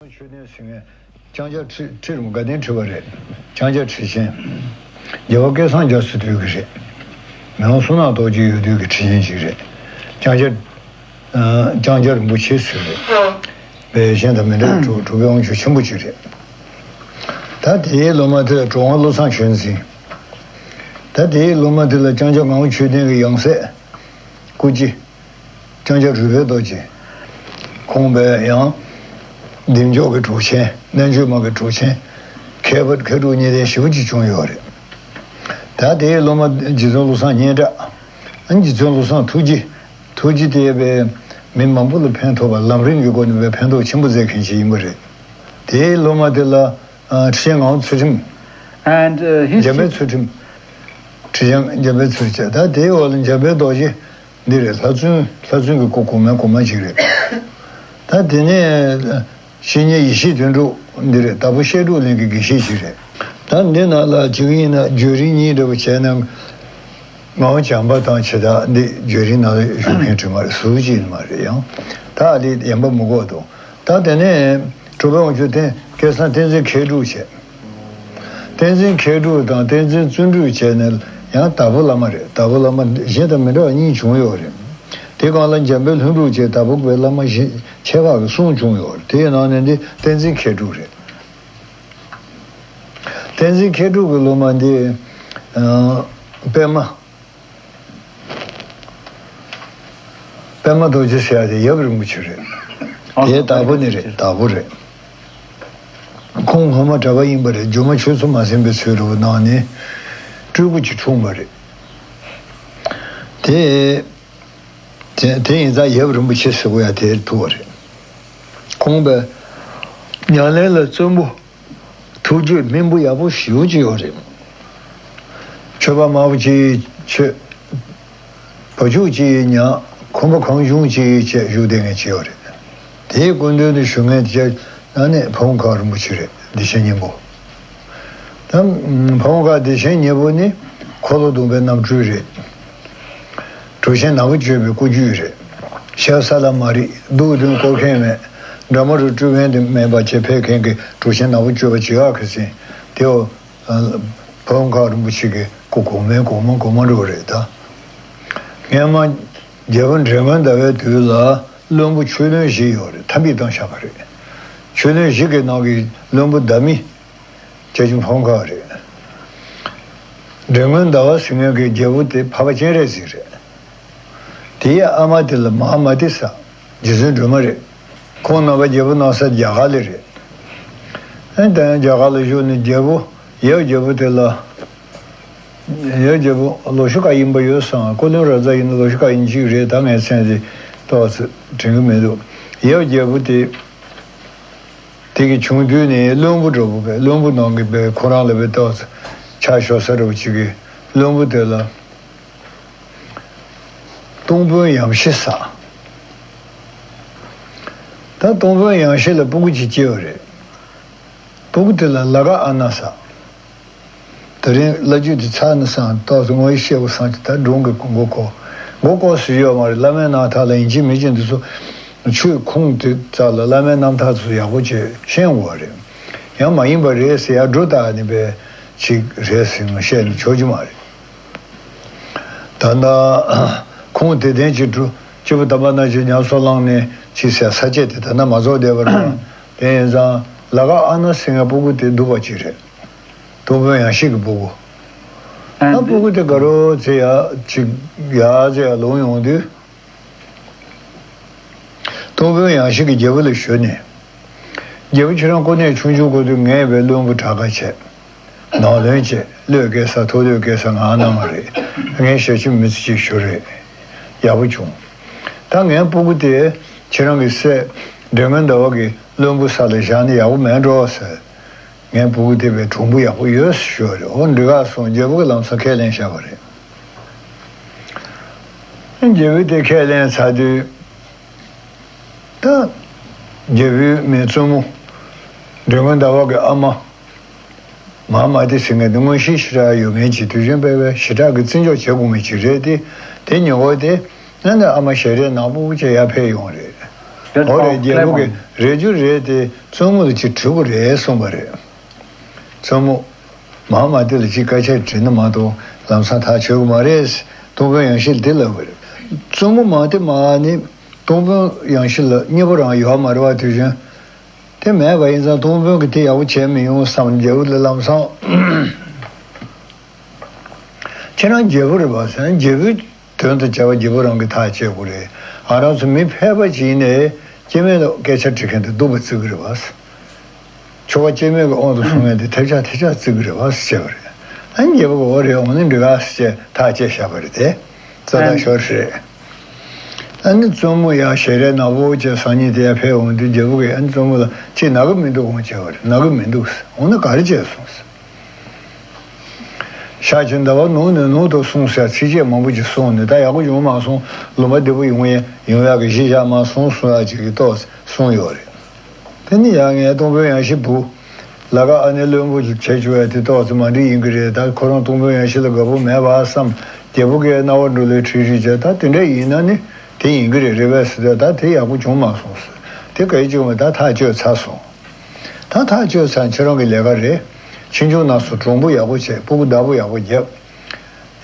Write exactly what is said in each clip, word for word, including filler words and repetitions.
མཆོད་རྟེན་ཟེར་མཁན་ལྕང་སྐྱ་ཁྲི་ཁྲི་རིན་པོ་དགའ་ལྡན་ཁྲི་པ་རེད། ལྕང་སྐྱ་ཁྲི་ཆེན། རྒྱལ་བ་སྐལ་བཟང་རྒྱ་མཚོའི་དུས་ཀྱི་རེད། མི་དབང་བསོད་ནམས་རྡོ་རྗེ་ཡོད་དུས་ཀྱི་ཁྲི་ཆེན་ཞིག་རེད། ལྕང་སྐྱ། ཨ། ལྕང་སྐྱ་རིན་པོ་ཆེ་ཟེར་རེད། དཔེ་གཞན་དང་མི་འདྲ་བའི་གྲུབ་པའི་དབང་ཕྱུག་ཆེན་པོ་ཅིག་རེད། ད་དེའི་སློབ་མ་དེ་ལ་གྲུབ་དབང་བློ་བཟང་ཆོས་འཛིན། ད་དེའི་སློབ་མ་དེ་ལ་ལྕང་སྐྱ་ངག་དབང་ཆོས་ལྡན་གྱི་ཡང་སྲིད། སྐུ་སྐྱེ། ལྕང་སྐྱ་རོལ་པའི་རྡོ་རྗེ། ཁོང་པས་ཡང་། བདེ་མཆོག་གི་གྲུབ་ཆེན། རྣལ་འབྱོར་མ་གི་གྲུབ་ཆེན། མཁས་པ་མཁས་གྲུབ་གཉིས་ལྡན་ཞེ་པོ་ཅིག་བྱུང་ཡོད་རེད། ད་དེའི་སློབ་མ་རྗེ་བཙུན་བློ་བཟང་སྙན་གྲགས། རྗེ་བཙུན་བློ་བཟང་ཐུགས་རྗེ། ཐུགས་རྗེ་དེ་པས་མི་མང་པོ་ལ་ཕན་ཐོགས་པ། ལམ་རིམ་གྱི་སྒོ་ནས་པས་ཕན་ཐོགས་ཆེན་པོ་མཛད་མཁན་ཞིག་ཡིན་པ་རེད། དེའི་སློབ་མ་དེ་ལ། ཨ། ཁྲི་ཆེན་ངག་དབང་ཚུལ་ཁྲིམས། And, uh, his འཇམ་དཔལ་ཚུལ་ཁྲིམས། ཁྲི་ཆེན་འཇམ་དཔལ་ཚུལ་ཁྲིམས། ད་དེའི་འོག་ལ་འཇམ་དཔལ་རྡོ་རྗེ་འདི་རེད། ལྷ་བཙུན། ལྷ་བཙུན་གྱི་སྐུ་གོང་མའི་གོང་མ་ཅིག་རེད། ད་དེ་ནས་བཤེས་གཉེན་ཡེ་ཤེས་དོན་གྲུབ་འདི་རེད། དྭགས་པོ་བཤད་སྒྲུབ་གླིང་གི་དགེ་བཤེས་ཅིག་རེད། ད་འདི་ནང་ལ་བྱེད་ཀྱི་ཡིན་ན་བརྒྱུད་རིམ་གཉིས་འདྲ་པོ་བྱས་ན། ངག་དབང་བྱམས་པ་དང་བྱེ་བྲག་འདི་བརྒྱུད་རིམ་ནང་ལ་བཞུགས་མཁན་དྲི་མ་རེད། ཟུར་གཅིག་མ་རེད། ཡང་ད་ཨ་ལི་ཡན་པ་མི་དགོས་འདུག་ད་དེ་ནས་གྲུབ་པའི་དབང་ཕྱུག་བསྟན། སྐལ་བཟང་བསྟན་འཛིན་མཁས་གྲུབ་བྱས། བསྟན་འཛིན་མཁས་གྲུབ་དང་བསྟན་འཛིན་བརྩོན་འགྲུས་བྱས་ནས་ཡང་དྭགས་པོ་བླ་མ་རེད། དྭགས་པོ་བླ་མ་གཞན་དང་མི་འདྲ་བ་གཉིས་བྱུང་ཡོད་རེད། དེ་སྒང་ལ་འཇམ་དཔལ་ལྷུན་གྲུབ་བྱས། དྭགས་པོ་པའི་བླ་མ་གཞན་ཁྱད་འཕགས་ཀྱི་གསུང་བྱུང་ཡོད་རེད། དེའི་ནང་ནས་འདི་བསྟན་འཛིན་མཁས་གྲུབ་རེད། བསྟན་འཛིན་མཁས་གྲུབ་ཀྱི་སློབ་མ་འདི། ཨ། པདྨ། པདྨ་རྡོ་རྗེ་ཟེར་ཡ་དེ་ཡབ་རིན་པོ་ཆེ་རེད། ཨ། དེ་དྭགས་པོ་ནི་རེད། དྭགས་པོ་རེད། ཁོང་སྔོན་མ་གྲྭ་པ་ཡིན་པ་རེད། སྒྱུ་མ་ཆོས་ཚུལ་མ་ཟིན་པའི་ཚུལ་རུ་གནང་ནས་སྤྲུལ་སྐུ་ཅིག་འཁྲུངས་པ་རེད། དེ། དེ་དེ་ཡིན་ཙང་ཡབ་རིན་པོ་ཆེ་ཟེར་དགོས་ཡ་དེར་ཐུག་པ་རེད། ཁོང་པས་ཉམས་ལེན་ལ་བརྩོན་པོ། ཐུགས་རྒྱུད་སྨིན་པོ་ཡག་པོ་ཞེ་པོ་ཅིག་ཡོད་རེད། ཆོས་པ་དམར་པོ་ཅིག་ཆོས། བ་ཕྱུགས་ཅིག་ཉག་ཁོམ་པ་གང་བྱུང་ཅིག་བྱས་བཞུགས་བསྡད་མཁན་ཅིག་ཡོད་རེད། དེའི་སྐུ་མདུན་དུ་བཞུགས་མཁན་དེ་ནི་ཕ་བོང་ཁ་རིན་པོ་ཆེ་རེད། བདེ་ཆེན་སྙིང་པོ། ད་ཕ་བོང་ཁ་བདེ་ཆེན་སྙིང་པོ་ནི་འཁོར་ལོ་སྡོམ་པའི་རྣམ་སྤྲུལ་རེད། གྲུབ་ཆེན་ནག་པོ་སྤྱོད་པའི་སྐུ་རྒྱུད་རེད། ཞབས་ས་ལ་མ་རིག་སྡུག་དོན་སྐོར་མཁན་མེད། དགྲ་མ་རུ་སྤྲུལ་མཁན་དེ་མེད་པ་བྱས་ཕེབས་མཁན་གྱི་གྲུབ་ཆེན་ནག་པོ་སྤྱོད་པ་བྱེད་ཡག་གི་ཟིན་དེའོ། ཕ་བོང་ཁ་རིན་པོ་ཆེ་གི་སྐུ་གོང་མའི་གོང་མ་གོང་མ་འགྲོ་རེད་ད། སྔན་མ་རྒྱལ་པོ་འབྲས་སྔོན་ཟླ་བའི་དུས་ལ་བློན་པོ་ཆོས་བློན་བཞི་ཡོད་རེད། ཐ་མི་བཏང་བཞག་པ་རེད། ཆོས་བློན་བཞི་གི་ནང་གི་བློན་པོ་ཟླ་མི། བྱ་ཆུང་ཕ་བོང་ཁ་རེད། འབྲས་སྔོན་ཟླ་བ་ཟེར་མཁན་གྱི་རྒྱལ་པོ་དེ་འཕགས་པ་སྤྱན་རས་གཟིགས་རེད། དེའི་ཨ་མ་དེ་ལ་མ་ཧཱ་མ་ཏི་ས། རྗེ་བཙུན་སྒྲོལ་མ་རེད། ཁོང་རྣམ་པ་རྒྱལ་པོ་གནང་ས་རྒྱ་གར་ལ་རེད། ཨ་ནི་ད་ཡང་རྒྱ་གར་ལ་བཞུགས་ནས་རྒྱལ་པོ། ཡབ་རྒྱལ་པོ་དེ་ལ། ཡབ་རྒྱལ་པོ་ལོ་ཤུ་ག་ཡིན་པ་ཡོད་སོང་། ཀོ་ལོན་རཱ་ཛ་ཡིན་ན་ལོ་ཤུ་ག་ཡིན་གཅིག་རེད། ད་ངའི་མཚན་དེ་ཏོག་ཙམ་དྲན་གྱི་མི་འདུག་ཡབ་རྒྱལ་པོ་དེ། དེ་གི་ཆུང་དུས་ནས་བློན་པོ་འདྲ་པོ་བས། བློན་པོ་ནང་གི་བས་ཁོ་རང་ལ་བས་ཏོག་ཙམ་ཆ་ཞོག་ས་འདྲ་པོ་ཅིག་གིས་བློན་པོ་དེ་ལ། སྟོང་དཔོན་ཡང་ཤི་ས། ད་སྟོང་དཔོན་ཡང་ཤི་ལ་སྤུ་གུ་ཅིག་སྐྱེས་པ་རེད། སྤུ་གུ་དེ་ལ་ལ་ཀ་ཨ་ན་ས། དེ་རིང་བླ་བརྒྱུད་དེ་ཚར་ནས་སང་ཏོག་ཙམ་ངོ་ཡི་ཤེས་པ་སང་ཅིག་ད་སྒྲུང་གི་མགོ་སྐོར། མགོ་སྐོར་ཟེར་ཡོད་མ་རེད། བླ་མའི་རྣམ་ཐར་ལ་ཡིན་གཅིག་མིན་གཅིག་འདི་ཚོ་ཆོས་ཁུངས་དེ་རྩ་ལ་བླ་མའི་རྣམ་ཐར་ཚོ་ཡག་པོ་བྱས་ཤེས་དགོས་པ་རེད། ཡང་མ་ཡིན་པ་རེད་ཟེར་ཡ་སྒྲོ་བཏགས་ནས་པའི་ཅིག་རེད་ཟེར་ནས་བཤད་ནས་ཆོག་རྒྱུ་མ་རེད། ད་ལྟ་ཁུངས་དེ་ལྡན་གྱི་འབྲུ་སྐྱེས་བུ་དམ་པ་རྣམས་ཀྱིས་ཉམས་སུ་བླངས་ནས་ཅིག་ཟེར་ས་བཅད་དེ་ད་ལྟ་མ་རྫོགས་བསྡད་པ་རེད། དེ་ཡིན་ཙང་ལ་ཀ་ཨ་ན་ཟེར་མཁན་སྤུ་གུ་དེ་སྡུག་པ་ཅིག་རེད། སྟོང་དཔོན་ཡང་ཤི་གི་སྤུ་གུ། ཨ་ད་སྤུ་གུ་དེ་དགའ་རོགས་ཚེ་ཡ་ཅིག་ཡ་ཚེ་ཡ་ལོང་ཡོང་དུས། སྟོང་དཔོན་ཡང་ཤི་གི་རྒྱལ་པོ་ལ་ཞུས་ནས། རྒྱལ་པོ་ཁྱེད་རང་སྐུ་ནས་ཆུང་ཆུང་སྐུ་དུས་ངས་བས་བློན་པོ་དྲག་ག་བྱས། ནང་བློན་བྱས། བློས་བཀལ་ས་ཐུགས་བློས་བཀལ་ས་ང་གནང་བ་རེད། ངས་ཞབས་ཕྱི་མི་ཚེ་གཅིག་ཞུ་རེད། ཡག་པོ་བྱུང་། ད་ངའི་སྤུ་གུ་དེ་ཁྱེད་རང་གི་སྲས་འབྲས་སྔོན་ཟླ་བ་གི་བློན་པོ་ས་ལ་བཞག་ན་ཡག་པོ་མེད་འགྲོ་ཟེར། ངའི་སྤུ་གུ་དེ་བས་གྲུང་པོ་ཡག་པོ་ཡོད་ཟེར་ཞུ་བ་རེད། འོ་འགྲིག་ག་སོང་། རྒྱལ་པོ་གི་ལམ་སང་ཁས་ལེན་བཞག་པ་རེད། རྒྱལ་པོས་དེ་ཁས་ལེན་ཚར་དུས། ད། རྒྱལ་པོའི་མི་བཙུན་མོ། འབྲས་སྔོན་ཟླ་བ་གི་ཨ་མ། མ་ཧཱ་མ་ཏི་ཟེར་མཁན་དེ་མངོན་ཤེས་ཞེ་དྲག་ཡོད་མཁན་གྱི་དུས་རྒྱུན་སྤེལ་བའི་ཞེ་དྲག་གི་བརྩི་འཇོག་བྱེད་དགོས་མཁན་ཅིག་རེད་དེ། དེ་ཉེ་འཁོར་དེ་ཨ་ནི་ཨ་མ་ཞལ་རས་ནག་པོ་བྱས་ཡར་ཕེབས་ཡོང་རེད། འོ་རེད། རྒྱལ་པོ་གིས་རེད་རྒྱུ་རེད་དེ་བཙུན་མོ་ལ་ཅིག་དྲི་དགོས་རེད་གསུངས་པ་རེད། བཙུན་མོ་མ་མ་དེ་ལ་ཅིག་སྐད་ཆ་དྲིས་ན་མ་གཏོགས་ལམ་སང་ཐག་ཆོད་གི་མ་རེད། སྟོང་དཔོན་ཡང་ཤི་ལ་དེ་ལབ་པ་རེད། བཙུན་མོ་མ་དེ་མ་ནི་སྟོང་དཔོན་ཡང་ཤི་ལ་མཉེས་པོ་རང་ཡོད་མ་རེད་བ། དུས་རྒྱུན་དེ་མེད་པ་ཡིན་ཙང་སྟོང་དཔོན་གྱིས་དེ་ཡག་པོ་བྱས་མི་ཡོང་བསམ། རྒྱལ་པོ་ལ་ལམ་སང་ཁྱེད་རང་རྒྱལ་པོ་རེད་པ་ཟེར་ན། རྒྱལ་པོའི་དོན་དུ་བྱ་བ་རྒྱལ་པོ་རང་གིས་ཐག་བཅད་དགོས་རེད། ང་རང་ཚོ་མི་ཕལ་པ་ཅིག་ཡིན་ནའི་སྐྱེ་དམན་ལ་སྐད་ཆ་དྲི་མཁན་དེ་སྡུག་པ་བརྩི་གི་རེད་པ། ཆོ་ག་སྐྱེ་དམན་གྱི་དབང་དུ་སོང་མཁན་དེ་ཐེབས་ཆག་ཐེབས་ཆག་བརྩི་གི་རེད་པ་ཟེར་བྱས་པ་རེད། ཨ་ནི་རྒྱལ་པོ་གིས་འོ་རེད། འོ་ན་འགྲིག་ག་ཟེར་བྱས་ཐག་བཅད་བཞག་པ་རེད་དེ། རྩ་དག་ཤོར་རེད། ཨ་ནི་བཙུན་མོ་ཡང་ཞལ་རས་ནག་པོ་བྱས་སང་ཉིན་དེ་ཡར་ཕེབས་འོང་དུས་རྒྱལ་པོ་གིས་ཨ་ནི་བཙུན་མོ་ལ་ཅིག་ན་གི་མི་འདུག་འོང་བྱས་པ་རེད། ན་གི་མི་འདུག་ཟེར། འོ་ན་ག་རེ་བྱས་སོང་ཟེར། ཤར་གྱི་ཟླ་བ་ནུབ་ནས་ནུབ་ཏུ་སོང་ཟེར་ཚིགས་བཅད་མང་པོ་ཅིག་གསུངས་ནས། ད་ཡག་པོ་བྱུང་མ་སོང་། ལུང་པ་བདེ་པོ་ཡོང་ཡ་ཡོང་ཡག་གི་གཞི་བཞག་མ་སོང་གསུང་ཡག་ཅིག་གི་ཏོག་ཙམ་གསུངས་ཡོད་རེད། དེ་ནི་ཡང་ངས་སྟོང་དཔོན་ཡང་ཤི་བུ་ལ་ཀ་ཨ་ནེ་བློན་པོ་བྱས་བྱུང་བས་དེ་ཏོག་ཙམ་མ་འགྲིག་ཡིན་གི་རེད། ད་ཁོ་རང་སྟོང་དཔོན་ཡང་ཤི་ལ་དགའ་པོ་མེད་པ་བསམ། རྒྱལ་པོ་གིས་རྣ་བ་འགྲོ་ལོས་ཁྲིད་ཁྲིད་བྱས། ད་དེ་འདྲ་ཡིན་ན་ནི་དེ་ཡིན་གི་རེད། རེད་པས་ཟེར་ཏེ། ད་དེ་ཡག་པོ་བྱུང་མ་སོང་ཟེར། དེ་ག་ཡི་བྱུང་བས། ད་ཐག་གཅོད་ཚར་སོང་། ད་ཐག་གཅོད་ཚར། ཁྱེད་རང་གི་ལས་ཀ་རེད། ཕྱི་འབྱུང་ནང་སོ་གྲུང་པོ་ཡག་པོ་བྱས། སྤུ་གུ་བདག་པོ་ཡག་པོ་རྒྱབ།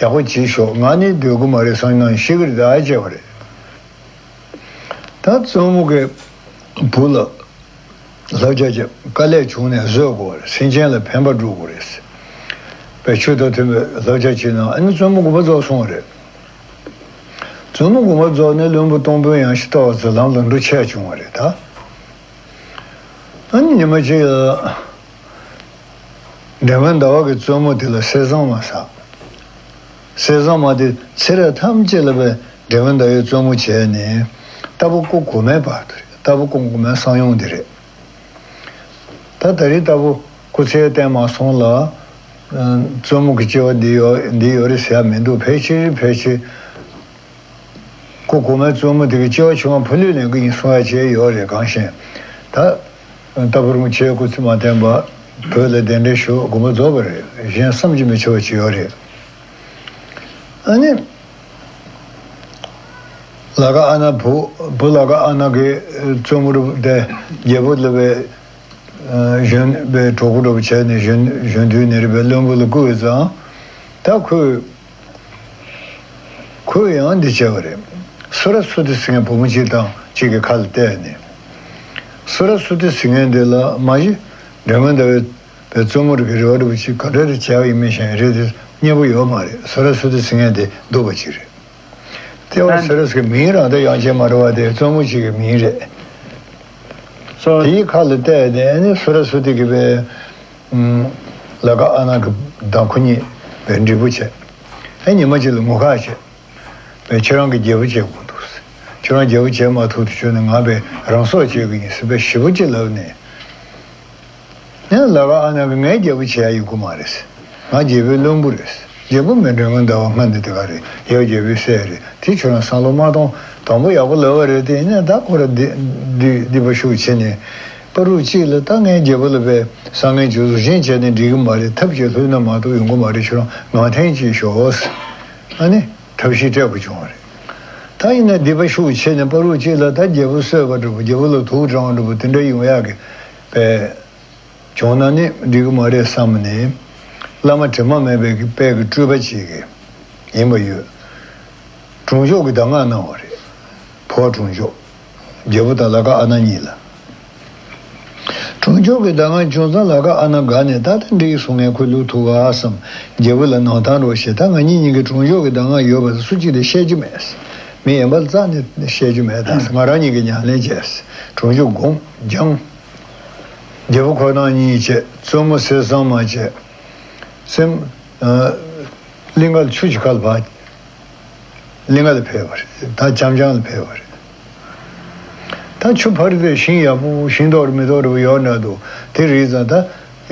ཡག་པོ་བྱེད་ཤོག་ང་ནི་སྡོད་དགོས་མ་རེད་བསམ་ན་ཤི་གི་རེད། ད་ཨ་བྱས་པ་རེད། ད་བཙུན་མོ་གི་བུ་ལ་བསླབ་བྱ་བྱས། དཀའ་ལས་བྱུང་ནས་བཟོད་དགོས་པ་རེད། སེམས་ཅན་ལ་ཕན་པ་སྒྲུབ་དགོས་རེད། པའི་ཆོས་དང་མཐུན་པའི་བསླབ་བྱ་བྱས་ན། ཨ་ནི་བཙུན་མོ་དགོངས་པ་རྫོགས་སོང་བ་རེད། བཙུན་མོ་དགོངས་པ་རྫོགས་ནས་བློན་པོ་སྟོང་དཔོན་ཡང་ཤི་ལྟ་བ་ཚོ་ལམ་ལ་འགྲོ་ཆས་བྱུང་བ་རེད་ད། ཨ་ནི་ཉི་མ་གཅིག་ལ་འབྲས་སྤུངས་ཟླ་བ་གིས་བཙུན་མོ་དེ་ལ་གསེར་ཟངས་མ་བསགས། གསེར་ཟངས་མ་དེ་ཚེ་རབས་ཐམས་ཅད་ལ་བའི་འབྲས་སྤུངས་ཟླ་བའི་བཙུན་མོ་བྱས་ནས་ལྟ་བུ་སྐུ་གོང་མའི་བར་དུ་རེད། ལྟ་བུ་སྐུ་གོང་མའི་གསང་ཡུམ་དེ་རེད། ད་ད་རེས་ལྟ་བུ་སྐུ་ཚེ་བརྟན་མ་སོང་ལ། ཨ། བཙུན་མོ་གི་སྐྱེ་བ་འདི་ཡོད་འདི་ཡོད་རེད་ཟེར་ཡ་མི་འདུག་ཕལ་ཆེར་ཕལ་ཆེར་སྐུ་གོང་མའི་བཙུན་མོ་དེ་གི་སྐྱེ་བ་ཕྱི་མ་ཕ་ལུས་ལེན་གི་ཡིན་གསུང་ཡ་བྱས་ཡོད་རེད། གང་ཤེས། ད་ལྟ་བུ་རིན་པོ་ཆེའི་སྐུ་ཚེ་མ་བརྟན་པ། བོད་ལ་གདན་འདྲེན་ཞུ། དགོངས་པ་རྫོགས་པ་རེད། གཞན་བསམ་གྱིས་མི་ཁྱབ་པ་ཅིག་ཡོད་རེད། ཨ་ནི། ལ་ཀ་ཨ་ན་བུ། བུ་ལ་ཀ་ཨ་ན་གིས་བཙུན་མོ་རུ་དེ་རྒྱལ་པོ་ལ་བའི་གཞོན་པའི་གྲོགས་པོ་འདྲ་བོ་བྱས་ནས་གཞོན་གཞོན་དུས་ནས་རེད་པའི་བློན་པོ་ལ་བསྐུར་བའི་ཙང་། ད་ཁོས་ཁོས་ཡང་འདི་བྱས་པ་རེད། སུ་ར་སུ་ཏི་ཟེར་མཁན་བུ་མོ་གཅིག་དང་གཅིག་གི་ཁ་ལ་གཏད་ནས། སུ་ར་སུ་ཏི་ཟེར་མཁན་དེ་ལ་མ་གཞི་འབྲས་སྤུངས་ཟླ་བའི་བའི་བཙུན་མོ་རིགས་ཀྱི་རེ་བ་འདྲ་བོ་ཅིག་ག་འདྲ་རེ་བྱས་པ་ཡིན་མིན་ཞིག་རེད་དེ་སྙན་པོ་ཡོད་མ་རེད། སུ་ར་སུ་ཏི་ཟེར་མཁན་དེ་སྡུག་པ་ཅིག་རེད། ལྟེ་བ་སུ་ར་སུ་གི་མིང་རང་དེ་ཡང་ཅིག་མ་རེད་བ། དེ་བཙུན་མོ་ཅིག་གི་མིང་རེད། སོ། དེའི་ཁ་ལ་གཏད་དེ་ནི་སུ་ར་སུ་ཏི་གི་བའི་ལ་ཀ་ཨ་ན་གི་དང་ཁོ་གཉིས་བའི་འགྲིག་པོ་བྱས། ཨེ་ཉི་མ་ཅིག་ལ་ངོ་ཁ་བྱས། བས་ཁྱེད་རང་གི་རྒྱལ་པོ་བྱེད་དགོས་འདུག་ཁྱེད་རང་རྒྱལ་པོ་བྱེད་མ་ཐུབ་དུས་ཆོག་ནས་ང་བས་རང་སྲོག་བཅད་ཀྱི་ཡིན་ཟེར་བས་ཞེ་པོ་ཅིག་ལབ་ནས། ཡང་ལ་ཀ་ཨ་ན་གིས་ངའི་རྒྱལ་པོ་བྱེད་ཡ་ཡོད་ཀྱི་མ་རེད། ང་རྒྱལ་པོའི་བློན་པོ་རེད། རྒྱལ་པོ་མི་འགྲོ་ངན་ཟླ་བ་སྔ་འདི་དེ་ག་རེད། ཡབ་རྒྱལ་པོའི་སྲས་རེད། དེ་ཁྱོད་རང་བསམ་བློ་མ་གཏོང་། དང་པོ་ཡག་པོ་ལབ་པ་རེད། དེ་ཡིན་ན་ད་ཁོ་ར་སྡི་སྡི་སྡིག་པ་ཤུགས་ཆེ་ནས། བར་དུ་གཅིག་ལ་ད་ངའི་རྒྱལ་པོ་ལ་བས་བསམ་ངན་བྱུང་སོང་། གཞན་བྱས་ནས་འགྲིག་གི་མ་རེད། ཐབས་ཀྱིས་ལྷོད་ན་མ་གཏོགས་ཡོང་གི་མ་རེད། ཁྱོད་རང་ངང་འཐེན་གྱིས་ཤོག་ཨ་ནི། ཐབས་ཤེས་སྤྲད་དགོས་བྱུང་བ་རེད། ད་ཡིན་ན་སྡིག་པ་ཤུགས་ཆེ་ནས་བར་དུ་གཅིག་ལ་ད་རྒྱལ་པོ་གསོད་པ་འདྲ་པོ། རྒྱལ་པོ་ལ་དུག་དྲངས་པ་འདྲ་པོ་དེ་འདྲ་ཡོང་ཡག་གི་བས་བྱུང་ན་ནི་འགྲིག་གི་མ་རེད་བསམ་ནས། བླ་མ་དྲི་མ་མེད་པའི་གི་དཔལ་གྱི་སྤྲུལ་པ་ཅིག་གིས་ཡིན་པ་ཡོད། གྲོང་ཆོག་གི་གདམས་ངག་གནང་བ་རེད། འཕོ་བ་གྲོང་ཆོག་རྒྱལ་པོ་དང་ལ་ཀ་ཨ་ན་གཉིས་ལ། གྲོང་ཆོག་གི་གདམས་ངག་བྱུང་ཙང་ལ་ཀ་ཨ་ན་དགའ་ནས། ད་དེ་འགྲིག་སོང་། ངས་ཁོ་བླུག་ཐུབ་ག་བསམ། རྒྱལ་པོ་ལ་གནང་སྟངས་རོགས་བྱེད། ད་ང་གཉིས་གཉིས་ཀྱི་གྲོང་ཆོག་གི་གདམས་ངག་ཡོད་པ་སུ་གཅིག་ལ་བཤད་རྒྱུ་མེད། མི་གཞན་པ་ལ་རྩ་ནས་བཤད་རྒྱུ་མེད། ད་ང་རང་གཉིས་ཀྱིས་ཉམས་ལེན་བྱས། གྲོང་ཆོག་སྒོམ་སྦྱང་། རྒྱལ་པོ་ཁོ་རང་གཉིས་བྱས། བཙུན་མོ་གསེར་ཟངས་མ་བྱས། སེམས། ཨ། གླིང་ག་ལ་ཆུ་ཅིག་ཁ་ལ་བབས། གླིང་ག་ལ་ཕེབས་པ་རེད། ད་འཆམ་འཆམ་ལ་ཕེབས་པ་རེད། ད་ཆུ་ཕ་རི་དེ་ཤིང་ཡག་པོ་ཤིང་ཏོག་རེ་མེ་ཏོག་རེ་ཡོད་འདྲ་འདུག་དེ་རེད་ཙང་ད་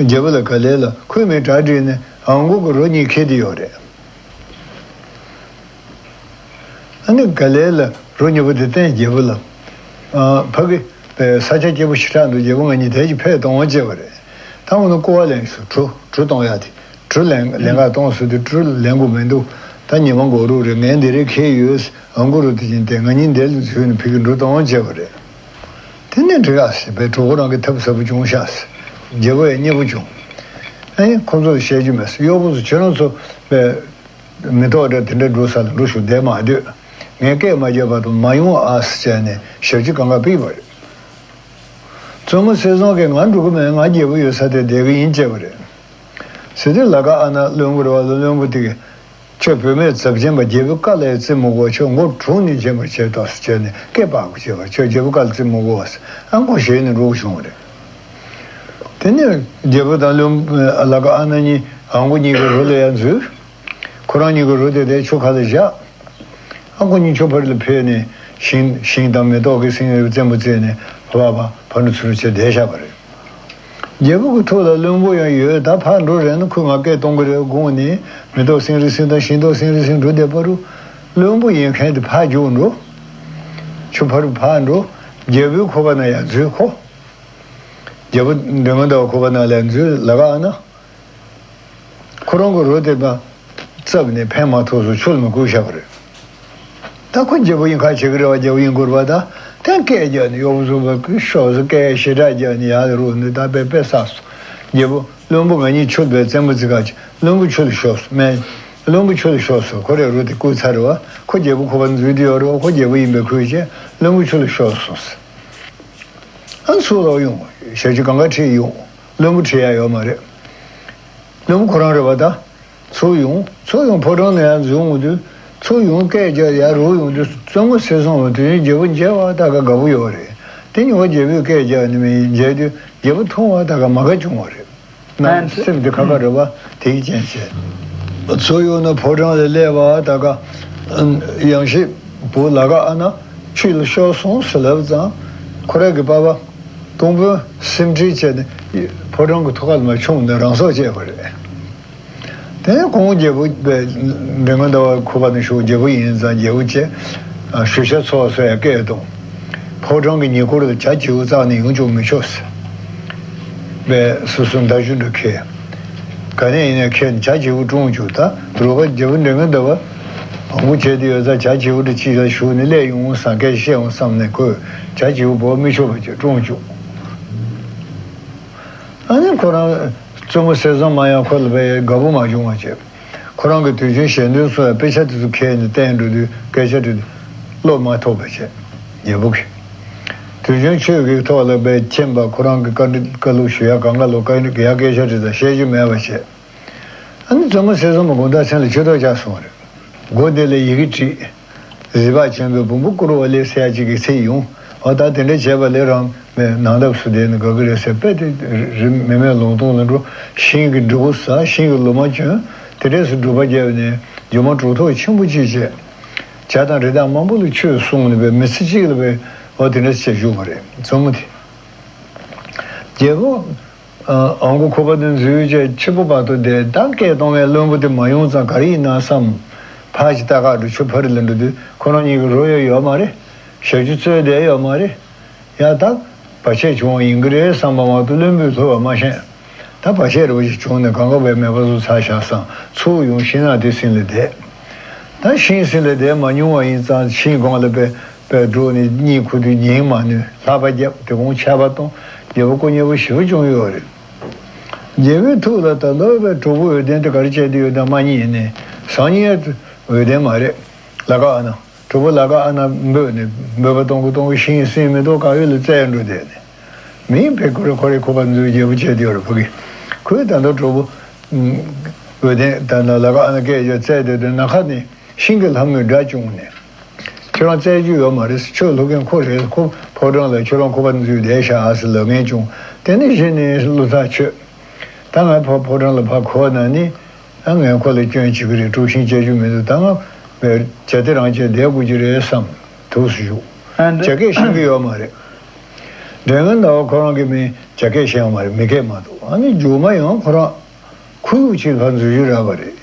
རྒྱལ་པོ་ལ་ག་ལེ་ལ་ཁོས་མི་གྲ་སྒྲིག་ནས་ཨང་གུ་གི་རོ་གཉིས་ཁྱེར་ཏེ་ཡོད་རེད། ཨ་ནི་ག་ལེ་ལ་རོ་གཉིས་པོ་དེ་བསྟན། རྒྱལ་པོ་ལ། ཨ། ཕ་གི་ས་ཆ་སྐྱིད་པོ་ཞེ་དྲག་འདུག་རྒྱལ་པོ་ང་གཉིས་དེ་ཅིག་ཕེབས་གཏོང་བ་བྱས་པ་རེད། ད་འོ་ན་སྐུར་བ་ལེན་སོང་། གྲུ་གྲུ་གཏོང་ཡ་དེ། གྲུ་ལེན་ལེན་ག་གཏོང་སོང་དུས་གྲུ་ལེན་དགོས་མི་འདུག་ད་ཉི་མ་འགོར་རོགས་རེད། ངས་འདི་རེ་ཁྱེར་ཡོད། ཨང་གུ་རུ་དེ་བཞིན་དེ་ང་གཉིས་འདིར་ལ་བཟོས་ནས་ཕ་གི་འགྲོ་གཏོང་བྱས་པ་རེད། དེ་ནས་འགྲིག་ཨ་ཟེར་བས། གྲོགས་པོ་རང་གི་ཐབས་ཟབ་པོ་བྱུང་ཤག་ཟེར། རྒྱལ་པོ་ཡང་མཉེས་པོ་བྱུང་། ཨ་ནི་ཁོ་ཚོར་བཤད་རྒྱུ་མེད་ཟེར། གཡོག་པོ་ཚོ་ཁྱེད་རང་ཚོ་བས་མེ་ཏོག་འདྲ་དེ་འདྲ་འགྲོ་ས་ལ་འགྲོ་ཤོག་བསྡད་མ་སྡོད། ངས་སྐད་མ་བརྒྱབ་བར་དུ་མ་ཡོང་ཨ་ཟེར་བྱས་ནས་ཞབས་ཕྱི་གང་ག་ཕུལ་བ་རེད། བཙུན་མོ་བསེ་བཟང་གིས་ང་འགྲོ་གི་མེད། ང་རྒྱལ་པོ་ཡོད་ས་དེར་བསྡད་གི་ཡིན་བྱས་པ་རེད། ཟེར་དུས་ལ་ཀ་ཨ་ན་བློན་པོ་རེད་བ། བློན་པོ་དེ་གིས། ཁྱོད་བུད་མེད་ཚབས་ཆེན་པ་རྒྱལ་པོའི་བཀའ་ལ་ཡང་བརྩི་མི་དགོས། ཁྱོད་མགོ་དྲུངས་ནས་འཇོམས་པར་བྱེད་དོ་ཟེར་བྱས་ནས་སྐད་སྤར་དགོས་བྱས་པ། ཁྱོད་རྒྱལ་པོའི་བཀའ་ལ་བརྩི་མི་དགོས་ཟེར། ཨ་མགོ་བཞེས་ནས་འགྲོ་དགོས་བྱུང་བ་རེད། དེ་ནས་རྒྱལ་པོ་དང་བློན་ལ་ཀ་ཨ་ན་གཉིས་ཨ་མགོ་གཉིས་ཀྱི་རོ་ལ་ཡར་འཛུལ། ཁོ་རང་གཉིས་ཀྱི་རོ་དེ་དེ་ཆུ་ཁ་ལ་བཞག། ཨ་ཁོ་གཉིས་ཆུ་ཕར་ལ་ཕེབས་ནས་ཤིང་ཤིང་དང་མེ་ཏོག་གི་སེང་བཙན་པོ་བཙལ་ནས་ཕ་ཕ་ཕ་ཕ་འགྲོ་ཚུར་བྱས་བསྡད་བཞག་པ་རེད། རྒྱལ་པོ་གི་ཐུགས་ལ་བློན་པོ་ཡང་ཡོད། ད་ཕར་འགྲོ་རན་ན་ཁོས་ང་སྐད་གཏོང་གི་རེད་དགོངས་ནས་མེ་ཏོག་སེང་རི་སེང་དང་ཤིང་ཏོག་སེང་རི་སེང་འགྲོ་བསྡད་པ་རུ། བློན་པོ་ཡིན་མཁན་དེ་ཕར་རྒྱུགས་འགྲོ། ཆུ་ཕར་ཕར་འགྲོ། རྒྱལ་པོའི་ཁོག་པ་ན་ཡར་འཛུལ་ཁོ། རྒྱལ་པོ་མགྲོན་ཁང་ཟླ་བ་ཁོག་པ་ན་ལ་འཛུལ་ལ་ཀ་ཨ་ན། ཁོ་རང་གི་རོ་དེ་མ་བཙབ་ནས་ཕན་མ་ཐོགས་སུ་ཆུ་ལ་མ་བསྐུར་བཞག་པ་རེད། ད་ཁོ་རྒྱལ་པོ་ཡིན་ཁ་བྱེད་ཀྱི་རེད་བ། རྒྱལ་པོ་ཡིན་དགོས་རེད་བ། ད་དེ་སྐད་རྒྱག་ནས་གཡོག་པོ་ཚོ་བ་ཀི་ཤོག་ཟེར་སྐད་ཞེ་དྲག་རྒྱག་ནས་ཡར་ལ་རུབ་ནས་ད་དཔེ་དཔེ་བསགས་སོང་། རྒྱལ་པོ་བློན་པོ་ང་གཉིས་ཆུ་བས་བཙན་པོ་བརྩི་ཁ་ཆེ། བློན་པོ་ཆུ་ལ་ཤོར་སོང་མེད། བློན་པོ་ཆུ་ལ་ཤོར་སོང་། ཁོ་རའི་རོ་དེ་བསྐུར་ཚར་རེད་བ། ཁོ་རྒྱལ་པོ་ཁོ་པ་འཛུལ་དུ་ཡོད་རེད་བ། ཁོ་རྒྱལ་པོ་ཡིན་པའི་ཁུལ་བྱས་བློན་པོ་ཆུ་ལ་ཤོར་སོང་ཟེར། ཨ་ཚུར་ལོག་ཡོང་། ཞབས་ཕྱི་གང་ག་ཁྲིད་ཡོང་། བློན་པོ་ཁྲིད་ཡ་ཡོད་མ་རེད། བློན་པོ་ཁོ་རང་རེད་བ་ད། ཚུར་ཡོང་། ཚུར་ཡོང་ཕོ་བྲང་ནས་ཡར་འཛུལ་འོང་དུས། ཚུར་ཡོང་སྐད་རྒྱག་ཡར་རུབ་ཡོང་དུས་བཙུན་མོ་བསེ་བཟང་བ་དུས་ཡུན་རྒྱལ་པོ་མཇལ་བ་ད་ག་དགའ་པོ་ཡོད་རེད། དེ་ཉི་མ་རྒྱལ་པོས་སྐད་རྒྱག་ནི་མིན་མཇལ་དུས་རྒྱལ་པོ་མཐོང་བ་ད་ག་མ་དགའ་བྱུང་བ་རེད། ནང་སེམས་དེ་ཁ་ཁ་རེད་བ། དེ་གི་རྐྱེན་བྱས། ཚུར་ཡོང་ན་ཕོ་བྲང་ལ་སླེབས་པ་ད་ག་ཡང་ཤེས་བུ་ལ་ཀ་ཨ་ན་ཆུ་ལ་ཤོར་སོང་ཟེར་ལབ་ཙང་། ཁོ་རང་གི་པ་ཕ་སྟོང་དཔོན་སེམས་ཁྲལ་བྱས་ནས་ཕོ་བྲང་གི་ཐོག་ཁ་ལ་མ་མཆོངས་ནས་རང་སྲོག་བཅད་པ་རེད། དེ་ནས་ཁོང་རྒྱལ་པོ་པའི་མགྲོན་ཁང་ཟླ་བ་ཁོ་པ་ནས་ཤོག་རྒྱལ་པོ་ཡིན་ཙང་རྒྱལ་པོ་བཅས་ཞུ་ཤ་ཚོགས་སོ་ཡ་སྐད་གཏོང་། ཕོ་བྲང་གི་ཉེ་འཁོར་ལ་བྱ་བྱིའུ་བཙགས་ནས་ཡོང་ཆོག་མི་ཆོག་ཟེར། པས་སོ་སོ་མདའ་གཞུ་འདྲ་ཁྱེར། ག་ནས་ཡིན་ན་ཁྱེར་ནས་བྱ་བྱིའུ་བཀྲོངས་བཅུག་ད་རོགས་པ་རྒྱལ་པོ་མགྲོན་ཁང་ཟླ་བ་བང་བུ་བྱས་ཏེ་ཡོད་ཙང་བྱ་བྱིའུ་འདྲ་གཅིག་ལ་ཞུགས་ནས་སླེབས་ཡོང་བསམ་སྐད་ཆ་བཤད་འོང་བསམ་ནས་ཁོས་བྱ་བྱིའུ་འབོག་མི་ཆོག་པ་བྱས་བཀྲོངས་བཅུག་ཨ་ནི་ཁོ་རང་བཙུན་མོ་བསེ་བཟང་མ་ཡང་ཁོ་ལ་བས་དགའ་པོ་མ་བྱུང་བ་བྱས། ཁོ་རང་གི་དུས་རྒྱུན་ཞལ་འདོན་སོགས་ཡང་དཔེ་ཆ་དེ་ཚོ་ཁྱེར་ནས་བསྟན་འགྲོ་དུས་སྐད་ཆ་དེ་བློ་མ་ཐུག་པ་བྱས། རྒྱལ་པོ་གིས། དུས་རྒྱུན་ཆོས་ཀྱི་ཐོག་ལ་བས་མཁྱེན་པ་ཁོ་རང་གི་བཀའ་འདྲི་བཀའ་སློབ་ཞུ་ཡ་གང་ག་ལོ་བཀའ་འདྲི་ཡ་སྐད་ཆ་དེ་ཚོ་བཤད་རྒྱུ་མེད་པ་བྱས། ཨ་ནི་བཙུན་མོ་བསེ་བཟང་མ་དགོང་དག་མཚན་ལ་ཆུ་ཐོག་བཅག་སོང་བ་རེད། སྒོ་དེ་ལ་ཡི་གེ་བྲིས། གཟི་འབག་ཆེན་པོའི་བུམ་པ་བཀུར་བ་ལས་ཟེར་ཡ་གཅིག་གི་ཚིག་ཡོང་། འོ་ད་དེ་འདྲ་བྱས་པ་ལས་རང་མེད་ནང་འདབས་སུ་བསྡད་ནས་དགའ་གི་རེད་ཟེར་དཔེ་དེ་རི་མེ་མེ་ལོང་སྟོང་ལ་འགྲོ། ཤིང་གི་འབྲས་བུ་ཟ། ཤིང་གི་ལོ་མ་གྱོན། དེ་འདྲས་སུ་སྒྲུབ་པ་བརྒྱབ་ནས་རྒྱུ་མ་གྲུབ་ཐོབ་ཆེན་པོ་གཅིག་བྱས། བྱ་དང་རི་དྭགས་མང་པོ་ལ་ཆོས་གསུངས་ནས་པའི་མི་ཚེ་གཅིག་ལ་པའི་འོ་དེ་འདྲས་བྱས་བཞུགས་པ་རེད་བཙུན་མོ་དེ། རྒྱལ་པོ། ཨ་མགོ་ཁོག་པ་དེ་འཛུལ་བྱས་ཕྱི་པོ་བར་དུ་བསྡད་ད་སྐད་གཏོང་བའི་བློན་པོ་དེ་མ་ཡོང་ཙང་ག་རེ་ཡིན་ན་བསམ། ཕར་ཅིག་ལྟ་ག་འགྲོ་ཆུ་ཕ་རི་ལ་འགྲོ་དུས་ཁོ་རང་གཉིས་ཀྱི་རོ་ཡོད་ཡོད་མ་རེད། ཞབས་ཕྱི་རྩོད་བསྡད་ཡོད་མ་རེད། ཡ་ད་བར་ཆད་བྱུང་བ་ཡིན་གྱི་རེད་བསམ་པ་མ་གཏོགས་བློན་པོས་ལྷོད་པ་མ་ཤེས། ད་བར་ཆད་རེ་བ་ཞིག་བྱུང་ནས་གང་ག་བའི་མེད་པ་བཟོ་ཚར་བཞག་བསམ་ཚུར་ཡོང་ཤིང་ནགས་དེ་ཟིན་ལ་བསྡད། ད་ཤིང་ཟིན་ལ་བསྡད་མ་མྱོང་བ་ཡིན་ཙང་ཤིང་སྒང་ལ་པའི་པའི་འགྲོ་ནས་གཉིད་ཁུག་དུས་ཉིན་མ་ནུས་ལྷགས་པ་བརྒྱབ་དེ་གོང་ཆད་པ་གཏོང་རྒྱལ་པོ་སྐུ་མཉེལ་པོ་ཞེ་པོ་བྱུང་ཡོད་རེད། རྒྱལ་པོའི་ཐུགས་ལ་ད་ལོ་བའི་གྲོགས་པོ་འོད་ལྡན་དེ་ག་རེ་བྱས་དུས་ཡོད་དམ་མ་རྙེད་ནས་སང་ཉིན་འོད་ལྡན་མ་རེད། ལ་ཀ་ཨ་ན། གྲོགས་པོ་ལ་ཀ་ཨ་ན་འབོད་ནས་འབོད་པ་གཏོང་གི་གཏོང་གི་ཤིང་སྲིན་མེ་ཏོག་ག་ཡོད་ལ་བཙལ་འགྲོ་བསྡད་ནས། མིང་བེ་ཁོ་རེ་ཁོ་རེ་ཁོ་པ་འཛུལ་རྒྱལ་པོ་བྱས་དུས་ཡོད་རེད་ཕ་གི། ཁོས་ད་ལྟ་གྲོགས་པོ། འོད་ལྡན་ད་ལྟ་ལ་ཀ་ཨ་ན་སྐད་ཡོད་བཙལ་བསྡད་དུས་ན་ཁ་ནས་ཤིང་གི་ལྷ་མོའི་སྒྲ་བྱུང་ནས། ཁྱོད་རང་བཙལ་རྒྱུ་ཡོད་མ་རེད་ཆོས་སློབ་མཁན་ཁོ་རེད་ཁོ་ཕོ་བྲང་ལ་ཁྱོད་རང་ཁོ་པ་འཛུལ་བསྡད་ཤག་ཨ་ཟེར་ལབ་མཁན་བྱུང་དེ་ནས་གཞི་ནས་བློ་ཐག་ཆོད། ད་ང་ཕོ་ཕོ་བྲང་ལ་ཕར་འཁོར་ན་ནི། ཨ་ངས་ཁོ་ལ་སྐྱོན་བྱེད་ཀྱི་རེད་དཀྲུག་ཤིང་བྱེད་རྒྱུ་མི་འདུག་ད་ང་བྱ་དེ་རང་བྱས་བསྡད་དགོས་ཀྱི་རེད་བསམ་དུས་སུ་བཞུགས། ཨ་འདྲ། བྱ་སྐད་ཤེས་ཀྱི་ཡོད་མ་རེད། མགྲོན་ཁང་ཟླ་བ་ཁོ་རང་གི་མིང་བྱ་སྐད་ཤེས་ཡོད་མ་རེད་མི་སྐད་མ་གཏོགས་ཨ་ནི་མཇུག་མ་ཡང་ཁོ་རང་ཁོར་ཡུག་ཅིག་ལ་ཕར་འཛུལ་རྒྱུ་རག་པ་རེད།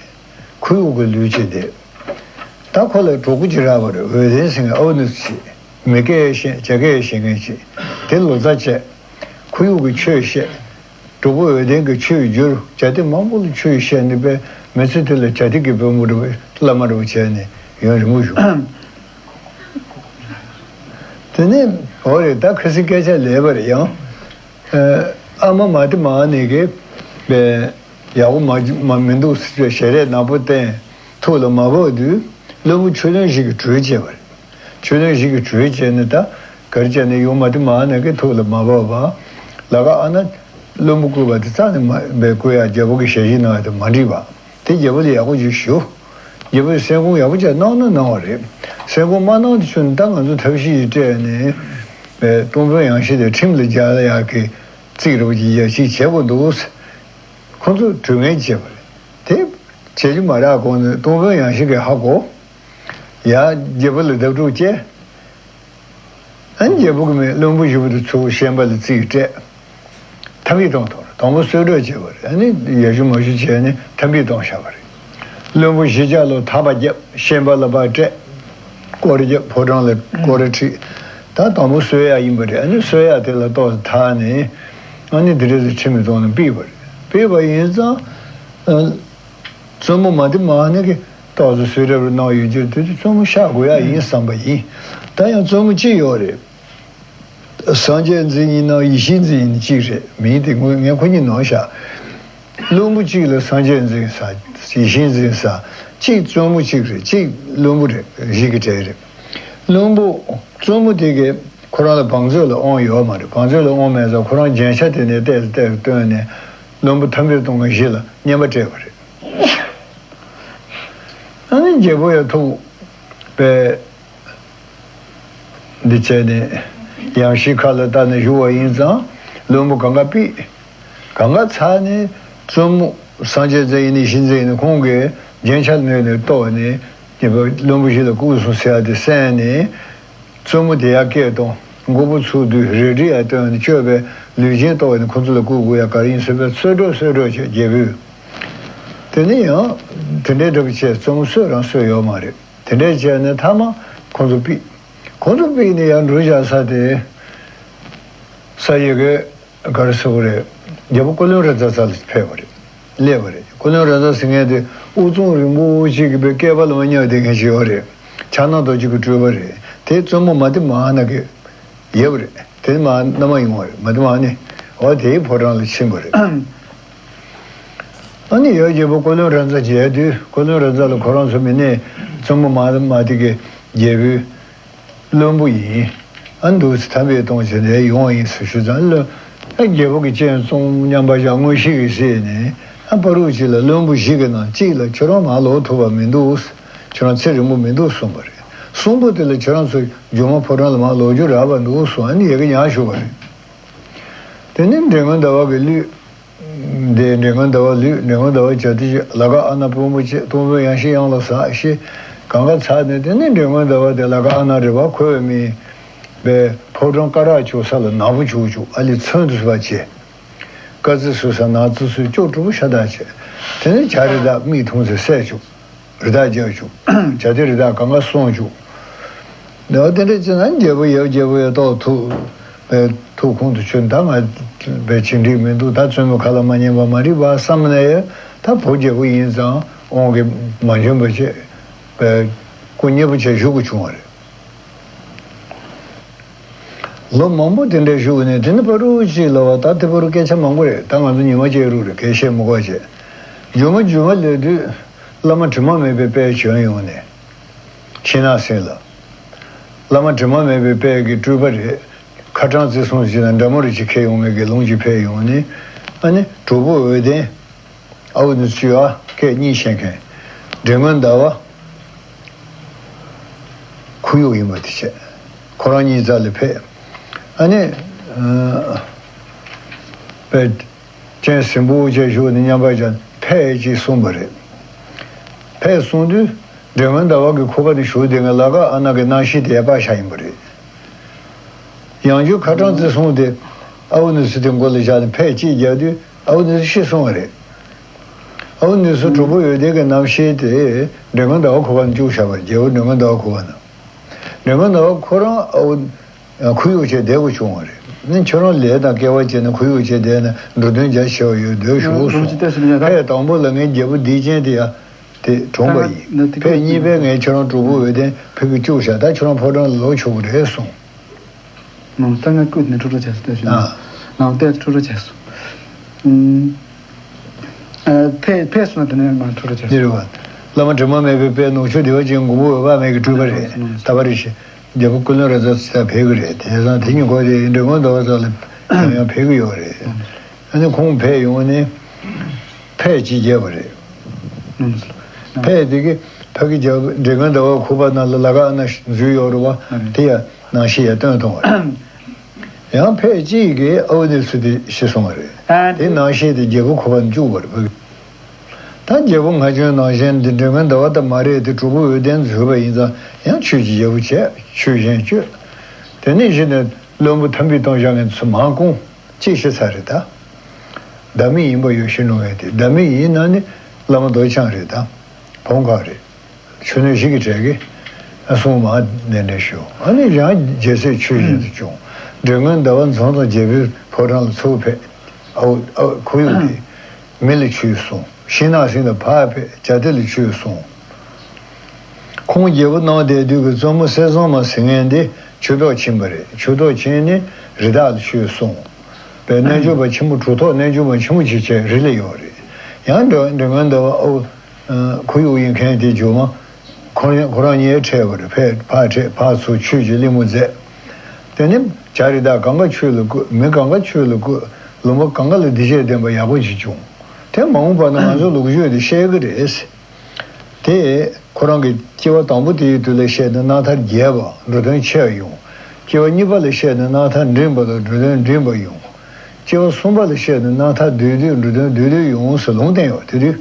ཁོར་ཡུག་གི་ལུས་བྱས་བསྡད། ད་ཁོ་ལ་གྲོགས་པོ་ཅིག་རག་པ་རེད་འོད་ལྡན་ཟེར་མཁན་ཨོ་ནུ་ཅིག་མི་སྐད་ཤེས་བྱ་སྐད་ཤེས་མཁན་ཅིག་དེ་ལོ་ཙཱ་བྱས། ཁོར་ཡུག་གི་ཆོས་བཤད། གྲོགས་པོ་འོད་ལྡན་གྱིས་ཆོས་བསྒྱུར་བྱ་དེ་མང་པོ་ལ་ཆོས་བཤད་ནས་པས་མི་ཚེ་དེ་ལ་བྱ་དེ་གི་བུ་མོ་རེ་བ་བླ་མ་རེ་བ་བྱས་ནས་ཡུན་རིང་པོ་བཞུགས། དེ་ནས་ འོ་རེད། ད་ཁ་སང་སྐད་ཆ་ལས་པ་རེད་ཡང་། ཨ་མ་མ་ཏི་མ་ནི་གི་བས་ཡག་པོ་མ་མ་མི་འདུག་ཟེར་ཞལ་རས་ནག་པོ་བསྟན། ཐུགས་ལ་མ་བབས་དུས་བློན་པོ་ཆོས་དོན་ཞིག་གིས་གྲོས་བྱས་པ་རེད། ཆོས་དོན་ཞིག་གིས་གྲོས་བྱས་ནས་ད་ག་རེ་བྱས་ནས་ཡོང་མ་ཏི་མ་ནི་གི་ཐུགས་ལ་མ་བབས་པ། ལ་ཀ་ཨ་ན་བློན་པོ་བསྐོས་པ་དེ་རྩ་ནས་མ་བས་བསྐོས་ཡ། རྒྱལ་པོ་གི་ཞལ་བཞེས་གནང་ཡ་དེ་མ་འགྲིག་པ། དེ་རྒྱལ་པོ་ལ་ཡག་པོ་ཅིག་ཞུ། རྒྱལ་པོས་སེམས་ཁོང་ཡག་པོ་ཅིག་གནང་ན་གནང་བ་རེད། སེམས་ཁོང་མ་གནང་དུས་ཚོད་ནི་ད་ང་ཚོ་ཐབས་ཤེས་ཤིག་སྤྲད་ནས་པའི་སྟོང་དཔོན་ཡང་ཤི་དེ་ཁྲིམས་ལ་སྦྱར་ཡག་གི་རྩིས་རེ་བ་ཅིག་ཡ་ཅིག་བྱེད་དགོས་འདུག། ཁོང་ཚོས་གྲོས་ངན་བྱས་པ་རེད། དེ་བྱེད་རྒྱུ་མ་རག་གོང་ནས་སྟོང་དཔོན་ཡང་ཤི་གིས་ཧ་གོ། ཡ། རྒྱལ་པོ་ལ་བརྡབ་སྤྲོད་བྱས། ཨ་ནི་རྒྱལ་པོ་གི་མི་བློན་པོ་བཞི་པོ་དེ་ཚུར་ཤན་པ་ལ་རྩིས་སྤྲད། འཐབ་འོས་གཏོང་ཐུབ། དང་པོ་གསོད་རོགས་བྱས་པ་རེད། ཨ་ནི་ཡར་ཞུ་མར་ཞུ་བྱས་ནས་འཐབ་འོས་གཏོང་བཞག་པ་རེད། བློན་པོ་བཞི་ཆ་ལ་ཐག་པ་བརྒྱབ། ཤན་པ་ལ་ཕར་སྤྲད། སྐོར་ར་བརྒྱབ། ཕོ་བྲང་ལ་སྐོར་ར་ཁྲིད། ད་དང་པོ་གསོད་ཡག་ཡིན་པ་རེད། ཨ་ནི་གསོད་ཡག་དེ་ལ་ཏོག་ཙམ་ཐར་ནས་ཨ་ནི་འདི་འདྲ་ཟེར་ཁྲིམས་མི་གཏོང་ནས་ཕུད་པ་རེད། ཕུད་པ་ཡིན་ཙང་། བཙུན་མོ་མ་ཏི་མ་ནི་གི་ཏོག་ཙམ་གསོལ་རས་རུ་གནང་ཡོད་ཀྱི་དུས་དེ་བཙུན་མོ་གཤགས་དགོས་ཡག་ཡིན་བསམ་པ་ཡིན། ད་ཡང་བཙུན་མོ་གཅིག་ཡོད་རེད། སངས་རྒྱས་འཛིན་ཡིན་ནམ་ཡིད་བཞིན་འཛིན་ཡིན་གཅིག་རེད། མིང་དེ་ངོས་ངས་ཁོ་གཉིས་ནོར་བཞག། བློན་པོ་གཅིག་ལ་སངས་རྒྱས་འཛིན་ས། ཡིད་བཞིན་འཛིན་ས། གཅིག་བཙུན་མོ་གཅིག་རེད། གཅིག་བློན་པོ་རེད། བཞི་གི་གྲས་རེད། བློན་པོ་བཙུན་མོ་དེ་གས་ཁོ་རང་ལ་བང་མཛོད་ལ་དབང་ཡོད་མ་རེད། བང་མཛོད་ལ་དབང་མེད་ཙང་ཁོ་རང་རྒྱན་ཆ་དེ་ནས་བལྟས་བལྟས་བཏོན་ནས་བློན་པོ་འཐབ་འོས་གཏོང་མཁན་བཞི་ལ་རྔན་པ་སྤྲད་པ་རེད། ཨ་ནི་རྒྱལ་པོ་ཡང་ཐུག་པས། འདི་བྱས་ནས་ཡང་ཤི་ཁ་ལ་བལྟས་ནས་བཞུགས་པ་ཡིན་ཙང་བློན་པོ་གང་ག་ཕུད། གང་ག་ཚར་ནས་བཙུན་མོ་སངས་རྒྱས་འཛིན་ཡིན་ནི་ཡིད་བཞིན་འཛིན་ཡིན་ནི་ཁོང་གིས་རྒྱན་ཆ་ལ་གནོན་ནས་གཏོར་ནས་བློན་པོ་བཞི་ལ་བཀུག་སོང་ཟེར་ཡ་དེ་གསན་ནས། བཙུན་མོ་དེ་ཡར་སྐད་བཏང་། མགོ་བོ་ཚུགས་དུས་རལ་གྲི་ཡར་བཏོན་ནས་གཅོད་པའི་ལུས་ཅན་གཏོར་ནས་ཁོ་ཚོ་ལ་བཀུག་དགོས་ཡ་ག་རེ་ཡིན་ཟེར་བས། གསོད་རོགས་གསོད་རོགས་བྱས། རྒྱལ་པོས། དེ་ནས་ཡང་དེ་འདྲའི་འདྲ་པོ་བྱས། བཙུན་མོ་གསོད་རང་གསོད་ཡོད་མ་རེད། དེ་འདྲས་བྱས་ནས་མཐའ་མ་ཁོང་ཚོ་ཕུད། ཁོང་ཚོ་ཕུད་ནས་ཡར་འགྲོ་བཞག་ས་དེ། ས་ཡི་གེ་ག་རེ་ཟེར་དགོས་རེད། རྒྱལ་པོ་ཀུན་གླེང་རིག་འཛིན་ས་ལ་ཕེབས་པ་རེད། སླེབས་པ་རེད། ཀུན་གླེང་རིག་འཛིན་ཟེར་མཁན་དེ་དབུ་གཙང་རིང་པོ་ཅིག་གི་བཀའ་བཀོད་ལ་མ་ཉལ་བསྡད་མཁན་ཞིག་ཡོད་རེད། ཕྱག་ན་རྡོ་རྗེ་གི་སྤྲུལ་པ་རེད། དེ་བཙུན་མོ་མ་ཏི་མ་ན་གི་ཡབ་རེད། དེ་མ་མནའ་མ་ཡོང་བ་རེད། མ་ཏི་མ་ནི་འོ་དེའི་ཕོ་བྲང་ལ་ཕྱིན་པ་རེད། ཨ་ནི་ཡབ་རྒྱལ་པོ་ཀུན་གླེང་རིག་འཛིན་མཇལ་དུས། ཀུན་གླེང་རིག་འཛིན་ལ་ཁོ་རང་ཚོ་མི་སྣའི་བཙུན་མོ་མ་མ་ཏི་གི་རྒྱལ་པོའི་བློན་པོ་ཡིན། ཨ་འདུག་སེ་འཐབ་འོས་གཏོང་བྱས་ནས་ཡོང་བ་ཡིན་ཟེར་ཞུས་ཙང་། ལོ་ཨ་རྒྱལ་པོ་གི་སྤྱན་བཙུམ། མཉམ་པར་བཞག་མངོན་ཤེས་ཀྱིས་གཟིགས་ནས། ཨ་བར་དུ་གཅིག་ལ་བློན་པོ་བཞི་གི་ནང་གཅིག་ལ་ཁྱོད་རང་མར་ལོག་ཐུབ་པ་མི་འདུག། ཁྱོད་རང་ཚེ་རིང་པོ་མི་འདུག་གསུངས་པ་རེད། གསུངས་པ་དེ་ལ་ཁྱོད་རང་ཚོ་རྒྱུ་མ་ཕོ་བྲང་ལ་མར་ལོག་རྒྱུ་རག་པ་འདུག་གསུངས། ཨ་ནི་ཡ་གི་ཉག་ཞུ་བ་རེད། དེ་ནས་འདྲེ་སྔོན་ཟླ་བ་གི་གླུད། དེ་འདྲེ་སྔོན་ཟླ་བ་གླུད། འདྲེ་སྔོན་ཟླ་བ་བྱ་དེ་ལ་ཀ་ཨ་ན་བུ་མོ་བྱས། སྟོང་དཔོན་ཡང་ཤི་གཡང་ལ་ཟག་ཤི། གང་ག་ཚར་ནས་དེ་ནས་འདྲེ་སྔོན་ཟླ་བ་དེ་ལ་ཀ་ཨ་ན་རི་བ་ཁོལ་བའི་མི་པའི་ཕོ་བྲང་སྐ་རགས་བྱུག་ས་ལ་ནག་པོ་བྱུག་བྱུག། ཨ་ལི་ཚོན་དུ་བྱས། དཀར་རྩི་བཟོས་ས་ནག་རྩི་བཟོས། སྐྱོ་གྲུ་པོ་ཤ་སྟག་བྱས། དེ་ནས་བྱ་རི་དྭགས་མིག་ཐུང་ཚེ་བསད་བཅུག། རི་དྭགས་རྒྱག་བཅུག། བྱ་དེ་རི་དྭགས་གང་ག་སོང་བཅུག། འདི་བ་དེ་འདྲ་བྱས་ན་རྒྱལ་པོ་ཡབ་རྒྱལ་པོ་ཡ་ཏོག་ཐུག་པའི་ཐུགས་ཁོང་དུ་ཆུད། ད་ང་པའི་བྱེད་འགྲིག་མི་འདུག། ད་བཙུན་མོ་ཁ་ལ་མ་ཉན་པ་མ་རིག་པ་བསམ་ནས། ད་བུ་རྒྱལ་པོ་ཡིན་ཙང་དབང་གིས་མ་འབྱོན་པ་བྱས་པའི་སྐུ་མཉེལ་པོ་བྱས་བཞུགས་དགོས་བྱུང་བ་རེད། ལོ་མང་པོ་དེ་འདྲ་བཞུགས་ནས། དེ་ནི་བར་དུ་ཅིག་ལ་བ། ད་དེ་བར་སྐད་ཆ་མང་པོ་རེད། ད་ང་ཚོ་ཉི་མ་གཅིག་རུ་རེད། གལ་བཤད་མི་དགོས་བྱས། རྒྱུ་མ་རྒྱུ་མ་ལས་དུས་བླ་མ་དྲི་མ་མེད་པའི་དཔལ་བྱོན་ཡོང་ནས། ཤིང་ནགས་སེང་ལ། བླ་མ་དྲི་མ་མེད་པའི་དཔལ་གྱི་སྤྲུལ་པ་རེད། ཁ་སྦྲང་རྩེ་སྲུང་ཅིག་དང་འདྲ་མོ་རེ་ཅིག་ཁྱེར་ཡོང་མཁན་གྱི་ལུང་ཅིག་ཕེབས་ཡོང་ནས། ཨ་ནི་གྲོགས་པོ་འོད་ལྡན། ཨའུ་ནི་སུ་ཡ་སྐད་གཉིས་ཤེས་མཁན། འདྲེ་སྔོན་ཟླ་བ། ཁོར་ཡུག་ཡིན་པ་དེ་བྱས། ཁོ་རང་གཉིས་རྩ་ལ་ཕེབས། ཨ་ནི། ཨ། པའི་སྤྱན་ཟིམ་པོ་བྱས་བཞུགས་ནས་མཉམ་པར་བཞག་ཕེབས་ཅེས་གསུངས་པ་རེད། ཕེབས་གསུངས་དུས་འདྲེ་སྔོན་ཟླ་བ་གི་ཁུག་པ་ནས་ཞུགས་དེ་ང་ལ་ཀ་ཨ་ན་གི་རྣམ་ཤེས་དེ་ཡར་སྤར་བཞག་ཡིན་པ་རེད། ཡང་བསྐྱར་ཁ་སྦྲང་རྩེ་སྲུང་དེ་ཨའུ་ནི་སུ་དེ་མགོ་ལ་བཞག་ནས་ཕེབས་ཅེས་རྒྱག་དུས། ཨའུ་ནི་སུ་ཤི་སོང་བ་རེད། ཨའུ་ནི་སུ་གྲོགས་པོ་འོད་ལྡན་གྱི་རྣམ་ཤེས་དེ་འདྲེ་སྔོན་ཟླ་བ་ཁུག་པ་ནས་བཅུག་བཞག་པ་རེད། རྒྱལ་པོ་འདྲེ་སྔོན་ཟླ་བ་ཁུག་པ་ན། འདྲེ་སྔོན་ཟླ་བ་ཁོ་རང་ཨའུ། ཁོར་ཡུག་བྱས་བསྡད་དགོས་བྱུང་བ་རེད། ནི་ཁྱོད་རང་ལས་དང་སྐལ་བ་བྱས་ནས་ཁོར་ཡུག་བྱས་བསྡད་ན་འགྲོ་དོན་རྒྱ་ཆེ་བ་ཡོད་འདོད་ཞུ་གསུངས། ཕས་དང་པོ་ལ་ངའི་རྒྱལ་པོ་སྡིག་ཅན་དེ་ཡ་དེ་གྲོངས་པ་ཡིན། ཕས་གཉིས་པའི་ངས་ཁྱོད་རང་གྲོགས་པོ་འོད་ལྡན་ཕ་གིར་བཅུག་བཞག། ད་ཁྱོད་རང་ཕོ་བྲང་ལ་ལོག་ཆོག་གི་རེད་གསུངས། ནང་ལྟ་ང་བསྐུལ་ནས་ཁྲུ་ཁྲུ་བྱས་སོང་བལྟས་ཞུ། ཨ། ནང་བལྟས་ཁྲུ་ཁྲུ་བྱས་སོང་། ཨ། ཕེབས་ཕེབས་སོང་ན་དེ་ནས་ང་ཁྲུ་ཁྲུ་བྱས་འདི་རེད་སོང་། བ། བླ་མ་དྲི་མ་མེད་པའི་དཔལ་ནུ་ཞོ་བདེ་བ་ཅན་མགོན་པོ་འོད་དཔག་མེད་ཀྱི་སྤྲུལ་པ་རེད། ལྟ་བ་རེ་ཞིག་རྒྱལ་པོ་ཀུན་ལེགས་རབ་རྩ་ཚེ་ཕེབས་ཀྱི་རེད། དེང་སང་དེ་ཉིན་གོ་དེ་འབྲི་གུང་ཟླ་བ་ཚོ་ལ་ཡང་ཡང་ཕེབས་ཀྱི་ཡོད་རེད། ཨ་ནི་ཁོང་ཕེབས་ཡོང་ནས་ཕད་ཅིག་བརྒྱབ་པ་རེད། ཕད་དེ་གི་ཕ་གི་རྒྱབ་འབྲི་གུང་ཟླ་བ་ཁུག་པ་ནང་ལ་ལ་ཁ་ཨ་ན་འཛུལ་ཡོད་རེད་བ། དེ་ཡང་ནང་ཤེས་ཡ་སྟོན་གཏོང་བ་རེད། ཡང་ཕད་ཅིག་གིས་ཨའུ་ནི་སུ་དེ་ཤི་སོང་བ་རེད། དེ་ནང་ཤེས་དེ་རྒྱལ་པོ་ཁུག་པ་ནས་བཅུག་པ་རེད། ད་རྒྱལ་པོ་ང་ཁྱོད་ནང་བཞིན་འདི་འབྲི་གུང་ཟླ་བ་ད་མ་རེད། དེ་གྲུབ་པ་འོད་ལྡན་འཛུལ་བ་ཡིན་ཙང་ཡང་ཆོས་ཀྱི་རྒྱལ་པོ་བྱས་ཆོས་གཞན་སྤྱོད། དེ་ནས་གཞི་ནས་བློན་པོ་ཐམས་ཅད་གཏོང་བཞག་མཁན་ཚོ་མང་ཀུན་གཅིག་ཤི་ཚར་རེད་ད། བདག་མེད་ཡིན་པ་ཡོད་ཤི་ནོ་ངས་དེ་བདག་མེད་ཡིན་ན་ནི་བླ་མ་རྡོ་རྗེ་འཆང་རེད་ད། བོང་ཁ་རེད། ཆུ་སྣོད་བཞི་གི་གྲས་ཀྱི་ཨ་སྲུང་མ་གདན་འདྲེན་ཞུ། ཨ་ནི་ཡང་རྒྱལ་སྲས་ཆོས་བཞིན་དུ་སྐྱོང་། འབྲི་གུང་ཟླ་བ་འཛོམས་དང་རྒྱལ་པོའི་ཕོ་བྲང་ལ་ཚུར་ཕེབས། ཨའུ་ཨའུ་ཁོར་ཡུག་དེ་མི་ལ་ཆོས་གསུངས། ཤིང་ནགས་སེང་དང་ཕར་ཕེབས་བྱ་དེ་ལ་ཆོས་གསུངས། ཁོང་རྒྱལ་པོ་གནང་བསྡད་དུས་ཀྱི་བཙུན་མོ་གསེར་བཟང་མ་ཟེར་མཁན་དེ་ཆོས་ཐོག་ཕྱིན་པ་རེད། ཆོས་ཐོག་ཕྱིན་ནས་རི་དྭགས་ལ་ཆོས་གསུངས། པའི་རྣལ་འབྱོར་པ་ཆེན་པོ་གྲུབ་ཐོབ་རྣལ་འབྱོར་པ་ཆེན་པོ་ཅིག་བྱས་རི་ལ་ཡོད་རེད། ཡང་འབྲི་འབྲི་གུང་ཟླ་བ་ཨའུ་ཁོར་ཡུག་ཡིན་མཁན་དེ་རྒྱུ་མ་ཁོ་རང་ཁོ་རང་ཉིད་འཕྲད་པ་རེད། ཕར་ཕར་འཕྲད་ཕར་ཚུར་ཆོས་ཀྱི་གླེང་མོ་མཛད། དེ་ནས་བྱ་རི་དྭགས་གང་ག་ཆོས་ལ་བཀོད། མི་གང་ག་ཆོས་ལ་བཀོད། ལུང་པ་གང་ག་ལ་སྡིག་ཆེ་ལྡན་པ་ཡག་པོ་ཅིག་བྱུང་། དེ་མ་འོངས་པ་ན་ང་ཚོ་ལོ་རྒྱུས་དེ་བཤད་གི་རེད། དེ་ཁོ་རང་གི་སྐྱེ་བ་དང་པོ་དེའི་དུས་ལ་བཤད་ན་རྣམ་ཐར་རྒྱས་པ་འགྲོ་དོན་ཆེ་བ་ཡོང་། སྐྱེ་བ་གཉིས་པ་ལ་བཤད་ན་རྣམ་ཐར་འབྲིང་བ་དང་འགྲོ་དོན་འབྲིང་བ་ཡོང་། སྐྱེ་བ་གསུམ་པ་ལ་བཤད་ན་རྣམ་ཐར་བསྡུས་བསྡུས་འགྲོ་དོན་བསྡུས་བསྡུས་ཡོང་ཟེར་ལུང་བསྟན་ཡོད་དེ་དུས།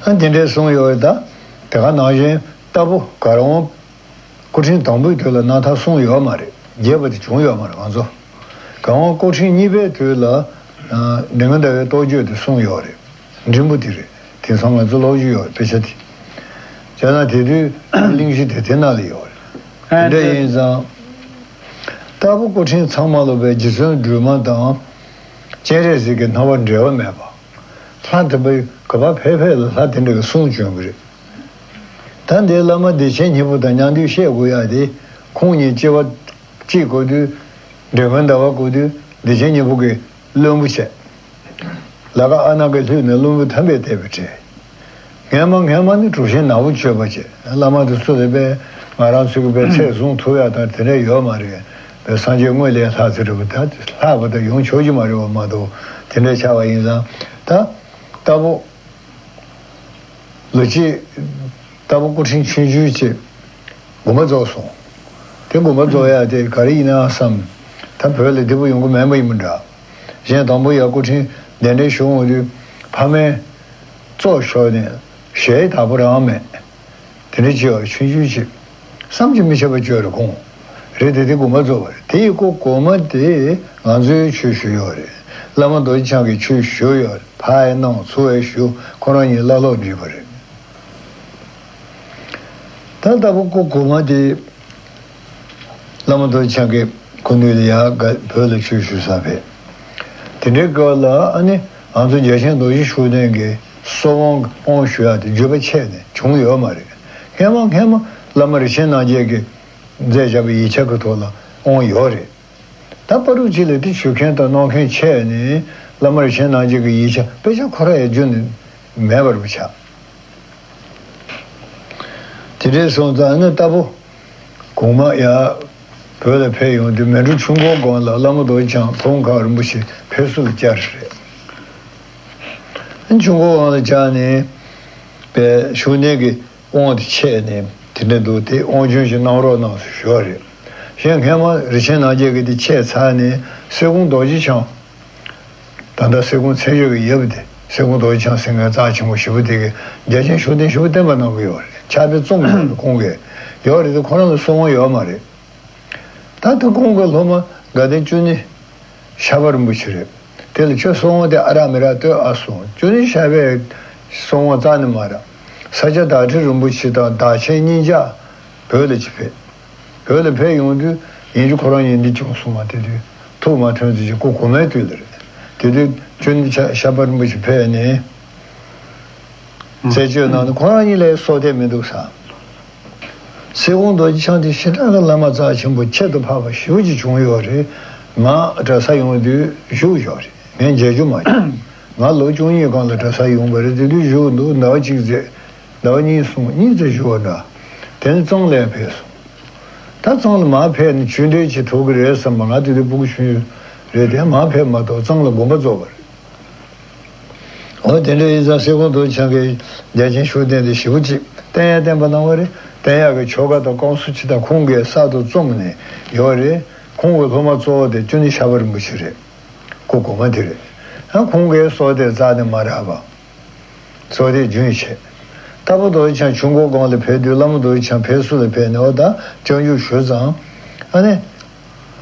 ཨ་དེ་འདྲའི་གསུངས་ཡོད་རེད་ད། དེ་ག་ནང་བཞིན་ལྟ་བུ་གར་འོང་སྐུ་ཕྲེང་དང་པོའི་དུས་ལ་རྣམ་ཐར་གསུངས་ཡོད་མ་རེད། རྒྱས་པ་དེ་བྱུང་ཡོད་མ་རེད་ང་ཚོ། གར་འོང་སྐུ་ཕྲེང་གཉིས་པའི་དུས་ལ་འབྲི་གུང་ཟླ་བའི་རྟོགས་བརྗོད་དེ་གསུངས་ཡོད་རེད། འབྲིང་པོ་དེ་རེད། དེང་སང་ང་ཚོ་ཀློག་རྒྱུ་ཡོད་རེད་དཔེ་ཆ་དེ། བྱས་ན་དེ་དུས་གླེང་གཞི་དེ་དེ་ནང་ལ་ཡོད་རེད། དེ་འདྲ་ཡིན་ཙང་། ལྟ་བུ་སྐུ་ཕྲེང་ཚང་མ་ལ་བའི་རྗེ་བཙུན་སྒྲོལ་མ་དང་། སྤྱན་རས་གཟིགས་ཀྱི་སྣང་བ་འབྲལ་བ་མེད་པ། ལྷ་དེ་པའི་ག་པ་ཕལ་ཕལ་ལ་ལྷ་དེ་འདྲ་གི་གསུང་བྱོན་གི་རེད། ད་འདིའི་བླ་མ་བདེ་ཆེན་སྙིང་པོ་དང་མཉམ་འདུས་བཤད་དགོས་ཡ་དེ། ཁོང་གཉིས་སྐྱེ་བ་གཅིག་གོ་དུས། འབྲི་གུང་ཟླ་བ་གོ་དུས་བདེ་ཆེན་སྙིང་པོ་གི་བློན་པོ་བྱས། ལ་ཁ་ཨ་ན་གི་ལྷུས་ནས་བློན་པོ་ཐམས་པས་བཏད་པའི་གྲས། སྔན་མ་སྔན་མ་ནི་གྲུབ་ཆེན་ནག་པོ་སྤྱོད་པ་བྱས། བླ་མ་དེ་ཚོ་ལས་པས་ང་རང་ཚོ་གི་པའི་ཚད་བཟུང་ཐུབ་ཡ་དང་དེ་འདྲ་ཡོད་མ་རེད། པའི་སངས་རྒྱས་དངོས་ལས་ལྷག་ཚེ་རིང་པོ་ད་ལྷག་པ་དང་ཡོང་ཆོག་གི་མ་རེད་བ་མ་གཏོགས་དེ་འདྲ་ཆགས་པ་ཡིན་ཙང་ད་ལྟ་བུ། ལོ་གཅིག་ལྟ་བུ་སྐུ་ཕྲེང་ཆུང་ཆུང་ཅིག་དགོངས་པ་རྫོགས་སོང་། དེ་དགོངས་པ་རྫོགས་ཡ་དེ་ག་རེ་ཡིན་ན་བསམ། ད་བོད་ལ་བདེ་པོ་ཡོང་གི་མེད་པ་ཡིན་པ་འདྲ། གཞན་དང་པོ་ཡ་སྐུ་ཕྲེང་གདན་འདྲེན་ཞུ་འོང་དུས་ཕ་མས་བཙོག་ཤོར་ནས་ཞལ་དག་པོ་རང་མེད། དེ་འདྲ་བྱས་པ་ཆུང་ཆུང་ཅིག་བསམ་གྱིས་མི་ཁྱབ་པ་བྱོས་རེ་ཁོང་རེད་དེ་དེ་དགོངས་པ་རྫོགས་པ་རེད། དེ་ཡི་སྐུ་གོང་མ་དེ་ང་ཚོའི་ཆོས་ཞུ་ཡོད་རེད། བླ་མ་རྡོ་རྗེ་འཆང་གི་ཆོས་ཞུ་ཡོད་རེད། ཕ་ཡི་གནང་ཚུར་ཡི་ཞུ་ཁོ་རང་གཉིས་བླ་ལོག་འགྲིག་པ་རེད། ད་ལྟ་བུ་སྐུ་གོང་མ་དེ་བླ་མ་རྡོ་རྗེ་འཆང་གི་སྐུ་མདུན་ལ་ཡར་བོད་ལ་ཆོས་ཞུ་ས་ཕེབས། དེ་འདྲའི་སྐབས་ལ་ཨ་ནི་ང་ཚོ་རྒྱལ་ཆེན་རྡོ་རྗེ་ཤུགས་ལྡན་གྱི་སྲོག་དབང་དབང་ཞུ་ཡག་དེ་བརྒྱུད་པ་ཆད་ནས་བྱུང་ཡོད་མ་རེད། སྔན་མ་སྔན་མ་བླ་མ་རིན་ཆེན་རྣམ་རྒྱལ་གྱིས་མཛད་བཞག་པའི་ཡིག་ཆ་གི་ཐོག་ལ་དབང་ཡོད་རེད། ད་པ་རུ་ཅིག་ལ་དེ་ཞུ་མཁན་དང་གནང་མཁན་ཆད་ནས་བླ་མ་རིན་ཆེན་རྣམ་རྒྱལ་གྱི་ཡིག་ཆ་དཔེ་ཆ་ཁོ་རང་ཡང་བརྒྱུད་ནས་མེད་པར་ཆགས། དེ་འདྲའི་སོང་ཙང་ནི་ལྟ་བུ་གོང་མ་ཡར་བོད་ལ་ཕེབས་ཡོང་དུས་མལ་གྲོ་ཆུ་འགོའི་སྒང་ལ་བླ་མ་རྡོ་རྗེ་འཆང་ཁོང་ག་རིན་པོ་ཆེ་ཕེབས་བསུ་ལ་བཅར་རེད། ཆུ་འགོའི་སྒང་ལ་བཅར་ནས་པའི་ཤུགས་ལྡན་གྱི་དབང་དེ་ཆད་ནས་དེ་འདྲ་འདུག་དེ་དབང་སྐྱོན་ཞིག་གནང་རོགས་གནང་ཟེར་ཞུ་བ་རེད། གཞན་སྔན་མ་རིན་ཆེན་རྣམ་རྒྱལ་གྱི་དེ་ཆད་ཚར་ནས་སྲས་སྐུ་རྡོ་རྗེ་འཆང་། ད་ལྟ་སྲས་སྐུ་མཚན་བརྗོད་ཀྱི་ཡབ་དེ་སྲས་སྐུ་རྡོ་རྗེ་འཆང་ཟེར་མཁན་རྩ་ཆེན་པོ་ཞེ་པོ་དེ་གིས་རྒྱལ་ཆེན་ཤུགས་ལྡན་ཞེ་པོ་བསྟན་པ་གནང་གི་ཡོད་རེད། ཕྱག་དཔེ་རྩོམ་ཡོད་རེད་ཁོང་གིས། ཡོད་རེད་དེ་ཁོ་རང་ལ་སྲུང་དབང་ཡོད་མ་རེད། ད་ལྟ་ཁོང་གི་སློབ་མ་དགའ་ལྡན་ཅུ་ནི་ཤར་པ་རིན་པོ་ཆེ་རེད། དེ་ལ་ཁྱོད་སྲུང་དབང་དེ་ཨ་རག་མི་རག་ལྟོས་ཨ་གསུངས། ཅུ་ནི་ཤར་པས་སྲུང་དབང་རྩ་ནས་མ་རག་ས་སྐྱ་བདག་ཁྲི་རིན་པོ་ཆེ་དང་བདག་ཆེན་གཉིས་ཆ་བོད་ལ་ཅིག་ཕེབས། བོད་ལ་ཕེབས་ཡོང་དུས་ཡིན་རྒྱུ་ཁོ་རང་ཡིན་འདི་བྱུང་སོང་བ་དེ་དུས་ཐུགས་མ་མཐུན་ཚེ་ཅིག་སྐུ་གོང་མའི་དུས་ལ་རེད། དེ་དུས་ཅུ་ནི་ཤར་པ་རིན་པོ་ཆེ་ཕེབས་ནས་རྩད་གཅོད་གནང་ནས་ཁོ་རང་གཉིས་ལ་སྲོག་ཐེག་མི་འདུག་ས། སེ་གོང་རྡོ་རྗེ་འཆང་དེ་ཞེ་དྲག་གི་བླ་མ་རྩ་ཆེན་པོ་ཁྱད་དུ་འཕགས་པ་ཞེ་པོ་ཅིག་བྱུང་ཡོད་རེད། ང་གྲྭ་ས་ཡོང་དུས་བཞུགས་ཡོད་རེད། ངས་མཇལ་རྒྱུ་མ་བྱུང་། ང་ལོ་བཅུ་གཉིས་སྒང་ལ་གྲྭ་ས་ཡོང་བ་རེད། དེ་དུས་བཞུགས་འདུག་ཟླ་བ་གཅིག་ཙམ། ཟླ་བ་གཉིས་གསུམ། གཉིས་ཙམ་བཞུགས་པ་འདྲ། དེ་ནས་གཙང་ལ་ཕེབས་སོང་། ད་གཙང་ལ་མར་ཕེབས་ནས་ཆོས་འབྲེལ་ཅིག་ཐོབ་ཀྱི་རེད་བསམ་པ། ང་དེ་དུས་ཕྲུ་གུ་ཆུང་ཆུང་རེད་དེ། མར་ཕེབས་མ་གཏོགས་གཙང་ལ་དགོན་པ་རྫོགས་པ་རེད། འོ་དེ་འདྲ་ཡིན་ཙང་སེ་གོང་རྡོ་རྗེ་འཆང་གིས་རྒྱལ་ཆེན་ཤུགས་ལྡན་དེ་ཞེ་པོ་ཅིག་བསྟེན་ཡ་བསྟེན་པ་གནང་བ་རེད། བསྟེན་ཡག་གི་ཆོ་ག་དང་བསྐང་གསོ་ཅིག་ད་ཁོང་གིས་གསར་དུ་རྩོམ་ནས་ཡོད་རེད། ཁོང་གི་སློབ་མ་གཙོ་བོ་དེ་ཅོ་ནེ་ཤར་པ་རིན་པོ་ཆེ་རེད། སྐུ་གོང་མ་དེ་རེད། ཡང་ཁོང་གིས་སྲོག་གཏད་རྩ་ནས་མ་རག་པ། སྲོག་གཏད་རྒྱུན་ཆད། རྟ་ཕོ་རྡོ་རྗེ་འཆང་ཆུ་འགོ་སྒང་ལ་ཕེབས་དུས་བླ་མ་རྡོ་རྗེ་འཆང་ཕེབས་བསུ་ལ་ཕེབས་ནས་འོ་ད་སྐྱབས་འཇུག་ཞུས་ཙང་། ཨ་ནི།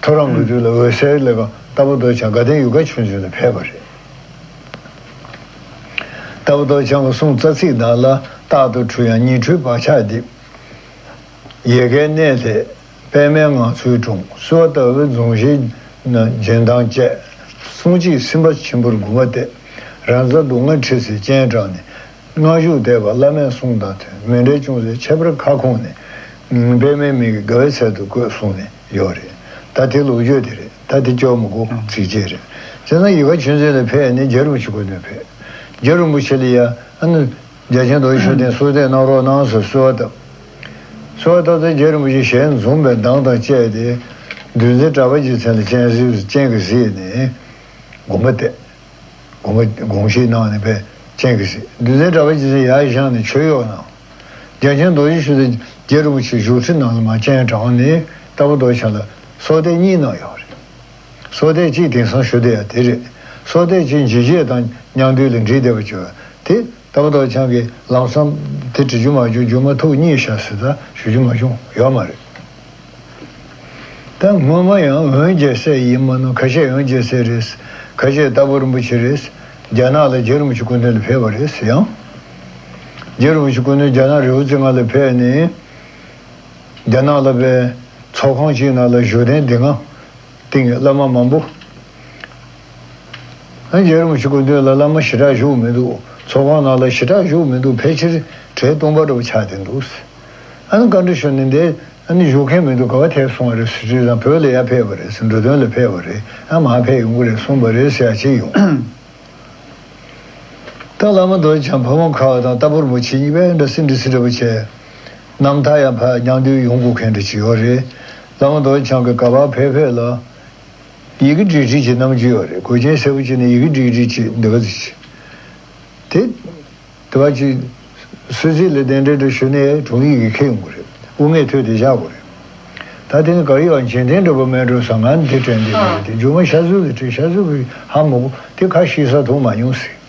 ཐོ་རངས་ཀྱི་དུས་ལ་འོད་གསལ་ལས་ཀ་རྟ་ཕོ་རྡོ་རྗེ་འཆང་དགའ་ལྡན་ཡུལ་ཁ་ཆོས་འཛིན་ལ་ཕེབས་པ་རེད། རྟ་ཕོ་རྡོ་རྗེ་འཆང་གི་གསུང་རྩ་ཚིག་ནང་ལ། རྟག་ཏུ་འཁྲུལ་ཡང་ཉིད་འཁྲུལ་བག་ཆགས་འདི། ཡལ་གའི་གནས་ལྷས་པདྨའི་ངང་ཚུལ་འཁྲུངས། བསུ་བ་ལྟ་བུའི་རྫོང་གཞིའི་སྦྱིན་ཐང་བཅད། གསུང་གཅིག་སེམས་དཔའ་ཆེན་པོར་འགུགས་པ་སྟེ། རང་རྩལ་སྡུག་བསྔལ་འཁྲི་སའི་སྤྱན་དྲངས་ནས། སྔ་བཞུགས་འདས་པ་བླ་མའི་གསུང་དང་མཐུན། མཎྜལ་ཅུང་ཟད་ཁྱད་པར་ཁ་སྐོང་ནས། པདྨའི་མིག་གིས་དགའ་བའི་ཚལ་དུ་བཀོད་གསུངས་ནས་ཡོད་རེད། ད་དེ་ལོ་རྒྱུས་དེ་རེད། ད་དེ་སྐྱོར་མི་དགོས། ཚིགས་བཅད་རེད། བྱས་ཙང་ཡུལ་ཁ་ཆོས་འཛིན་ལ་ཕེབས་ནས་རྒྱལ་བ་རིན་པོ་ཆེ་སྐུ་མདུན་ཕེབས། རྒྱལ་བ་རིན་པོ་ཆེ་ལ་ཡ་ཨ་ནི། རྒྱལ་ཆེན་རྡོ་རྗེ་ཤུགས་ལྡན་གསོལ་འདེབས་གནང་རོགས་གནང་ཟེར་གསོལ་བ་བཏབ། གསོལ་བ་བཏབ་ཚེ་རྒྱལ་བ་རིན་པོ་ཆེ་ཞལ་འཛུམ་པའི་མདངས་དང་བཅས་ཏེ། འདུལ་འཛིན་གྲགས་པ་རྗེ་བཙུན་ལ་སྤྱན་གཟིགས། སྤྱན་གྱིས་གཟིགས་ནས་དགོངས་པ་གཏད། དགོངས་པ་དགོངས་བཞེས་གནང་ནས་པས་སྤྱན་གྱིས་གཟིགས། འདུལ་འཛིན་གྲགས་པ་རྗེ་བཙུན་ཡར་བཞེངས་ནས་མཆོད་གཡོག་གནང་། རྒྱལ་ཆེན་རྡོ་རྗེ་ཤུགས་ལྡན་རྒྱལ་བ་རིན་པོ་ཆེའི་བཞུགས་ཁྲི་ནང་ལ་མར་སྤྱན་དྲངས་ནས་རྟ་ཕོ་རྡོ་རྗེ་འཆང་ལ་གསོལ་འདེབས་གཉིས་གནང་ཡོད་རེད། གསོལ་འདེབས་གཅིག་དེང་སང་ཞུ་བསྡད་ཡ་དེ་རེད། གསོལ་འདེབས་གཅིག་འཇིགས་བྱེད་དང་མཉམ་འདུས་ལ་འབྲེལ་བསྡད་པ་བྱས་པ་དེ། རྟ་ཕོ་རྡོ་རྗེ་འཆང་གིས་ལམ་སང་དེ་འབྲི་རྒྱུ་མ་བྱུང་། རྒྱུ་མ་ཐུགས་མཉེས་ཤག་ཟེར་ད་ཞུ་རྒྱུ་མ་བྱུང་། ཡོད་མ་རེད། ད་སྔོན་མ་ཡང་འོན་རྒྱལ་སྲས་ཡིན་མ་གནང་། ཁ་ཤས་འོན་རྒྱལ་སྲས་རེད། ཁ་ཤས་རྟ་ཕོ་རིན་པོ་ཆེ་རེད། རྒྱ་ནག་ལ་རྒྱལ་བ་རིན་པོ་ཆེ་སྐུ་མདུན་ལ་ཕེབས་པ་རེད་ཟེར། ཡང་རྒྱལ་བ་རིན་པོ་ཆེ་སྐུ་མདུན་རྒྱ་ནག་རི་བོ་རྩེ་ལྔ་ལ་ཕེབས་ནས། རྒྱ་ནག་ལ་པའི་ཚོགས་ཁང་གཅིག་ནང་ལ་བཞུགས་གདན་སྡིངས་ལྔ་བཏིང་ཡོད། བླ་མ་མང་པོ། ཨ་རྒྱལ་བ་རིན་པོ་ཆེ་སྐུ་མདུན་ལ་བླ་མ་ཞེ་དྲག་བཞུགས་མི་འདུག་ཚོགས་ཁང་ནང་ལ་ཞེ་དྲག་བཞུགས་མི་འདུག་ཕལ་ཆེར་གྲལ་སྟོང་པ་འདྲ་པོ་ཆགས་བསྡད་འདུག་ཨ་ནི་བཀའ་འདྲི་ཞུ་ནས་འདི་ཨ་ནི་བཞུགས་མཁན་མི་འདུག་ག་པར་ཐལ་སོང་བ་རེད་ཟེར་དུས་ཙང་། བོད་ལ་ཡར་ཕེབས་པ་རེད་ཟེར། འགྲོ་དོན་ལ་ཕེབས་པ་རེད། ཨ་མར་ཕེབས་ཡོང་གི་རེད་གསུངས་པ་རེད་ཟེར་ཡ་ཅིག་ཡོང་། ད་བླ་མ་རྡོ་རྗེ་འཆང་ཕ་བོང་ཁ་བ་དང་རྟ་ཕོ་རིན་པོ་ཆེ་གཉིས་པོ་འདྲ་སེ་འདྲ་སེ་འདྲ་པོ་བྱས། རྣམ་ཐར་ཡང་ཕར་མཉམ་འདུས་ཡོང་དགོས་མཁན་འདྲ་ཅིག་ཡོད་རེད། བླ་མ་རྡོ་རྗེ་འཆང་གི་ག་པར་ཕེབས་ཕེབས་ལ་ཡི་གེ་བྲིས་བྲིས་ཀྱི་རྣམ་འགྱུར་ཡོད་རེད། གོས་ཆེན་སེར་པོ་གྱོན་ནས་ཡི་གེ་བྲིས་བྲིས་ཀྱི་འདི་ག་ཅིག་དེ། དེ་བ་ཅིག་སུད་སི་ལ་གདན་འདྲེན་འདྲ་ཞུས་ནས་དྲུང་ཡིག་གིས་འཁྱེར་ཡོང་གི་རེད། དབུ་མེད་ཐོད་དེ་བཞག་དགོས་རེད། ད་དེ་ནི་ག་ཡོད་འཇིག་རྟེན་འདྲ་པོ་མེད་འགྲོ་བསམ། ང་འདི་དྲན་འདི་མེད་དེ། རྒྱུ་མ་ཤ་ཟུར་གྱིས་བྲིས། ཤ་ཟུར་གྱིས་ཧ་མ་གོ། དེ་ཁ་ཕྱེ་ས་མཐོང་མ་མྱོང་ཟེར།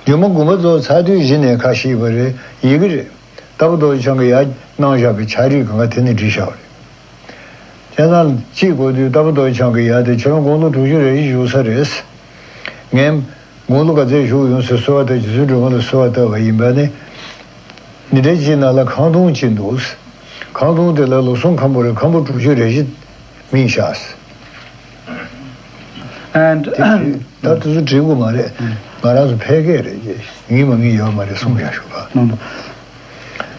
རྒྱུ་མ་དགོན་པ་རྫོགས་ཚར་དུས་གཞི་ནས་ཁ་ཕྱེ་བ་རེད། ཡི་གེ་རེད། རྟ་ཕོ་རྡོ་རྗེ་འཆང་གིས་ཡར་གནང་བཞག་པའི་ཕྱག་བྲིས་གང་ག་དེ་ནས་བྲིས་བཞག་པ་རེད། བྱས་ཙང་གཅིག་གོ་དུས་རྟ་ཕོ་རྡོ་རྗེ་འཆང་གིས་ཡར་དེ་ཁྱེད་རང་དགུང་ལོ་དྲུག་ཅུ་རེ་བཞི་བཞུགས་ས་རེད། ངས་དགུང་ལོ་ག་ཚོད་བཞུགས་ཡོང་ཟེར་གསོལ་བ་བཏབ། རྗེ་བཙུན་སྒྲོལ་མ་ལ་གསོལ་བ་བཏབ་པ་ཡིན་པ་ནི། ཉིན་གྲངས་གཅིག་ནང་ལ་ཁང་སྟོང་གཅིག་འདུག་ཁང་སྟོང་དེ་ལ་ལོ་གསུམ་ཁམ་པོ་རེད། ཁམ་པོ་དྲུག་ཅུ་རེ་བཞི་སྨིན་བཞག And དེ་ད་དུས་ཚོད་བྲིས་དགོས་མ་རེད། ང་རང་ཚོ་ཕལ་སྐད་རེད། ངེས་མ་ངེས་ཡོད་མ་རེད། གསུངས་བཞག་ཞུ་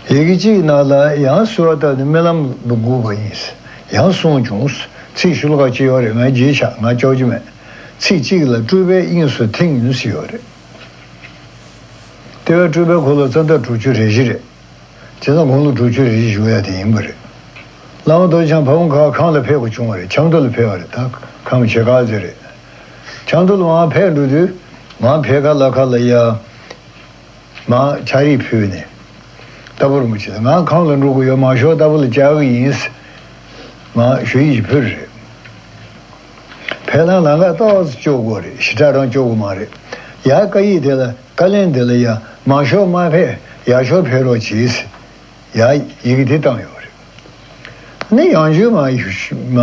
ག་ཡི་གེ་གཅིག་ནང་ལ་ཡང་གསོལ་བ་བཏབ་ནས་རྨི་ལམ་དུ་འགུགས་པ་ཡིན། ཡང་གསུངས་བྱུང་། ཚིག་ཤོ་ལོ་ཀ་གཅིག་ཡོད་རེད། ང་བརྗེད་ཤག་ང་ལྕོགས་ཀྱི་མེད། ཚིག་གཅིག་ལ་སྤྲུལ་པའི་དབྱིངས་སུ་ཐིམ་ཟེར་ཡོད་རེད། དེ་བས་སྤྲུལ་པའི་འཁོར་ལོ་རྩ་ཟླ་དྲུག་ཅུ་རེ་བཞི་རེད། བྱས་ཙང་དགུང་ལོ་དྲུག་ཅུ་རེ་བཞི་བཞུགས་ཡ་དེ་ཡིན་པ་རེད། བླ་མ་རྡོ་རྗེ་འཆང་ཕ་བོང་ཁ་ཁམས་ལ་ཕེབས་དགོས་བྱུང་བ་རེད། ཆབ་མདོ་ལ་ཕེབས་པ་རེད། ད་ཁམས་བྱེ་ཁ་ཟེར་རེད། ཆབ་མདོ་ལ་མར་ཕེབས་འགྲོ་དུས་མར་ཕེབས་ཁ་ལ་ཁ་ལ་ཡ། མར་ཕྱག་བྲིས་ཕུལ་ནས། རྟ་ཕོ་རིན་པོ་ཆེ་ལ་ང་ཁམས་ལ་འགྲོ་གི་ཡོད། མང་ཤོས་རྟ་ཕོ་ལ་བཅར་གི་ཡིན། མར་ཞུ་ཡིག་ཅིག་ཕུལ་རེད། ཕེབས་ལམ་ལམ་ཁ་ཏོག་ཙམ་སྐྱོར་དགོས་རེད། ཞེ་དྲག་རང་སྐྱོར་དགོས་མ་རེད། ཡར་བཀའ་ཡིག་དེ་ལ། བཀའ་ལན་དེ་ལ་ཡ། མང་ཤོས་མར་ཕེབས། ཡག་ཤོས་ཕེབས་རོགས་གྱིས། ཡ་ཡི་གེ་དེ་བཏང་ཡོད་རེད། ནི་ཡང་ཞུ་མ་ཞུ་མ་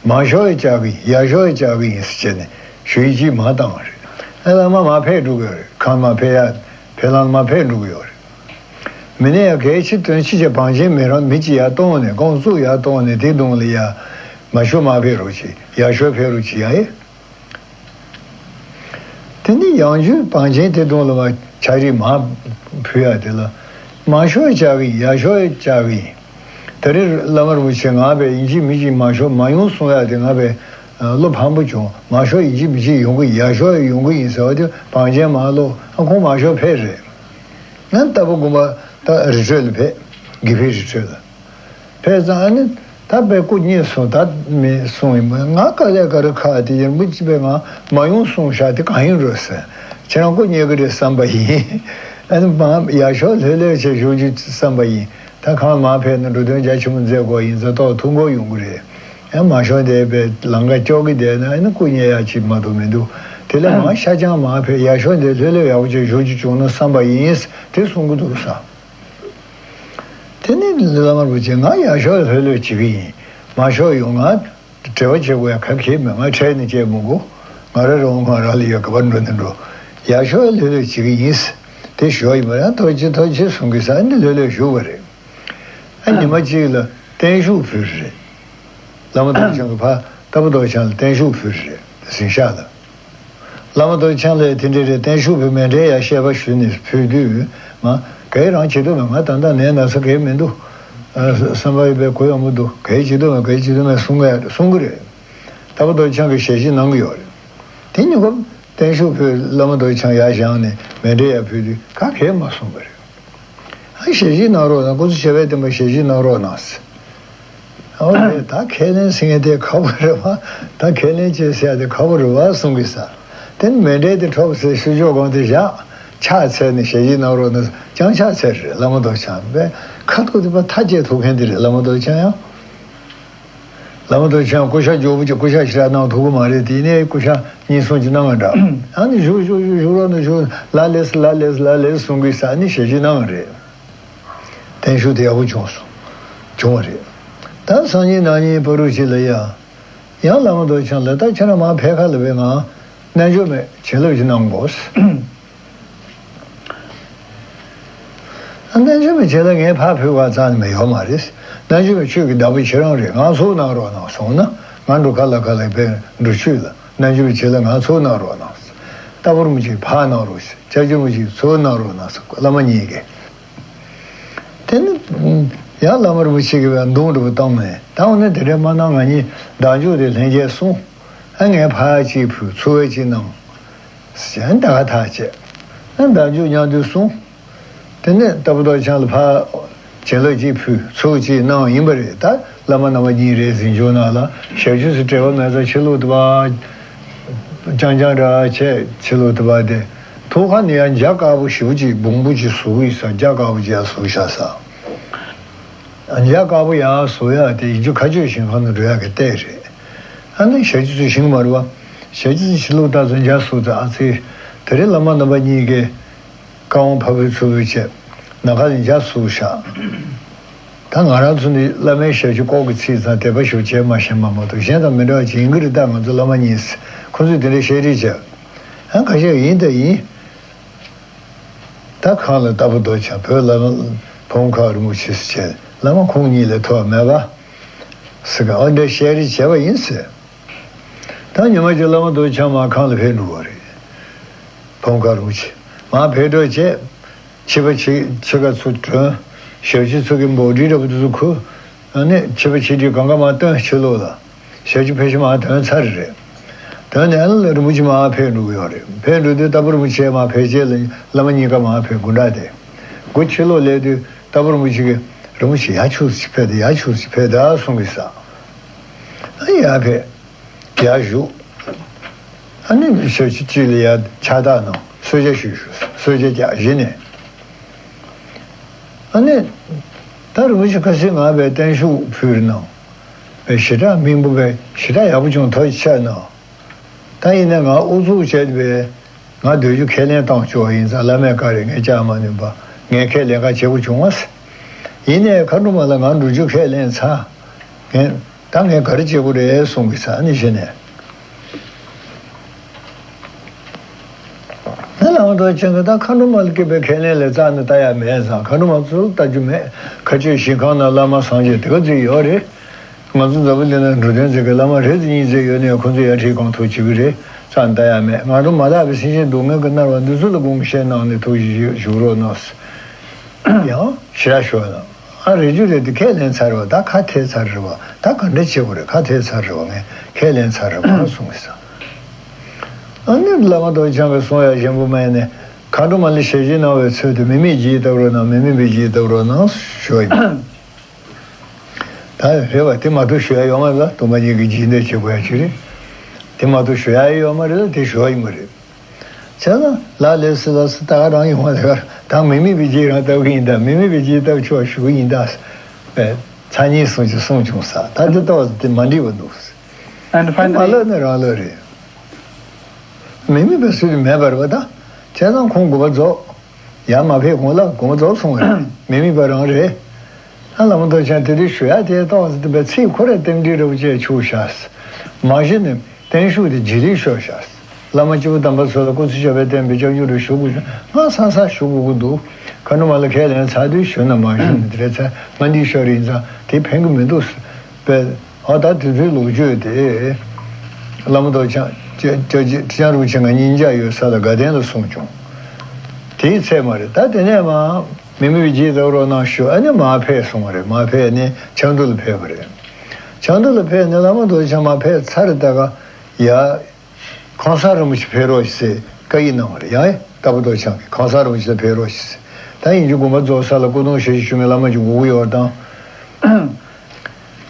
མང་ཤོས་ཡི་བཅར་གི་ཡིན། ཡག་ཤོས་ཡི་བཅར་གི་ཡིན་ཟེར་བྱས་ནས་ཞུ་ཡིག་ཅིག་མར་བཏང་བ་རེད། ཨ་བླ་མ་མར་ཕེབས་འགྲོ་གི་ཡོད་རེད། ཁམས་མར་ཕེབས་ཡ། ཕེབས་ལམ་མར་ཕེབས་འགྲོ་གི་ཡོད་རེད། མི་ནི་ཡ་གལ་ཆེ་དོན་ཆེ་བྱས་བང་ཆེན་མི་རང་མི་གཅིག་ཡར་གཏོང་ནས་རྐང་བཙུགས་ཡར་གཏོང་ནས་དེ་གདོང་ལ་ཡ། མང་ཤོས་མར་ཕེབས་རོགས་གྱིས། ཡག་ཤོས་ཕེབས་རོགས་གྱིས་ཡ་ཨེ། དེ་ནི་ཡང་ཞུ་བང་ཆེན་དེ་གདོང་ལ་མར་ཕྱག་བྲིས་མར་ཕུལ་ཡ་དེ་ལ། མང་ཤོས་བཅར་གི་ཡིན། ཡག་ཤོས་བཅར་གི་ཡིན། ད་རེས་བླ་མ་རིན་པོ་ཆེ་ང་བས་ཡིན་གཅིག་མིན་གཅིག་མང་ཤོས་མ་ཡོང་གསུང་ཡག་དེ་ང་བས་བློ་ཕམ་པོ་བྱུང་། མང་ཤོས་ཡིན་གཅིག་མིན་གཅིག་ཡོང་གི་ཡག་ཤོས་ཡོང་གི་ཡིན་ཟེར་བ་དེ་བང་ཆེན་མ་ལོ་ཨ་ཁོང་མང་ཤོས་ཕེབས་རེད། ང་ལྟ་བུ་དགོན་པ་ད་རི་ཁྲོད་ལ་ཕེབས། དགེ་འཕེལ་རི་ཁྲོད་ལ་ཕེབས་ཙང་ཨ་ནི་ད་དཔེ་སྐུ་མཉེལ་སོང་ད་མེད་གསུང་ཡིན་པ། ང་དཀའ་ལས་ག་རེ་ཁག་དེ་ཡིན་མི་གཅིག་པས་ང་མ་ཡོང་གསུང་ཤག་དེ་གང་ཡིན་རོ་ཟེར། ཁྱེད་རང་སྐུ་མཉེལ་གི་རེད་བསམ་པ་ཡིན། ཨ་ནི་མ་ཡག་ཤོས་ལྷོད་ལྷོད་བྱས་བཞུགས་རྒྱུ་བསམ་པ་ཡིན། ད་གང་མ་ཕེབས་ན་འགྲོ་དོན་རྒྱ་ཆེན་པོ་མཛད་དགོས་ཡིན་ཙང་ཏོག་ཐུགས་འགོར་ཡོང་གི་རེད། ཡང་མང་ཤོས་འདས་པའི་ལམ་ཁ་སྐྱོ་གི་བསྡད་ན་ཨ་ནི་སྐུ་མཉེལ་ཡག་ཅིག་མ་གཏོགས་མི་འདུག་དེ་ལས་མང་ཤ་ཆང་མ་ཕེབས་ཡག་ཤོས་འདས་ལྷོད་ལྷོད་ཡག་པོ་བྱས་བཞུགས་རྒྱུ་བྱུང་ན་བསམ་པ་ཡིན། དེ་གསུང་གི་འདུག་ས། དེ་ནི་བླ་མ་རིན་པོ་ཆེ་ང་ཡག་ཤོས་ལྷོད་ལྷོད་བྱེད་ཀྱི་ཡིན། མང་ཤོས་ཡོང་ང་འབྲེལ་བ་བྱེད་དགོས་ཡ་ག་གེ་མེད། ང་ཁྲལ་ནི་བྱེད་མི་དགོས། ང་རང་རང་ང་རང་ལ་ཡོད་ག་པར་འགྲོ་ནི་འགྲོ། ཡག་ཤོས་ལྷོད་ལྷོད་བྱེད་ཀྱི་ཡིན། དེ་ཞོ་ཡིན་པ་རང་ཐོག་ཆེ་ཐོག་ཆེ་གསུང་གི་ས་ནི་ལྷོད་ལྷོད་བཞུགས་པ་རེད། ཨ་ཉི་མ་གཅིག་ལ་བརྟན་བཞུགས་ཕུལ་རེད། བླ་མ་རྡོ་རྗེ་འཆང་གི་ཕ་ལྟ་བུ་རྡོ་རྗེ་འཆང་ལ་བརྟན་བཞུགས་ཕུལ་རེད་གཟིམ་ཤག་ལ། བླ་མ་རྡོ་རྗེ་འཆང་ལ་དེ་འདྲ་རེད་བརྟན་བཞུགས་ཕུལ་མཎྜལ་ཡང་བཤད་པ་ཞུས་ནས་ཕུལ་དུས་ང་གའི་རང་བྱེད་དུ་མེད། ང་ད་ལྟ་ནད་ན་ཚ་གའི་མི་འདུག་བསམ་པ་ཡོད་པའི་གུ་ཡངས་པོ་འདུག་གའི་བྱེད་དུ་མེད། གའི་བྱེད་དུ་མེད་གསུང་གི་གསུང་གི་རེད། ལྟ་བུ་རྡོ་རྗེ་འཆང་གིས་ཞལ་བཞེས་གནང་གི་ཡོད་རེད། དེ་ཉིན་ཁོ་བརྟན་བཞུགས་ཕུལ། བླ་མ་རྡོ་རྗེ་འཆང་ཡར་བཞེངས་ནས་མཎྜལ་ཡར་ཕུལ་དུས་ག་གེ་མ་གསུངས་པ་རེད། ཨ་ཞལ་བཞེས་གནང་རོགས་གནང་། སྐུ་གཟུགས་བྱ་བའི་བསྟན་པ་ཞལ་བཞེས་གནང་རོགས་གནང་ཟེར། ཨོ་རེད། ད་ཁས་ལེན་ཟེར་མཁན་དེ་ཁག་པོ་རེད་བ། ད་ཁས་ལེན་བྱེད་ཟེར་ཡ་དེ་ཁག་པོ་རེད་བ་གསུང་གི་ས། དེ་ནི་མཎྜལ་དེ་འཕྲོག་ཟེར་ཤུ་ཤོག་གང་དེ་བཞག་ཕྱག་འཚལ་ནས་ཞལ་བཞེས་གནང་རོགས་གནང་། ཅང་ཕྱག་འཚལ་རེད། བླ་མ་རྡོ་རྗེ་འཆང་པས་ཁ་ཐུག་དེ་པ་ཐག་བཅད་ཐུག་མཁན་དེ་རེད། བླ་མ་རྡོ་རྗེ་འཆང་ཡང་། བླ་མ་རྡོ་རྗེ་འཆང་སྐུ་ཤ་མགྱོགས་པོ་ཅིག་སྐུ་ཤ་ཞེ་དྲག་གནང་ཐུབ་ཀྱི་མ་རེད། དེ་ནས་སྐུ་ཤ་གཉིས་གསུམ་ཅིག་གནང་བ་འདྲ། ཨ་ནི་བཞུགས་བཞུགས་བཞུགས་བཞུགས་རོགས་གནང་བཞུགས། ལ་ལས་ལ་ལས་ལ་ལས་གསུང་གི་ས་ནི་ཞལ་བཞེས་གནང་བ་རེད། བརྟན་བཞུགས་དེ་ཡག་པོ་བྱུང་སོང་། བྱུང་བ་རེད། ད་སང་ཉིན་གནངས་ཉིན་བར་དུ་ཅིག་ལ་ཡ། ཡང་བླ་མ་རྡོ་རྗེ་འཆང་ལ་ད་ཁྱེད་རང་མར་ཕེབས་ཁ་ལ་བས་ང་རྣལ་འབྱོར་མའི་བྱིན་རླབས་ཅིག་གནང་དགོས། རྣལ་འབྱོར་མའི་བྱིན་རླབས་ངས་ཕར་ཕུལ་བ་ཙམ་ནི་མི་ཡོད་མ་རེད། རྣལ་འབྱོར་མའི་ཆོས་ཀྱི་བདག་པོ་ཁྱེད་རང་རེད། ང་ཚུར་གནང་རོགས་གནང་གསུངས་ན་ང་འགྲོ་ཁ་ལ་ཁ་ལ་བས་འགྲོ་ཆུས་ལ་རྣལ་འབྱོར་མའི་བྱིན་རླབས་ང་ཚུར་གནང་རོགས་གནང་། ལྟ་བུ་རིན་པོ་ཆེ་ཕར་གནང་རོགས་ཞེས། སྐྱབས་རྗེ་རིན་པོ་ཆེ་ཚུར་གནང་རོགས་གནང་ཟེར་བླ་མ་གཉིས་ཀས། དེ་ནི་ཡང་བླ་མ་རིན་པོ་ཆེ་གིས་བས་འདུམ་འགྲོ་བ་བཏང་ནས་ད་འོ་ན་དེ་འདྲ་མ་གནང་། ང་གཉིས་བདག་འཇུག་དེ་ལྷན་རྒྱས་གསུངས། ཨ་ངས་ཕར་གཅིག་ཕུལ། ཚུར་གཅིག་གནང་། ཞེས་ད་ག་ཐག་བཅད། ཨ་བདག་འཇུག་མཉམ་དུ་གསུངས། དེ་ནས་ལྟ་བུ་རྡོ་རྗེ་འཆང་ལ་ཕར་བྱིན་རླབས་གཅིག་ཕུལ། ཚུར་གཅིག་གནང་ཡིན་པ་རེད། ད་བླ་མ་རྣམ་པ་གཉིས་རེད་ཟིན་བྱུང་ན་ལ་ཞབས་ཕྱི་སུ་བྲེལ་བ་མེད་ཙང་ཕྱི་ལོགས་དུ་བ། རྐྱང་རྐྱང་ར་བྱས་ཕྱི་ལོགས་དུ་བ་དེ། ཐོག་ཁ་ནས་ཡང་འཇའ་དཀར་པོ་ཞེ་པོ་ཅིག་སྦོམ་པོ་ཅིག་བཟོ་གི་ཡོད་ས། འཇའ་དཀར་པོ་ཅིག་ཡང་བཟོ་བཞག་ས། འཇའ་དཀར་པོ་ཡར་བཟོ་ཡག་དེ་ཡིན་རྒྱུ་མཁའ་སྤྱོད་ཞིང་ཁམས་ནང་འགྲོ་ཡག་གི་ལྟས་རེད། ཨ་ནི་ཞབས་ཕྱི་ཚོས་ཞིང་མ་རུ་བ། ཞབས་ཕྱི་ཚོས་ཕྱི་ལོགས་ལྟ་ཚོ་འཇའ་བཟོ་ཚོ་ཨ་ཙི། དེ་རིང་བླ་མ་རྣམ་པ་གཉིས་ཀས་བཀའ་དབང་ཕ་བུའི་ཚུལ་བུའི་བྱས། ནམ་མཁའ་ལ་འཇའ་བཟོ་བཞག་ད་ང་རང་ཚོ་ནི་བླ་མའི་ཞབས་ཕྱི་ལྐོག་གི་ཚིག་ཙམ་དད་པ་ཞུ་བྱས་མ་ཤེས་པ་མ་གཏོགས་གཞན་དང་མི་འདྲ་བ་ཅིག་ཡིན་གྱི་རེད། ད་ང་ཚོ་བླ་མ་གཉིས་ཁོ་ཚོས་དེ་འདྲ་བཤད་རེས་བྱས། ཨ་ཁ་ཤས་ཡིན་ད་ཡིན། ད་གང་ལ་ལྟ་བུ་རྡོ་རྗེ་འཆང་བོད་བླ་མ་བུམ་ཁ་རིན་པོ་ཆེ་ཟེར་བྱས་བླ་མ་ཁོང་གཉིས་ལས་མཐོ་བ་མེད་པ། ཟེར་ག་ཨ་འདྲ་བཤད་རེས་བྱས་པ་ཡིན་ཟེར། ད་ཉི་མ་གཅིག་བླ་མ་རྡོ་རྗེ་འཆང་མར་ཁང་ལ་ཕེབས་འགྲོ་བ་རེད། བུམ་ཁ་རིན་པོ་ཆེ་མར་ཕེབས་འགྲོ་བྱས། ཕྱི་པ་ཕྱི་ཕྱི་ཁ་ཚུར་བསྒྲོན། ཞབས་ཕྱི་ཚུ་གི་འབོལ་སྒྲིག་འདྲ་པོ་དེ་ཚོ་ཁུར། ཨ་ནི་ཕྱི་པ་ཕྱི་སྒྲིག་གང་ག་མར་བཏོན། ཕྱི་ལོགས་ལ། ཞབས་ཕྱི་ཕལ་ཆེར་མར་ཐོན་ཚར་རེད། དོན་ནས་ཨ་ལ་རིན་པོ་ཆེ་མར་ཕེབས་འགྲོ་གི་ཡོད་རེད། ཕེབས་འགྲོ་དུས་ལྟ་བུ་རིན་པོ་ཆེ་མར་ཕེབས་རྗེས་ལ་བླ་མ་གཉིས་ཀ་མར་ཕེབས་དགོས་འདྲ་སྟེ། སྒོ་ཕྱི་ལོགས་སླེབས་དུས་ལྟ་བུ་རིན་པོ་ཆེ་གིས་རིན་པོ་ཆེ་ཡར་ཕྱོགས་སུ་ཕེབས་དང་ཡར་ཕྱོགས་སུ་ཕེབས་དང་གསུང་གི་ས། ཨ་ཡར་ཕེབས། ཡར་བཞུགས། ཨ་ནི་ཞབས་ཕྱི་དཀྱིལ་ལ་ཡར་ཕྱག་རྟགས་གནང་། གསོལ་ཇ་ཞུས་ཞུས། གསོལ་ཇ་རྒྱག་གཞི་ནས། ཨ་ནི། ད་རིན་པོ་ཆེ་ཁ་སང་ང་བས་བརྟན་བཞུགས་ཕུལ་གནང་། བས་ཞེ་དྲག་སྨིན་པོ་བས་ཞེ་དྲག་ཡག་པོ་བྱུང་། ཐུགས་རྗེ་ཆེ་གནང་། ད་ཡིན་ན་ང་ཨུ་ཚུགས་བྱས་པས་ང་སྡོད་རྒྱུ་ཁས་ལེན་བཏང་ཆོག་ཡིན་ཙང་བླ་མས་བཀའ་རེད། ངས་བཅར་མ་ནུས་པ་ངས་ཁས་ལེན་ག་བྱེད་དགོས་བྱུང་བ། ཡིན་ནའི་མཁའ་འགྲོ་མ་ལ་ང་འགྲོ་རྒྱུ་ཁས་ལེན་ཚར། ངས། ད་ངས་ག་རེ་བྱེད་དགོས་རེད་གསུང་གི་ས་ནི་གཞི་ནས། ད་ལམ་དུ་ཅན་གྱི་ད་མཁའ་འགྲོ་མ་ལ་སྐྱེས་པའི་ཁས་ལེན་ལས་རྩ་ནས་ལྟ་ཡ་མེད་ཙང་མཁའ་འགྲོ་མ་ཚོ་ལ་ལྟ་རྒྱུ་མེད། མཁའ་སྤྱོད་ཞིང་ཁམས་ན་བླ་མ་སངས་རྒྱས་དེ་ག་ཚོད་ཡོད་རེད། ང་ཚོ་འཛམ་བུ་གླིང་ན་འགྲོ་དོན་མཛད་མཁན་བླ་མ་རེ་ཙམ་གཉིས་ཙམ་ཡོད་ནའི་ཁོ་ཚོ་ཡར་ཁྲིད་གང་ཐུབ་བྱེད་ཀྱི་རེད། རྩ་ནས་ལྟ་ཡ་མེད། ང་ཚོ་མ་དག་པའི་སེམས་ཅན་སྡུག་བསྔལ་གྱིས་མནར་བ་འདི་ཚོ་ལ་དགོངས་བཞེས་གནང་ནས་ཐུགས་རྗེ་ཞུ་རོགས་གནང་། ཡང་ཞེ་དྲག་ཞུ་ན། ཨ་རེ་རྒྱུ་རེད་དེ་ཁས་ལེན་ཚར་བ། ད་ཁ་ཐེ་ཚར་རེད་བ། ད་ག་འདྲ་བྱེད་དགོས་རེད། ཁ་ཐེ་ཚར་རེད་བ། ངས་ཁས་ལེན་ཚར་རེད་བ་གསུངས་ས། ཨ་ནི་བླ་མ་རྡོ་རྗེ་འཆང་གིས་གསུང་ཡ་གཞན་པོ་མེད་ནས། མཁའ་འགྲོ་མ་ལ་ཞལ་བཞེས་གནང་བའི་ཚུལ་དུ་མིག་མིག་བརྗིད་བལྟ་རོགས་གནང་། མིག་མིག་པའི་བརྗིད་བལྟ་རོགས་གནང་ཞུ་བ་ཡིན། ད་རེད་བ། དེ་མ་གཏོགས་ཞུ་ཡ་ཡོད་མ་རེད་ལ། སྟོང་པ་ཉིད་ཀྱི་འཇིག་རྟེན་བྱེད་དགོས་ཡ་ཅིག་རེད། དེ་མ་གཏོགས་ཞུ་ཡ་ཡོད་མ་རེད་ལ། དེ་ཞུ་བ་ཡིན་མ་རེད། བྱས་ཙང་ལ་ལས་སུ་ལ་སུ་ད་ག་རང་ཡོང་བ་ལས་ཀར་ད་མིག་མིག་པའི་རྗེས་རང་ལྟ་གི་ཡིན། ད་མིག་མིག་པའི་རྗེས་ལྟ་ཆོག་ཞུ་གི་ཡིན། ད་པས་ཚ་ཉིན་གསུང་ཅིག་གསུང་བྱུང་ས། ད་དེ་ལྟ་བ་དེ་མ་འགྲིག་པ་འདུག And མ་finally ལབ་ན་རང་ལབ་རེད། མིག་མིག་པའི་སུ་དེ་མེད་པར་བ་ད། བྱས་ཙང་ཁོང་དགོངས་པ་རྫོགས། ཡར་མ་ཕེབས་གོང་ལ་དགོངས་པ་རྫོགས་སོང་བ་རེད། མིག་མིག་པ་རང་རེད། ཨ་བླ་མ་རྡོ་རྗེ་འཆང་དེ་དུས་ཞུ་ཡ་དེ་ཏོག་ཙམ་དེ་བས་ཚིག་ཁོ་རེ་རྟེན་འབྲེལ་རེ་བ་བཅས་ཆུག་ཤག་མ་གཞི་ནས་བརྟན་བཞུགས་དེ་རྗེས་ལུས་ཤོར་ཤག་བླ་མ་སྐྱེས་བུ་དམ་པ་ཚོ་ལ་སྐུ་ཚེ་ཞབས་པད་བརྟན་པའི་སྐྱབས་འཇུག་རེ་ཞུ་དགོས་བྱུང་། ང་ས་ས་ཞུ་དགོས་ཀྱི་འདུག་མཁའ་འགྲོ་མ་ལ་ཁས་ལེན་ཚར་དུས་ཞུ་ན་མ་ཞུ་ན་དེ་རེད། ཚར་ང་འདི་ཤོར་ཡིན་ཙང་དེ་ཕན་གི་མི་འདུག་པས། ཨ་ད་དེ་ཚོའི་ལོ་རྒྱུས་དེ། བླ་མ་རྡོ་རྗེ་འཆང་ཁྲི་བྱང་རིན་པོ་ཆེ་ང་གཉིས་མཇལ་ཡོད་ས་ལ་དགའ་ལྡན་ལ་གསུངས་བྱུང་། དེའི་ཚེ་མ་རེད། ད་དེ་ནས་མ་མིག་མིག་པའི་རྗེས་ལྟ་རོགས་གནང་ཞུ། ཨ་ནི་མར་ཕེབས་སོང་བ་རེད། མར་ཕེབས་ནས་ཆབ་མདོ་ལ་ཕེབས་པ་རེད། ཆབ་མདོ་ལ་ཕེབས་ནས་བླ་མ་རྡོ་རྗེ་འཆང་མར་ཕེབས་ཚར་ད་ག་ཡ། ཁང་གསར་རིན་པོ་ཆེ་ཕེབས་རོགས་ཞེས་བཀའ་ཡིག་གནང་བ་རེད། ཡང་ལྟ་བུ་རྡོ་རྗེ་འཆང་གིས་ཁང་གསར་རིན་པོ་ཆེ་ལ་ཕེབས་རོགས་ཞེས། ད་ཡིན་རྒྱུ་དགོངས་པ་རྫོགས་ས་ལ་སྐུ་གདུང་ཞབས་ཕྱི་ཞུ་མཁན་བླ་མ་ཅིག་དགོས་ཀྱི་ཡོད་རེད་དང་།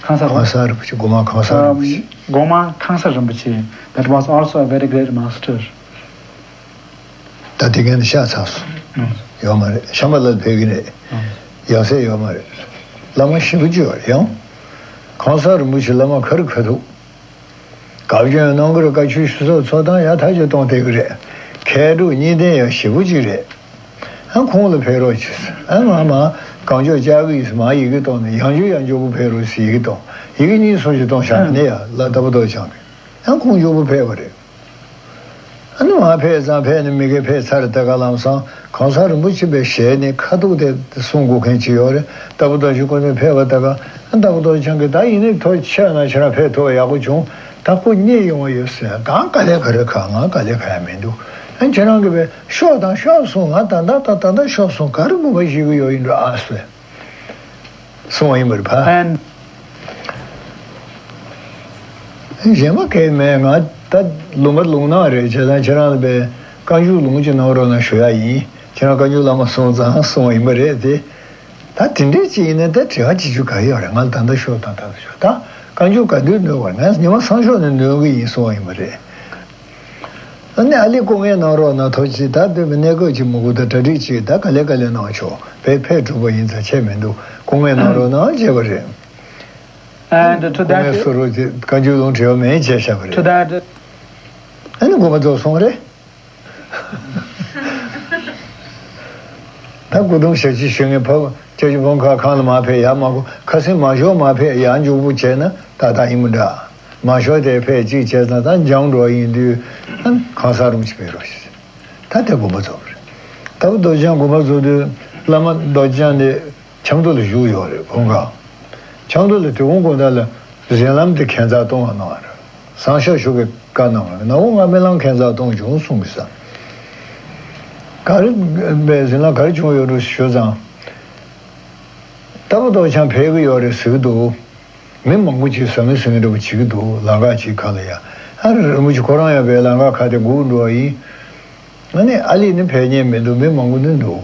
ཁང་གསར། ཁང་གསར་རིན་པོ་ཆེ། སྒོ་མང་ཁང་གསར་རིན་པོ་ཆེ། སྒོ་མང་ཁང་གསར་རིན་པོ་ཆེ། That was also a very great master. ད་དེ་གན་ཤ་ཚ་སོང་། ཡོད་མ་རེད། ཤམ་བྷ་ལ་ལ་ཕེབས་ཀྱི་རེད། ཡང་སེ་ཡོད་མ་རེད། བླ་མ་ཞེ་པོ་ཅིག་ཡོད་རེད། ཡང་ཁང་གསར་རིན་པོ་ཆེ་བླ་མ་ག་རེ་ག་འདུག་དགའ་སྐྱོན་གནང་གི་རེད། བཀའ་ཆོས་ཞུ་ཚོགས་ཚོགས་སྟངས་ཡག་ཐག་ཆོད་གཏོང་བསྡད་ཀྱི་རེད། མཁས་གྲུབ་གཉིས་ལྡན་ཡང་ཞེ་པོ་ཅིག་རེད། ཨ་ཁོང་ལ་ཕེབས་རོགས་བྱེད། ཨ་ང་མ་གང་ལྕོགས་བཅར་གི་ཡིན་ཟེར་མ་ཡི་གེ་གཏོང་ནས། ཡང་མགྱོགས་ཡང་མགྱོགས་པོ་ཕེབས་རོགས་ཟེར་ཡི་གེ་གཏོང་། ཡི་གེ་གཉིས་གསུམ་ཞིག་གཏོང་བཞག་ནས་ཡ་ལ་ལྟ་བུ་རྡོ་རྗེ་འཆང་གིས། ཨ་ཁོང་མགྱོགས་པོ་ཕེབས་པ་རེད། ཨ་ནི་མ་ཕེབས་ཙང་ཕེབས་ནས་མི་དགེ་ཕེབས་ཚར་ད་ག་ལམ་སང་ཁང་གསར་རིན་པོ་ཆེ་པའི་ཞལ་ནས་ཁ་ཐུག་དེ་གསུང་དགོས་མཁན་ཅིག་ཡོད་རེད། ལྟ་བུ་རྡོ་རྗེ་ཁོ་ཚོས་ཕེབས་པ་ད་ག་ཨ་ལྟ་བུ་རྡོ་རྗེ་འཆང་གིས་ད་ཡིན་ནའི་ཐོག་ཆེ་ན་ཁྱེད་རང་ཕེབས་ཐུབ་པ་ཡག་པོ་བྱུང་། ད་སྐུ་མཉེལ་ཡོང་བ་ཡོད་ཟེར། ད་ག་ལེ་ག་རེ་ཁ་ང་ག་ལེ་ཁ་ཡ་མི་འདུག་ཨ་ཁྱེད་རང་གིས་པས་ཤོག་དང་ཤོག་གསུང་། ང་ད་ལྟ་ད་ད་ལྟ་ཤོག་གསུང་ག་རེ་དགོངས་པ་བཞེས་ཀྱི་ཡོད་ཡིན་འགྲོ་ཨ་ཟེར། གསུང་བ་ཡིན་པར་ཕ། And གཞན་པ་གལ་མེད། ང་ད་ལུང་པ་ལུང་ནག་རེད། བྱས་ཙང་ཁྱེད་རང་ལ་པའི་བཀའ་འགྱུར་ལུང་ཅིག་གནང་རོགས་གནང་ཞུ་ཡ་ཡིན། ཁྱེད་རང་བཀའ་འགྱུར་བླ་མ་གསུང་ཙང་གསུང་བ་ཡིན་པ་རེད་དེ། ད་དེ་འདྲས་ཅིག་ཡིན་ན་ད་དྲི་བ་བྱེད་རྒྱུ་ག་ཡོད་རེད། ང་ལ་ད་ལྟ་ཤོག་དང་ད་ལྟ་ཤོག་ད་བཀའ་འགྱུར་ག་དུས་ནོར་བ། ང་ཉི་མ་སང་ཞོགས་ནས་ནོར་གི་ཡིན་གསུང་བ་ཡིན་པ་རེད། ཨ་ནི་ཨ་ལི་སྐུ་ངལ་གནང་རོགས་གནང་། ཐོག་ཅིག་ད་སྡོད་པའི་གནས་སྐབས་ཅིག་མི་དགོས། ད་གྲ་སྒྲིག་ཅིག་ད་ག་ལེ་ག་ལེ་གནང་ཆོག་ཕེབས་ཕེབས་གྲུབ་པ་ཡིན་ཙང་ཁྱད་མི་འདུག་སྐུ་ངལ་གནང་རོགས་གནང་བྱས་པ་རེད། And to སྐུ་ངལ་that, གསོ་རོགས་ཅིག་བཀའ་འགྱུར་ལུང་དྲི་བ་མེད་བྱས་བཞག་པ་རེད། To that, ཨ་ནི་དགོངས་པ་རྫོགས་སོང་རེད། ད་སྐུ་གདུང་ཞབས་ཕྱི་ཞུ་མཁན་ཕ་བུ་སྐྱབས་རྗེ་ཕོ་མོ་ཁ་ཁང་ལ་མ་ཕེབས་ཡ་མ་གོ་ཁ་སེང་མ་ཞོག་མ་ཕེབས་ཡ་མགྱོགས་པོ་བྱས་ན་ཏག་ཏག་ཡིན་པ་འདྲ། མ་ཞོག་དེ་ཕེབས་གཅིག་བྱས་ཙང་ད་འགྱངས་འགྲོ་ཡིན་དུས་ཨ་ཁང་གསར་རིན་པོ་ཆེ་ཕེབས་རོགས་ཞེས། ད་དེ་དགོངས་པ་རྫོགས་པ་རེད། ད་བུ་རྡོ་རྗེ་འཆང་དགོངས་པ་རྫོགས་དུས་བླ་མ་རྡོ་རྗེ་འཆང་དེ་ཆབ་མདོ་ལ་བཞུགས་ཡོད་རེད། དགོངས་ཁ། ཆབ་མདོ་ལ་དེ་དགོང་དགོང་དག་ལ་གཟིམ་ལམ་དེ་ཁྱད་མཚར་གཏོང་བ་གནང་བ་རེད། སང་ཞག་ཞོགས་ཀྱི་བཀའ་གནང་བ་རེད། ནངས་པ་ང་རྨི་ལམ་ཁྱད་མཚར་གཏོང་བྱུང་གསུང་གི་ས། ག་རེ་པའི་གཟིམ་ལམ་ག་རེ་བྱུང་ཡོད་འགྲོ་ཞུས་ཙང་། ལྟ་བུ་རྡོ་རྗེ་འཆང་ཕེབས་ཀྱི་ཡོད་རེད་ཟེར་གྱི་འདུག་མི་མང་པོ་ཅིག་ཟ་མི་ཟ་མཁན་འདྲ་པོ་བྱེད་ཀྱི་འདུག་ལམ་ཁ་ཅིག་ཁ་ལ་ཡ། ཨ་རི་རིན་པོ་ཆེ་ཁོ་རང་ཡང་པའི་ལམ་ཁ་ཁ་དེ་སྒུག་འགྲོ་བ་ཡིན། ཨ་ནི་ཨ་ལི་ནི་ཕེབས་མཁན་མི་འདུག་མི་མང་པོ་ནི་འདུག་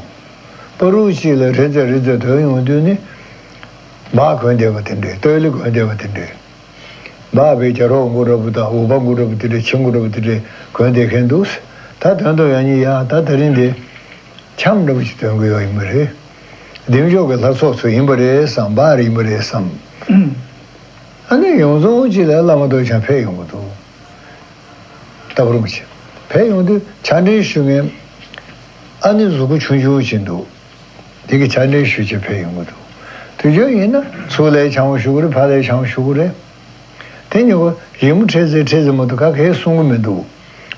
པ་རུ་གཅིག་ལ་རེ་ཙེ་རེ་ཙེ་དོན་ཡོང་དུས་ནི། སྦག་གོན་བསྡད་པ་དེ་འདྲས། སྟོད་ལི་གོན་བསྡད་པ་དེ་འདྲས། སྦག་པའི་རྒྱ་རོགས་མགོ་འདྲ་པོ་དང་འུག་པ་མགོ་འདྲ་པོ་དེ་འདྲས། ཁྱི་མགོ་འདྲ་པོ་དེ་འདྲས་གོན་བསྡད་མཁན་འདུག་ད་དོན་དུ་ཡང་ནི་ཡ་ད་དེ་རིང་འདི། འཆམ་འདྲ་པོ་ཅིག་སྟོན་གི་ཡོད་ཡིན་པ་རེད། བདེ་མཆོག་གི་ལྷ་ཚོགས་ཚོ་ཡིན་པ་རེད་བསམ། སྦག་རེད་ཡིན་པ་རེད་བསམ། ཨ་ནི་ཡོངས་རྫོགས་ཅིག་ལ་བླ་མ་རྡོ་རྗེ་འཆང་ཕེབས་ཡོང་གི་འདུག་ལྟ་བུ་རིན་པོ་ཆེ་ཕེབས་ཡོང་དུས་ཕྱག་འབྲེལ་ཞུ་མཁན་ཨ་ནི་གཟུགས་པོ་ཆུང་ཆུང་ཅིག་འདུག་དེ་གི་ཕྱག་འབྲེལ་ཞུ་ཆེད་ཕེབས་ཡོང་གི་འདུག་དུས་རྒྱུན་ཡིན་ན་ཚུར་ལས་བྱང་བ་ཞུ་གི་རེད། ཕར་ལས་བྱང་བ་ཞུ་གི་རེད། དེ་ཉིན་གོ་རི་མོ་ཁྲེ་ཙེ་ཁྲེ་ཙེ་མ་གཏོགས་ག་གེ་གསུང་གི་མི་འདུག་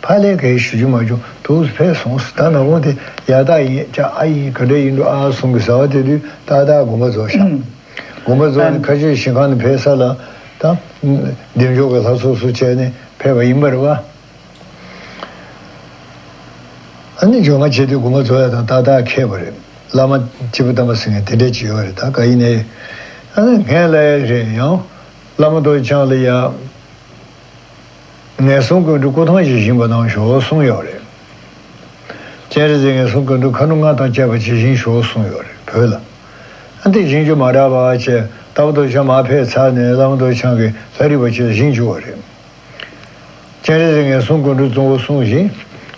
ཕ་ལས་གེ་ཞུ་རྒྱུ་མ་བྱུང་། དུས་ཕེབས་སོང་ཟེར། ད་ནག་པོ་དེ་ཡ་ད་ཡིན་ཅག་ཨ་ཡིན་ག་འདྲ་ཡིན་འགྲོ་ཨ་གསུང་གི་ཟ་བ་དེ་དུས་ཏག་ཏག་དགོངས་པ་རྫོགས་ཤག་དགོངས་པ་རྫོགས་ནས་ཁ་ཆོས་ཞིང་ཁང་ནས་ཕེབས་ས་ལ་ད་བདེ་མཆོག་གི་ལྷ་ཚོགས་སུ་བྱས་ནས་ཕེབས་པ་ཡིན་པ་རེད་བ། ཨ་ནི་འཇོག་མ་བྱེད་དུས་དགོངས་པ་རྫོགས་ཡ་དང་ཏག་ཏག་ཁེལ་བ་རེད། བླ་མ་སྐྱེས་བུ་དམ་པ་ཟེར་མཁན་དེ་འདྲ་ཅིག་ཡོད་རེད། ད་ག་ཡིན་ནའི་ཨ་ནི་ངས་ལབ་ཡ་རེད། ཡང་བླ་མ་རྡོ་རྗེ་འཆང་ལ་ཡ། ངན་སོང་ཀུན་འདུལ་སྐུ་ཐང་ཞིག་བཞེངས་པ་གནང་ཤོག་གསུངས་ཡོད་རེད། སྤྱན་རས་གཟིགས་ངན་སོང་ཀུན་འདུལ་མཁའ་འགྲོ་ལྔ་དང་བཅས་པ་ཅིག་བཞེངས་ཤོག་གསུངས་ཡོད་རེད་བོད་ལ། ཨ་འདི་བཞེངས་རྒྱུ་མ་རག་པ་བྱས་ལྟ་བུ་རྡོ་རྗེ་འཆང་མར་ཕེབས་ཚར་ནས་བླ་མ་རྡོ་རྗེ་འཆང་གིས་ལྷ་རིས་པ་ཅིག་ལ་བཞེངས་བཅུག་པ་རེད། སྤྱན་རས་གཟིགས་ངན་སོང་ཀུན་འདུལ་གཙོ་བོ་གསུངས་བཞིན།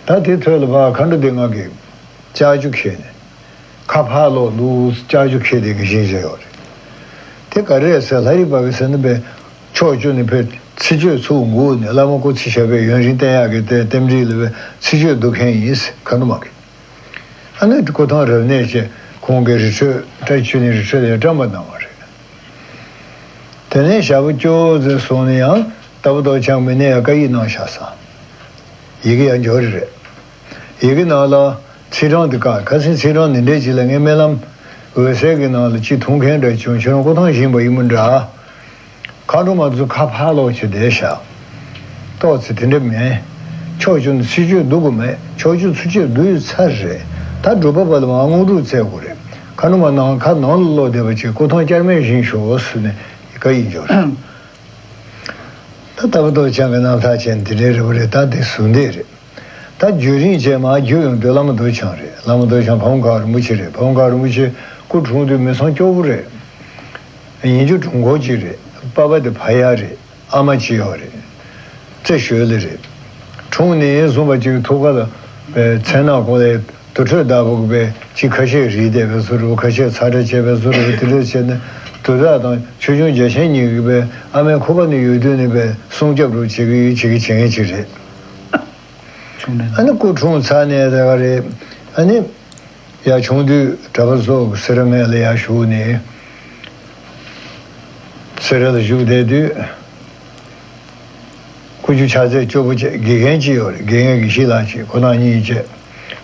ད་དེ་ཐོག་ལ་ཕར་མཁའ་འགྲོ་སྡེ་ལྔ་གིས་ལྕགས་ཀྱུ་ཁྱེར་ནས། ཁ་ཕར་ལོག་འདུག་ལྕགས་ཀྱུ་ཁྱེར་དེ་གི་བཞེངས་བཞག་ཡོད་རེད། དེ་ག་རེ་རེད་ཟེར་ལྷ་རིས་པ་གིས་ཟེར་ན་པས་ཕྱོགས་བཅུ་ནས་ཕེབས་ཚེ་བཅུད་ཚུར་འགུག་ནས་བླ་མ་སྐུ་ཚེ་ཞབས་པད་ཡུན་རིང་བརྟན་ཡག་གི་དེ་རྟེན་འབྲེལ་ལ་པས་ཚེ་བཅུད་འདུག་མཁན་ཡིན་ཟེར་མཁའ་འགྲོ་མ་གིས། ཨ་ནི་སྐུ་ཐང་རབ་གནས་བྱས་ཁོང་གིས་རི་ཁྲོད་བཀྲ་ཤིས་ཆོས་གླིང་རི་ཁྲོད་ལ་བཀྲམ་པ་གནང་བ་རེད། དེ་ནས་ཞག་པོ་བཅུ་ཙམ་སོང་ནས་ཡང་ལྟ་བུ་རྡོ་རྗེ་འཆང་མི་ནས་ཡང་བཀའ་ཡིག་གནང་བཞག་ས། ཡི་གེ་ཡང་འབྱོར་རེད། ཡི་གེ་ནང་ལ་ཚེས་གྲངས་དེ་ག་ཁ་སང་ཚེས་གྲངས་འདི་འདྲས་ཅིག་ལ་ངའི་སྨོན་ལམ་འོད་གསལ་གྱི་ནང་ལ་ཅིག་མཐོང་མཁན་འདྲ་བྱུང་། ཁྱེད་རང་སྐུ་ཐང་བཞེངས་པ་ཡིན་པ་འདྲ། མཁའ་འགྲོ་མ་ཚོ་ཁ་ཕར་ལོག་བྱས་བསྡད་ཤག་ཏོག་ཙེ་དེ་འདྲ་མེད། ཕྱོགས་བཅུ་ནས་ཚེ་བཅུད་འདུག་གི་མེད། ཕྱོགས་བཅུ་ཚུར་བཅད་བསྡུས་ཚར་རེད། ད་སྒྲུབ་པ་པ་ལ་མར་དངོས་གྲུབ་སྩལ་དགོས་རེད། མཁའ་འགྲོ་མ་ནང་ཁ་ནང་ལ་ལོག་བསྡད་པ་ཅིག་སྐུ་ཐང་བསྐྱར་མེད་བཞེངས་ཤོག་ཟེར་ནས་བཀའ་ཡིག་འབྱོར། ད་ལྟ་བུ་རྡོ་རྗེ་འཆང་གི་རྣམ་ཐར་ཅན་འདི་འདྲའི་རེ་བ་རེད། ད་འདི་ཟུང་འདྲེས་རེད། ད་རྒྱུན་རིང་བྱས་མར་རྒྱུད་ཡོང་དུས་བླ་མ་རྡོ་རྗེ་འཆང་རེད། བླ་མ་རྡོ་རྗེ་འཆང་ཕ་བོང་ཁ་རིན་པོ་ཆེ་རེད། ཕ་བོང་ཁ་རིན་པོ་ཆེ་སྐུ་གྲོངས་དུས་མི་ཚང་སྐྱོ་པོ་རེད། ཡིན་རྒྱུ་དྲུང་འཁོར་གཅིག་རེད། པ་ཕ་དེ་ཕ་ཡག་རེད། ཨ་མ་གཅིག་ཡོད་རེད། རྩེ་ཞོལ་ལ་རེད། འཁྲུངས་ནས་བཟུང་བ་གཅིག་ཐུགས་ཀ་ལ་པའི་མཚན་ནག་གོ་ལའི་དུར་ཁྲོད་བདག་པོ་གི་པའི་གཅིག་ཁ་ཤས་རིལ་བསྡད་པའི་བཟོ་འདྲ་བོ། ཁ་ཤས་ཚ་གྲང་བྱས་པའི་བཟོ་འདྲ་བོ། དེ་འདྲ་བྱས་ནས་དུར་བདག་དང་ཆོས་སྐྱོང་རྒྱལ་ཆེན་གཉིས་ཀྱི་པའི་ཨ་མའི་ཁུག་པ་ནས་ཡོད་དུས་ནས་པའི་སྲུང་སྐྱོབ་རུ་བྱེད་ཀྱི་ཡོད། བྱེད་ཀྱི་བྱེད་མཁན་གཅིག་རེད། ཨ་ནི་སྐུ་འཁྲུངས་ཚར་ནས་ད་ག་རེད། ཨ་ནི་ཡར་ཆུང་དུས་གྲྭ་པ་ཚོ་སེ་ར་སྨད་ལ་ཡར་བཞུགས་ནས། སེ་ར་ལ་བཞུགས་བསྡད་དུས། སྐུ་རྒྱུ་ཕྱག་རྫས་སྐྱོ་པོ་བྱས། དགེ་རྒན་གཅིག་ཡོད་རེད། དགེ་རྒན་དགེ་བཤེས་ལགས་གཅིག་ཁོ་རང་གཉིས་བྱས།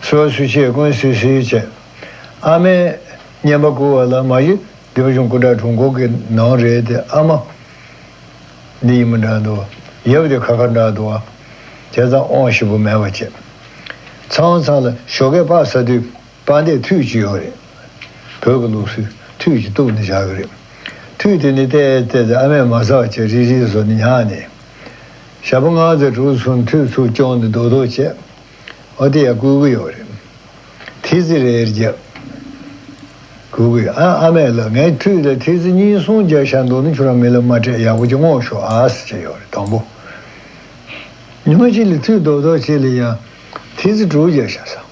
གསོལ་བ་གསོལ་ཇ་ཀུན་གསོལ་གསོལ་བྱས། ཨ་མས་བསྙེན་པ་བསྐུར་བ་ལ་མ་གཞི་སྡེ་པ་གཞུང་སྐུ་དྲག་དྲུང་འཁོར་གྱི་ནང་རེད་དེ། ཨ་མ་འདི་ཡིན་མི་འདྲ་འདུག་ཡབ་དེ་ཁ་ཁ་འདྲ་འདུག་བྱས་ཙང་དབང་ཞིབ་པོ་མེད་པ་བྱས། ཚང་ཚང་ལ་ཞོགས་ཀས་ཕག་ཟ་དུས། དཔལ་ལྡན་ཐུད་ཅིག་ཡོད་རེད། བོད་ཀྱི་ལུགས་སྲོལ་ཐུད་ཅིག་གཏུབ་ནས་བཞག་གི་རེད། ཐུད་དེ་ནི་བལྟས་བལྟས་ཏེ་ཨ་མས་མ་ཟ་བ་བྱས་རིལ་རིལ་བཟོས་ནས་ཉར་ནས། ཞག་པོ་ལྔ་ཙམ་དྲུག་སོང་ཐུད་ཚུར་བཅོམ་ནས་རྡོག་རྡོག་བྱས། ཨོ་དེ་ཡང་བསྐུལ་གི་ཡོད་རེད། ཐི་ཙི་རེ་རེ་བརྒྱབ། བསྐུལ་གི་ཡོད། ཨ་ཨ་མས་ལབ། ངས་ཐུད་ལ་ཐི་ཙི་གཉིས་གསུམ་བརྒྱབ་བཞག་འདུག་ན་ཁྱོད་རང་མི་ལ་མ་སྤྲད། ཡག་པོ་ཅིག་བསྔོགས་ཤོག་ཨ་ཟེར་བྱས་ཡོད་རེད། དང་པོ། ཉི་མ་གཅིག་ལ་ཐུད་རྡོག་རྡོག་ཅིག་ལ་ཡང་ཐི་ཙི་དྲུག་བརྒྱབ་བཞག་ས།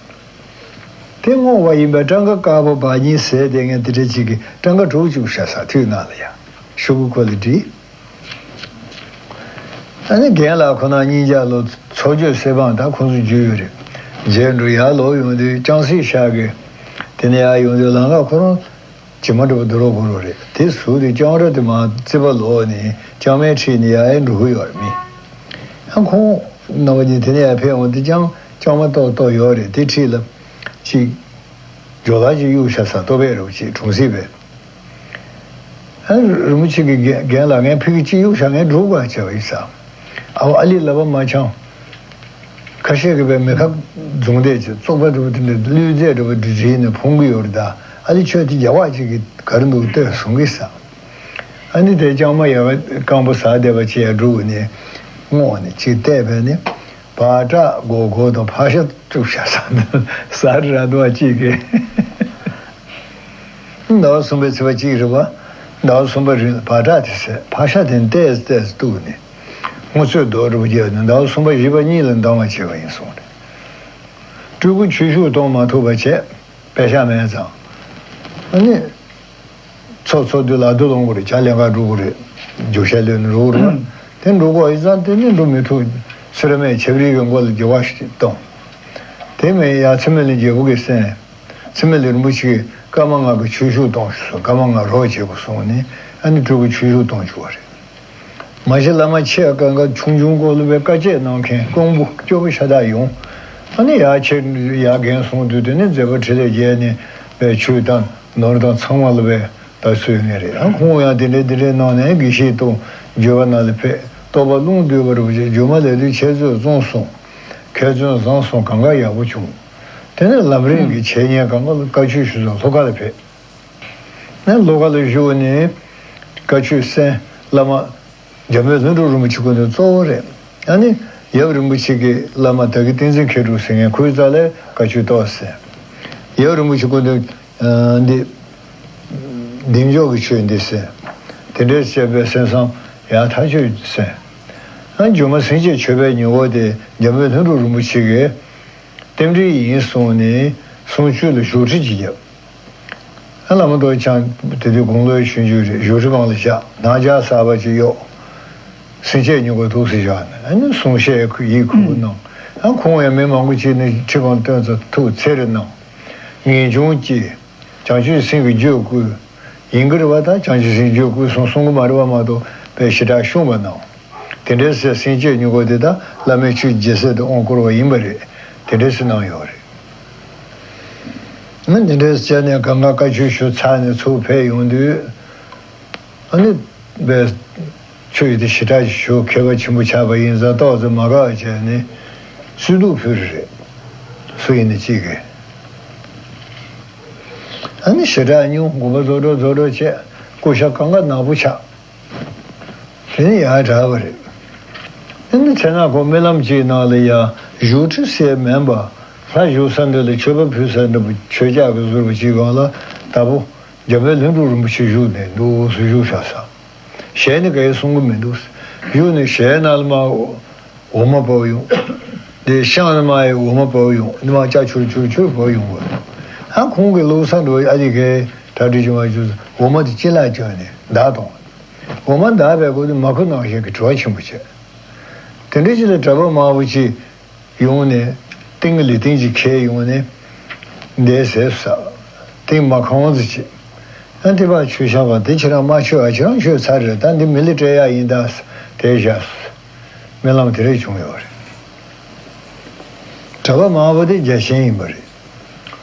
དེ་བསྔོགས་པ་ཡིན་པས་སྤྲང་ཀ་དཀར་པོ་བ་གཉིས་ཟས་དེ་ངས་དེ་འདྲ་ཅིག་གིས་སྤྲང་ཀ་དྲུག་བཅུག་བཞག་ས་ཐུད་ནང་ལ་ཡ། ཤོག་གུ་ཁོ་ལ་བྲིས། ཨ་ནི་རྒན་ལགས་ཁོ་ན་གཉིས་ཆ་ལོ་ཚོགས་གཅོད་སྲིད་དབང་ད་ཁོང་ཚོ་རྒྱུས་ཡོད་རེད། མཇལ་འགྲོ་ཡར་ལོག་ཡོང་དུས་ལྕང་སྲེག་ཤག་གི། དེ་ནས་ཡར་ཡོང་དུས་ལམ་ཁ་ཁོ་རང་། ཇི་མ་འདྲ་བོ་དུ་རོ་གོ་རོ་རེད། དེ་ཟུག་དེ་སྤྱང་ར་དེ་མ་རྩིས་པ་ལོག་ནས་སྤྱང་མའི་འཁྲིས་ནས་ཡར་ཡར་འགྲོ་གི་ཡོད་རེད་མི། ཡང་ཁོང་རྣམ་པ་གཉིས་དེ་ནས་ཡར་ཕེབས་འོང་དུས་ཀྱང་སྤྱང་མ་ཏོག་ཏོག་ཡོད་རེད། དེ་འཁྲིས་ལ་ཅིག་ཇོ་ལགས་ཅིག་གཡུག་བཞག་ས་ལྟོ་ཕད་རོ་ཅིག་གྲོང་གསེབ་པས། ཨ་རིན་པོ་ཆེ་གི་རྒན་རྒན་ལགས་ངས་ཕ་གི་ཅིག་གཡུག་བཞག་ངས་འགྲོ་དགོས་བྱས་པ་ཡིན་ས། ཨའོ་ཨ་ལི་ལབ་པ་མ་འཆང་། ཁ་ཤས་ཀྱིས་པའི་མེ་ཁ་རྫོང་སྡེ་ཅིག་བཙོག་པ་འདྲ་བོ་དེ་འདྲ་གླུད་རྫས་འདྲ་བོ་འདྲ་བྲིས་ནས་ཕུང་གི་ཡོད་རེད་ད། ཨ་ལི་ཁྱོད་དེ་རྒྱ་བ་ཅིག་གིས་ག་རེ་འདུག་ལྟོས་གསུང་གི་ས། ཨ་ནི་དེ་ལྕང་མ་ཡ་བ་རྐང་པ་ཟ་བསྡད་པ་ཅིག་ཡ་འགྲོ་ནས་བསྔོགས་ནས་ཅིག་བལྟས་པས་ནི་བག་དྲག་མགོ་སྐོར་དང་ཕག་ཤ་བཅུག་བཞག་ས་ཟ་ར་འདུག་ཅིག་གིས། ཟླ་བ་གསུམ་པའི་ཚེས་པ་གཅིག་རེད་པ། ཟླ་བ་གསུམ་པ་རིང་ལ་བག་དྲག་དེ་ཟས་ཕག་ཤ་དེ་ཏོག་ཙམ་ཏོག་ཙམ་གཏུབ་ནས་སྔོ་ཚོད་རྡོག་འདྲ་པོ་བརྒྱབ་ནས་ཟླ་བ་གསུམ་པ་བཞི་པ་གཉིས་ལ་འདང་བ་བྱས་པ་ཡིན་གསུངས་རེད། སྤྲུལ་སྐུ་ཆོས་ཞུགས་གཏོང་མ་ཐུབ་པ་བྱས་པད་ཤག་མེད་ཙང་། ཨ་ནི། ཚོགས་ཚོགས་དུས་ལ་དུ་ལོངས་དགོས་རེད། ཇ་ལེན་ག་འགྲོ་དགོས་རེད། རྒྱུག་ཤར་ལོན་འགྲོ་དགོས་རེད། དེ་འགྲོ་དགོས་ཡིན་ཙང་དེ་ནི་འགྲོ་མི་ཐུབ། སེ་ར་སྨད་ཆབ་རིལ་གྱི་མགོ་ལ་རྒྱུག་པ་ཞིག་གཏོང་། དེ་མིན་ཡ་ཚེ་སྨད་གླིང་རྒྱལ་པོ་གི་སྲས། ཚེ་སྨད་གླིང་རིན་པོ་ཆེ་གིས་ཀརྨ་ངག་གི་ཆོས་ཞུགས་གཏོང་ཞུ་སོང་། ཀརྨ་ངག་རོགས་བྱེད་དགོས་གསུངས་ནས་ཨ་ནི་སྤྲུལ་སྐུ་ཆོས་ཞུགས་གཏོང་བཅུག་པ་རེད། མ་གཞི་བླ་མ་ཆེ་གང་ག་ཆུང་ཆུང་སྐོར་ལ་བའི་བཀའ་བཅད་གནང་མཁན་ཀོང་པོ་སྐྱོ་པོ་ཤ་སྟག་ཡོང་། ཨ་ནི་ཡ་ཆེ་ཡ་རྒན་སོང་དུས་དེ་ནི་མཛད་པ་འཕྲིན་ལས་རྒྱས་ནས་བའི་ཆོས་དང་ནོར་དང་ཚང་མ་ལ་བའི་ད་གསོལ་ངེས་རེད། ཨ་ཁོང་ཡང་དེ་འདྲའི་དེ་འདྲའི་གནང་ནས་དགེ་བཤེས་གཏོང་། འགྱོད་པ་ནང་ལ་ཕེབས། རྟོགས་པ་རླུང་བསྡུས་པ་རུ་བྱས། སྒྱུ་མ་ལས་དུས་འཆད་རྩོད་བཙོང་སོང་། མཁས་བཙུན་བཟང་སོང་། གང་ག་ཡག་པོ་བྱུང་། དེ་ནས་ལམ་རིམ་གྱི་འཆད་ཉན་གང་ག་ལ་བཀའ་ཆོས་ཞུ་ཚུལ་ལྷོ་ཁ་ལ་ཕེབས། ནས་ལྷོ་ཁ་ལ་བཞུགས་ནས་བཀའ་ཆོས་གསན། བླ་མ་འཇམ་དཔལ་ལྷུན་གྲུབ་རིན་པོ་ཆེ་སྐུ་མདུན་གཙོ་བོ་རེད། ཨ་ནི་ཡབ་རིན་པོ་ཆེ་གི་བླ་མ་དག་གི་བསྟན་འཛིན་མཁས་གྲུབ་ཟེར་མཁན་ཁོའི་རྩ་ལས་བཀའ་ཆོས་ཏོག་ཙམ་གསན། ཡབ་རིན་པོ་ཆེ་སྐུ་མདུན་འདི་བདེ་མཆོག་གི་ཆོས་འདི་གསན། དེ་འདྲའི་བཤད་པའི་གསན་བསམ་ཡང་ཐག་ཆོད་གསན། ཨ་སྒྱུ་མ་སེམས་བསྐྱེད་མཆོད་པའི་མྱུ་གུ་དེ་འཇམ་དཔལ་ལྷུན་གྲུབ་རིན་པོ་ཆེ་གིས་རྟེན་འབྲེལ་ཡིན་གསུངས་ནས་གསུང་ཆོས་ལ་བཞུགས་ཁྲི་ཅིག་བརྒྱབ། ཨ་བླ་མ་རྡོ་རྗེ་འཆང་དེ་དུས་དགུང་ལོའི་ཆུང་ཆུང་རེད། བཞུགས་ཁྲི་སྒང་ལ་བཞག། ནང་ཇ་གསར་པ་ཅིག་གཡོགས། སེམས་བསྐྱེད་མྱུ་གུ་འདུག་སེ་བཞག་ནས་ཨ་ནི་གསུང་བཤད་ཡིད་ཁུག་པོ་གནང་། ཨ་ཁོང་ཡང་མི་མང་པོ་ཅིག་ནི་ཁྲི་སྒང་བཏོན་ཚེ་ཐུགས་འཚེར་གནང་། ངེས་འབྱུང་སྐྱེས། བྱང་ཆུབ་སེམས་ཀྱི་རྒྱུད་བསྐུལ། ཡིན་གྱི་རེད་པ། ད་བྱང་ཆུབ་སེམས་རྒྱུད་བསྐུལ་སོང་གསུང་གི་མ་རེད་པ། མ་གཏོགས་པའི་ཞེ་དྲག་ཤོང་བ་གནང་། དེ་འདྲའི་སེ་སེམས་བསྐྱེད་མྱུ་གུ་དེ་དག་བླ་མའི་ཆོས་རྒྱལ་སྲས་དུ་དབང་བསྐུར་བ་ཡིན་པ་རེད། དེ་འདྲའི་སེ་གནང་ཡོད་རེད། ཨ་འདི་འདྲའི་བྱས་ནས་གང་ག་བཀའ་ཆོས་ཞུ་ཚར་ནས་ཚུར་ཕེབས་ཡོང་དུས། ཨ་ནི་པའི་ཆོས་དེ་ཞེ་དྲག་ཞུ་མཁས་པ་ཆེན་པོ་ཆགས་པ་ཡིན་ཙང་ཏོག་ཙམ་མ་དགའ་བ་བྱས་ནས་གསོལ་འདེབས་ཕུལ་རེད། སུ་ཡིན་ནི་གཅིག་གིས། ཨ་ནི་ཞེ་དྲག་སྙུང་དགོངས་པ་རྫོགས་འགྲོ་རྫོགས་འགྲོ་བྱས། སྐུ་ཤ་གང་ག་ནག་པོ་ཆགས། དེ་ནི་ཡར་དྲག་པ་རེད། ཨ་ནི་ཚེ་ན་ཁོ་རྨི་ལམ་གཅིག་ནང་ལ་ཡ་བཞུགས་ཁྲི་ཟེར་མིན་པ། ལྷ་བཞུགས་ས་འདི་ལ་མཆོད་པ་ཕུལ་ས་འདྲ་པོ་ཆོས་རྒྱག་གི་བཟོ་འདྲ་པོ་ཅིག་སྒང་ལ་ད་པོ་འཇམ་དཔལ་ལྷུན་གྲུབ་རིན་པོ་ཆེ་བཞུགས་ནས་འདུག་སེ་བཞུགས་བཞག་ས། ཞལ་ནི་ག་ཡེ་གསུང་གི་མི་འདུག། བཞུགས་ནས་ཞལ་ནང་ལ་མར་འོ་མ་བབས་ཡོང་། དེ་ཤངས་ནས་མར་ཡང་འོ་མ་བབས་ཡོང་། འདི་མར་ལྕགས་ཆུར་ཆུར་ཆུར་བབས་ཡོང་གི། ཨ་ཁོང་གི་བླུགས་ས་འདྲ་པོ་ཨ་ཅེ་གིས་གྲ་སྒྲིག་བྱུང་བ་བྱུང་། འོ་མ་དེ་ཅི་ལ་བཅོས་ནས་བདག་གཏོང་། འོ་མ་བདག་པའི་སྐོར་དུ་མ་ཁུ་ནང་བཞིན་གྱི་དྲི་བ་ཆེན་པོ་བྱས། དེ་འདྲ་ཅིག་ལ་གྲྭ་པ་མང་པོ་ཅིག་ཡོང་ནས་སྟེང་གི་ལི་སྟེང་ཅིག་ཁྱེར་ཡོང་ནས་འདས་ཟེར་ས། སྟེང་མ་ཁང་བ་ཅིག། ཨ་འདི་པར་མཆོད་བཤམས་པ་འདི་ཁྱེད་རང་མ་མཆོད་ཨ། ཁྱེད་རང་མཆོད་ཚར་རེད། ད་འདི་མི་ལ་སྤྲད་ཡག་ཡིན་ད། དེ་བཞག་རྨི་ལམ་དེ་རེད་བྱུང་ཡོད་རེད། གྲྭ་པ་མང་པོ་དེ་རྒྱལ་ཞེན་ཡིན་པ་རེད།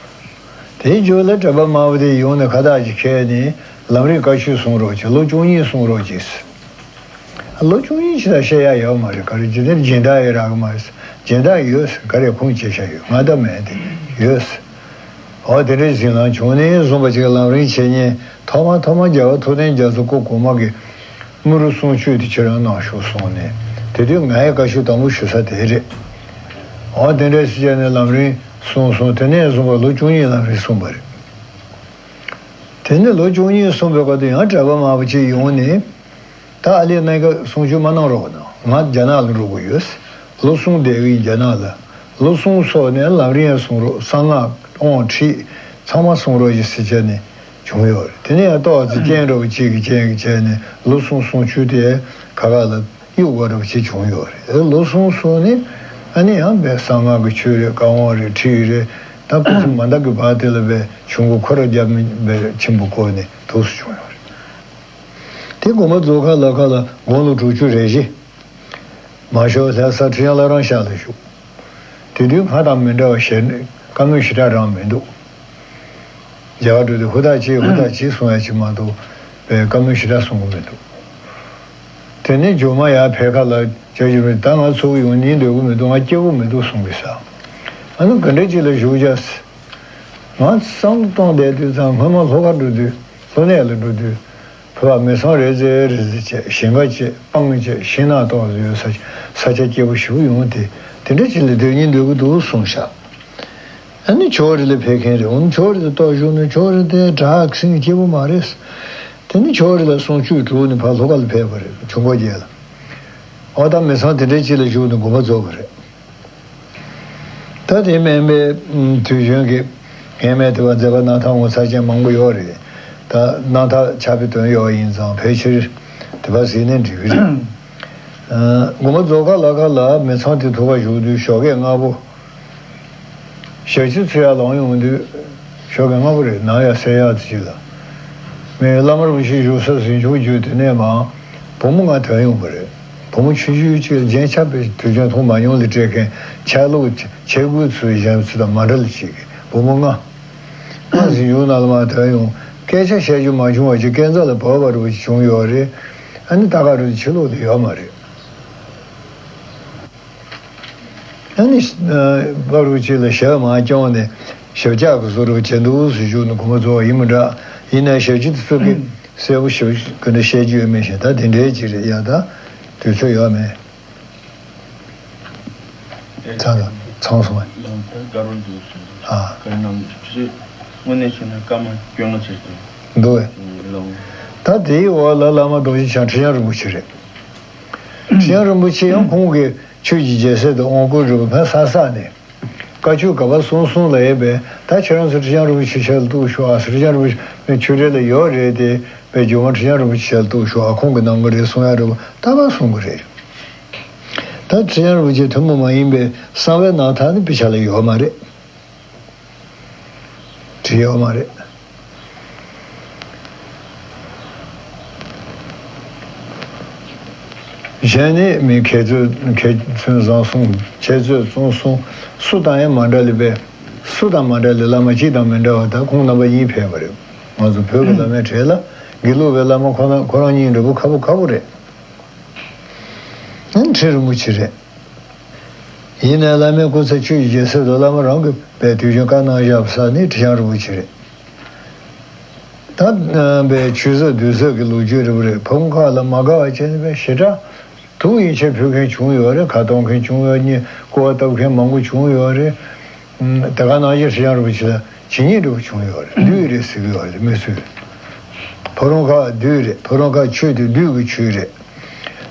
དེའི་མཇུག་ལ་གྲྭ་པ་མང་པོ་དེ་ཡོང་ནས་ཁ་བཏགས་ཅིག་ཁྱེར་ནས་ལམ་རིམ་བཀའ་ཆོས་གསུང་རོགས་གྱིས། ལོ་བཅུ་གཉིས་གསུང་རོགས་གྱིས། ལོ་བཅུ་གཉིས་ཅིག་ལ་བཤད་ཡག་ཡོད་མ་རེད། ག་རེ་ཇི་ལྟར་སྦྱིན་བདག་ཡོད་རག་གི་མ་རེད། སྦྱིན་བདག་ཡོད་ཟེར་ག་རེ་ཁུངས་སྐྱེལ་བྱ་ཡོད། ང་ད་མེད་དེ་ཡོད་ཟེར། འོ་དེ་འདྲའི་ཟིན་ལམ་བྱུང་ནས་བཟུང་བ་ཅིག་ལམ་རིམ་འཆད་ཉན་ཐོག་མ་ཐོག་མ་རྒྱལ་བ་ཐུབ་བསྟན་རྒྱ་མཚོ་སྐུ་གོང་མ་གིས་དངོས་གྲུབ་གསུང་ཆོས་དེ་ཁྱེད་རང་གནང་ཤོག་གསུངས་ནས། དེ་དུས་ང་ཡི་བཀའ་ཆོས་དང་པོ་ཞུ་ས་དེ་རེད། འོ་དེ་འདྲའི་ཟེར་བྱས་ནས་ལམ་རིམ་གསུངས་སོང་། དེ་ནས་བཟུང་བ་ལོ་བཅུ་གཉིས་ལམ་རིམ་གསུངས་པ་རེད། དེ་ནས་ལོ་བཅུ་གཉིས་གསུངས་པའི་སྐབས་དུ་ཡང་གྲྭ་པ་མང་པོ་ཅིག་ཡོང་ནས། ད་ཨ་ལས་གནད་འགག་གསུང་ཆོས་མ་གནང་རོགས་གནང་། ང་རྒྱ་ནག་ལ་འགྲོ་དགོས་ཡོད། ལོ་གསུམ་བསྡད་ཀྱི་ཡིན་རྒྱ་ནག་ལ། ལོ་གསུམ་སོགས་ནས་ལམ་རིམ་ཡང་གསུང་རོགས། གསང་སྔགས་དབང་ཁྲིད་ཚང་མ་གསུང་རོགས་ཞེས་ཟེར་བྱས་ནས་བྱུང་ཡོད་རེད། དེ་ནས་ཡང་ཏོག་ཙམ་རྐྱེན་འདྲ་པོ་ཅིག་གི་རྐྱེན་གྱིས་བྱས་ནས་ལོ་གསུམ་གསུང་ཆོས་དེ་ག་ག་ལ་གཡུག་དགོས་འདྲ་པོ་ཅིག་བྱུང་ཡོད་རེད། ལོ་གསུམ་སོང་ནས་ཨ་ནི་ཡང་པའི་གསང་སྔགས་ཀྱི་ཆོས་རེད། བཀའ་དབང་རེད། ཁྲིད་རེད། ད་སྐུ་ཚེ་མ་འདའ་གི་བར་དེ་ལ་པའི་ཆུང་ཀུ་ཁོ་ར་རྒྱ་མི་པའི་ཆེན་པོ་བསྐོས་ནས་འདུག་སེ་བྱུང་ཡོད་རེད། དེ་དགོངས་པ་རྫོགས་ཁ་ལ་ཁ་ལ་དགུང་ལོ་དྲུག་ཅུ་རེ་བཞི། མ་ཤོར་ལྷ་ས་ཁྲི་བྱང་བླ་བྲང་ཤག་ལ་བཞུགས། དེ་དུས་སྔར་དང་མི་འདྲ་བ་ཞེ་བཀའ་མོལ་ཞེ་དྲག་རང་མི་འདུག། མཇལ་བ་འགྲོ་དུས་ཧུར་ཐག་བྱེད་ཧུར་ཐག་བྱེད་གསུང་ཡ་ཅིག་མ་གཏོགས་པའི་བཀའ་མོལ་ཞེ་དྲག་གསུང་གི་མི་འདུག། དེ་ནས་མཇུག་མ་ཡར་ཕེབས་ཁ་ལ་བཅར་གྱི་མི་ད་ང་ཚུགས་ཡོང་ཉིན་སྡོད་གི་མི་འདུག། ང་སྐྱེ་གི་མི་འདུག་གསུང་གི་ས། ཨ་ནི་ག་འདྲ་ཅིག་ལ་བཞུགས་བྱ། ང་བསམ་བློ་གཏོང་བསྡད་དུས་ཙང་སྔོན་མ་ལྷོ་ཁ་འགྲོ་དུས་ལྷོ་གནས་ལ་འགྲོ་དུས། བོད་པ་མི་ཚང་རེ་ཟེ་རེ་ཟེ་བྱས། ཞིང་ཁ་བཅད་སྤང་བཅད་ཤིང་ནགས་ཏོག་ཙམ་ཡོད་ས་ས་ཆ་སྐྱིད་པོ་ཞེ་པོ་ཡོང་སྟེ། དེ་འདྲ་ཅིག་ལ་སྡོད་སྙིང་འདོད་ཀྱི་འདུག་གསུངས་ཤག། ཨ་ནི་ཕྱོགས་རེ་ལ་ཕེབས་མཁན་རེད། འོ་ན་ཕྱོགས་རེ་ལ་ཏོག་བཞུགས་ན་ཕྱོགས་རེ་དེ་དྲག་ཟིང་སྐྱིད་པོ་མ་རེད། དེ་ནི་ཕྱོགས་རེ་ལ་གསུང་ཆོས་གྲུབ་ནས་ཕར་ལྷོ་ཁ་ལ་ཕེབས་པ་རེད། ཆུ་འགོ་བརྒྱད་ལ། འོ་ད་མི་ཚང་དེ་འདྲ་ཅིག་ལ་བཞུགས་ནས་དགོངས་པ་རྫོགས་པ་རེད། ད་དེ་སྨན་པའི་དུས་གཞོན་གྱི་སྔས་མའི་དུས་བ་མཛད་པ་རྣམ་ཐར་ངོ་མཚར་ཅན་མང་པོ་ཡོད་རེད། ད་རྣམ་ཐར་ཆགས་པའི་དོན་ཡོད་ཡིན་ཙང་ཕལ་ཆེར་དེ་བ་གཟིགས་ནས་འགྲིག་གི་རེད། དགོངས་པ་རྫོགས་ཁ་ལ་ཁ་ལ་མི་ཚང་དེ་ཐུག་པ་བཞུགས་དུས་ཞོགས་ཀས་སྔ་པོ། ཞག་གཅིག་འཚོལ་ཡག་ལངས་ཡོང་དུས་ཞོགས་ཀས་སྔ་པོ་རེད། ནམ་ཡང་གསལ་ཡག་དེ་ཅིག་ལ། མི་བླ་མ་རིན་པོ་ཆེ་བཞུགས་ས་ཟིང་ཆུང་བརྒྱུད་དེ་ནས་མར་བུ་མོ་ལྔ་ཐོན་ཡོང་པ་རེད། བུ་མོ་ཆུང་ཆུང་གཅིག་ལ་རྒྱན་ཆ་པའི་དུས་རྒྱུན་མཐོང་མ་མྱོང་ལ་སྤྲད་མཁན་ཆ་ལུགས་ཆས་གོས་ཚུལ་གཞན་ཚོ་དང་མ་འདྲ་ལ་ཅིག་བུ་མོ་ལྔ། ལྔ་ཟིང་ཆུང་ནང་ལ་མར་ཐོན་ཡོང་། སྐད་ཆ་བཤད་རྒྱུ་མ་བྱུང་བ་ཅིག་སྐས་འཛེག་ལ་བབས་པ་རུ་བྱུང་ཡོད་རེད། ཨ་ནི་ད་ག་རུ་ཕྱི་ལོགས་ལ་ཡོད་མ་རེད། ཨ་ནི་ཕ་རུ་ཅིག་ལ་ཞག་མར་བསྐྱངས་ནས་ ཞབས་བཀྱག་གི་བཟོ་འདྲ་བྱས་འདུག་ཟེར་རྒྱུ་ནི་གོ་མ་ཚོར་བ་ཡིན་མི་འདྲ། ཡིན་ན་ཞབས་ཕྱི་དེ་ཚོ་གི་གསལ་པོ་ཞིག་གི་འདྲ་བཤད་རྒྱུ་ཡོད་མེད་ཞེ་ད་དེ་འདྲའི་ཅིག་རེད་ཡ། ད་དུས་ཚོད་ཡོད་མེད། ཚང་ཚང་སོང་བས། ལམ་ཐར་དཀར་པོ་འདུག་ཟེར་འདུག་ཨ། ག་རེ་ནམ་ཆུ་ཚོད་དངོས་གནས་བྱས་ན་སྐར་མ་བཅོ་ལྔ་ཅིག་འདུག་འདུག་བས། ལམ། ད་དེའི་འོག་ལ་བླ་མ་རྡོ་རྗེ་འཆང་ཁྲི་བྱང་རིན་པོ་ཆེ་རེད། ཁྲི་བྱང་རིན་པོ་ཆེ་ཡང་ཁོང་གི་ཆོས་ཀྱི་རྒྱལ་སྲས་དང་དབང་བསྐུར་རིན་པོ་ཕན་ས་ས་ནས། བཀའ་ཆོས་ག་པར་གསུང་གསུང་ལ་ཡོད་པས། ད་ཁྱེད་རང་ཚོ་ཁྲི་བྱང་རིན་པོ་ཆེ་ཞལ་གཏུགས་ཤོག་ཨ། ཁྲི་བྱང་རིན་པོ་ཆེ་ཆོས་འབྲེལ་ལ་ཡོད་རེད་དེ། པའི་རྒྱུ་མ་ཁྲི་བྱང་རིན་པོ་ཆེ་ཞལ་གཏུགས་ཤོག་ཨ། ཁོང་གི་གནང་གི་རེད་གསུང་ཡ་རེད་པ། ད་ག་གསུང་གི་རེད། ད་ཁྲི་བྱང་རིན་པོ་ཆེ་ཐུན་མོང་མ་ཡིན་པའི་གསང་བའི་རྣམ་ཐར་ནི་དཔེ་ཆ་ལ་ཡོད་མ་རེད། བྲིས་ཡོད་མ་རེད། གཞན་ནི་མི་མཁས་བཙུན་མཁས་བཙུན་བཟང་གསུང་འཆད་རྩོད་རྩོམ་གསུང་སུ་དང་ཡང་མ་འདྲ་ལེ་བས། སུ་དང་མ་འདྲ་ལེ་བླ་མ་གཅིག་དང་མི་འདྲ་བ་ད་ཁོང་རྣམ་པ་གཉིས་ཕེབས་པ་རེད། ང་ཚོ་བོད་ཀྱི་བླ་མའི་གྲས་ལ་དགེ་ལུགས་པའི་བླ་མ་ཁོ་ན་ཁོ་རང་གཉིས་འདྲ་པོ་ཁག་པོ་ཁག་པོ་རེད། ཁྲི་རིན་པོ་ཆེ་རེད། ཡིན་ནའི་བླ་མའི་སྐུ་ཚེ་ཆོས་ཀྱི་རྒྱལ་སྲས་དང་བླ་མ་རང་གི་པའི་དུས་རྒྱུན་བཀའ་གནང་བཞག་པ་ས་ནི་ཁྲི་བྱང་རིན་པོ་ཆེ་རེད། ད་པའི་ཆོས་ཟབ་འདུས་ཟབ་ཀྱི་ལོ་རྒྱུས་རེད་པ་རེད། ཕམ་ཁ་ལ་མ་དགའ་བ་བྱས་ནས་པའི་ཞེ་དྲག་ཐུགས་ཡིད་ཆེས་ཕུལ་མཁན་བྱུང་ཡོད་རེད། ཁ་གཏོང་མཁན་བྱུང་ཡོད་ནི་སྐུ་པར་བཏབ་མཁན་མང་པོ་བྱུང་ཡོད་རེད། དེ་ག་ནང་བཞིན་ཁྲི་བྱང་རིན་པོ་ཆེ་ལ་ཇི་སྙེད་འདྲ་བོ་བྱུང་ཡོད་རེད། བདུད་རེད་ཟེར་གི་ཡོད་རེད་མི་ཚོས། ཕ་རོང་ཁ་བདུད་རེད། ཕ་རོང་ཁ་ཆོས་དེ་བདུད་ཀྱི་ཆོས་རེད།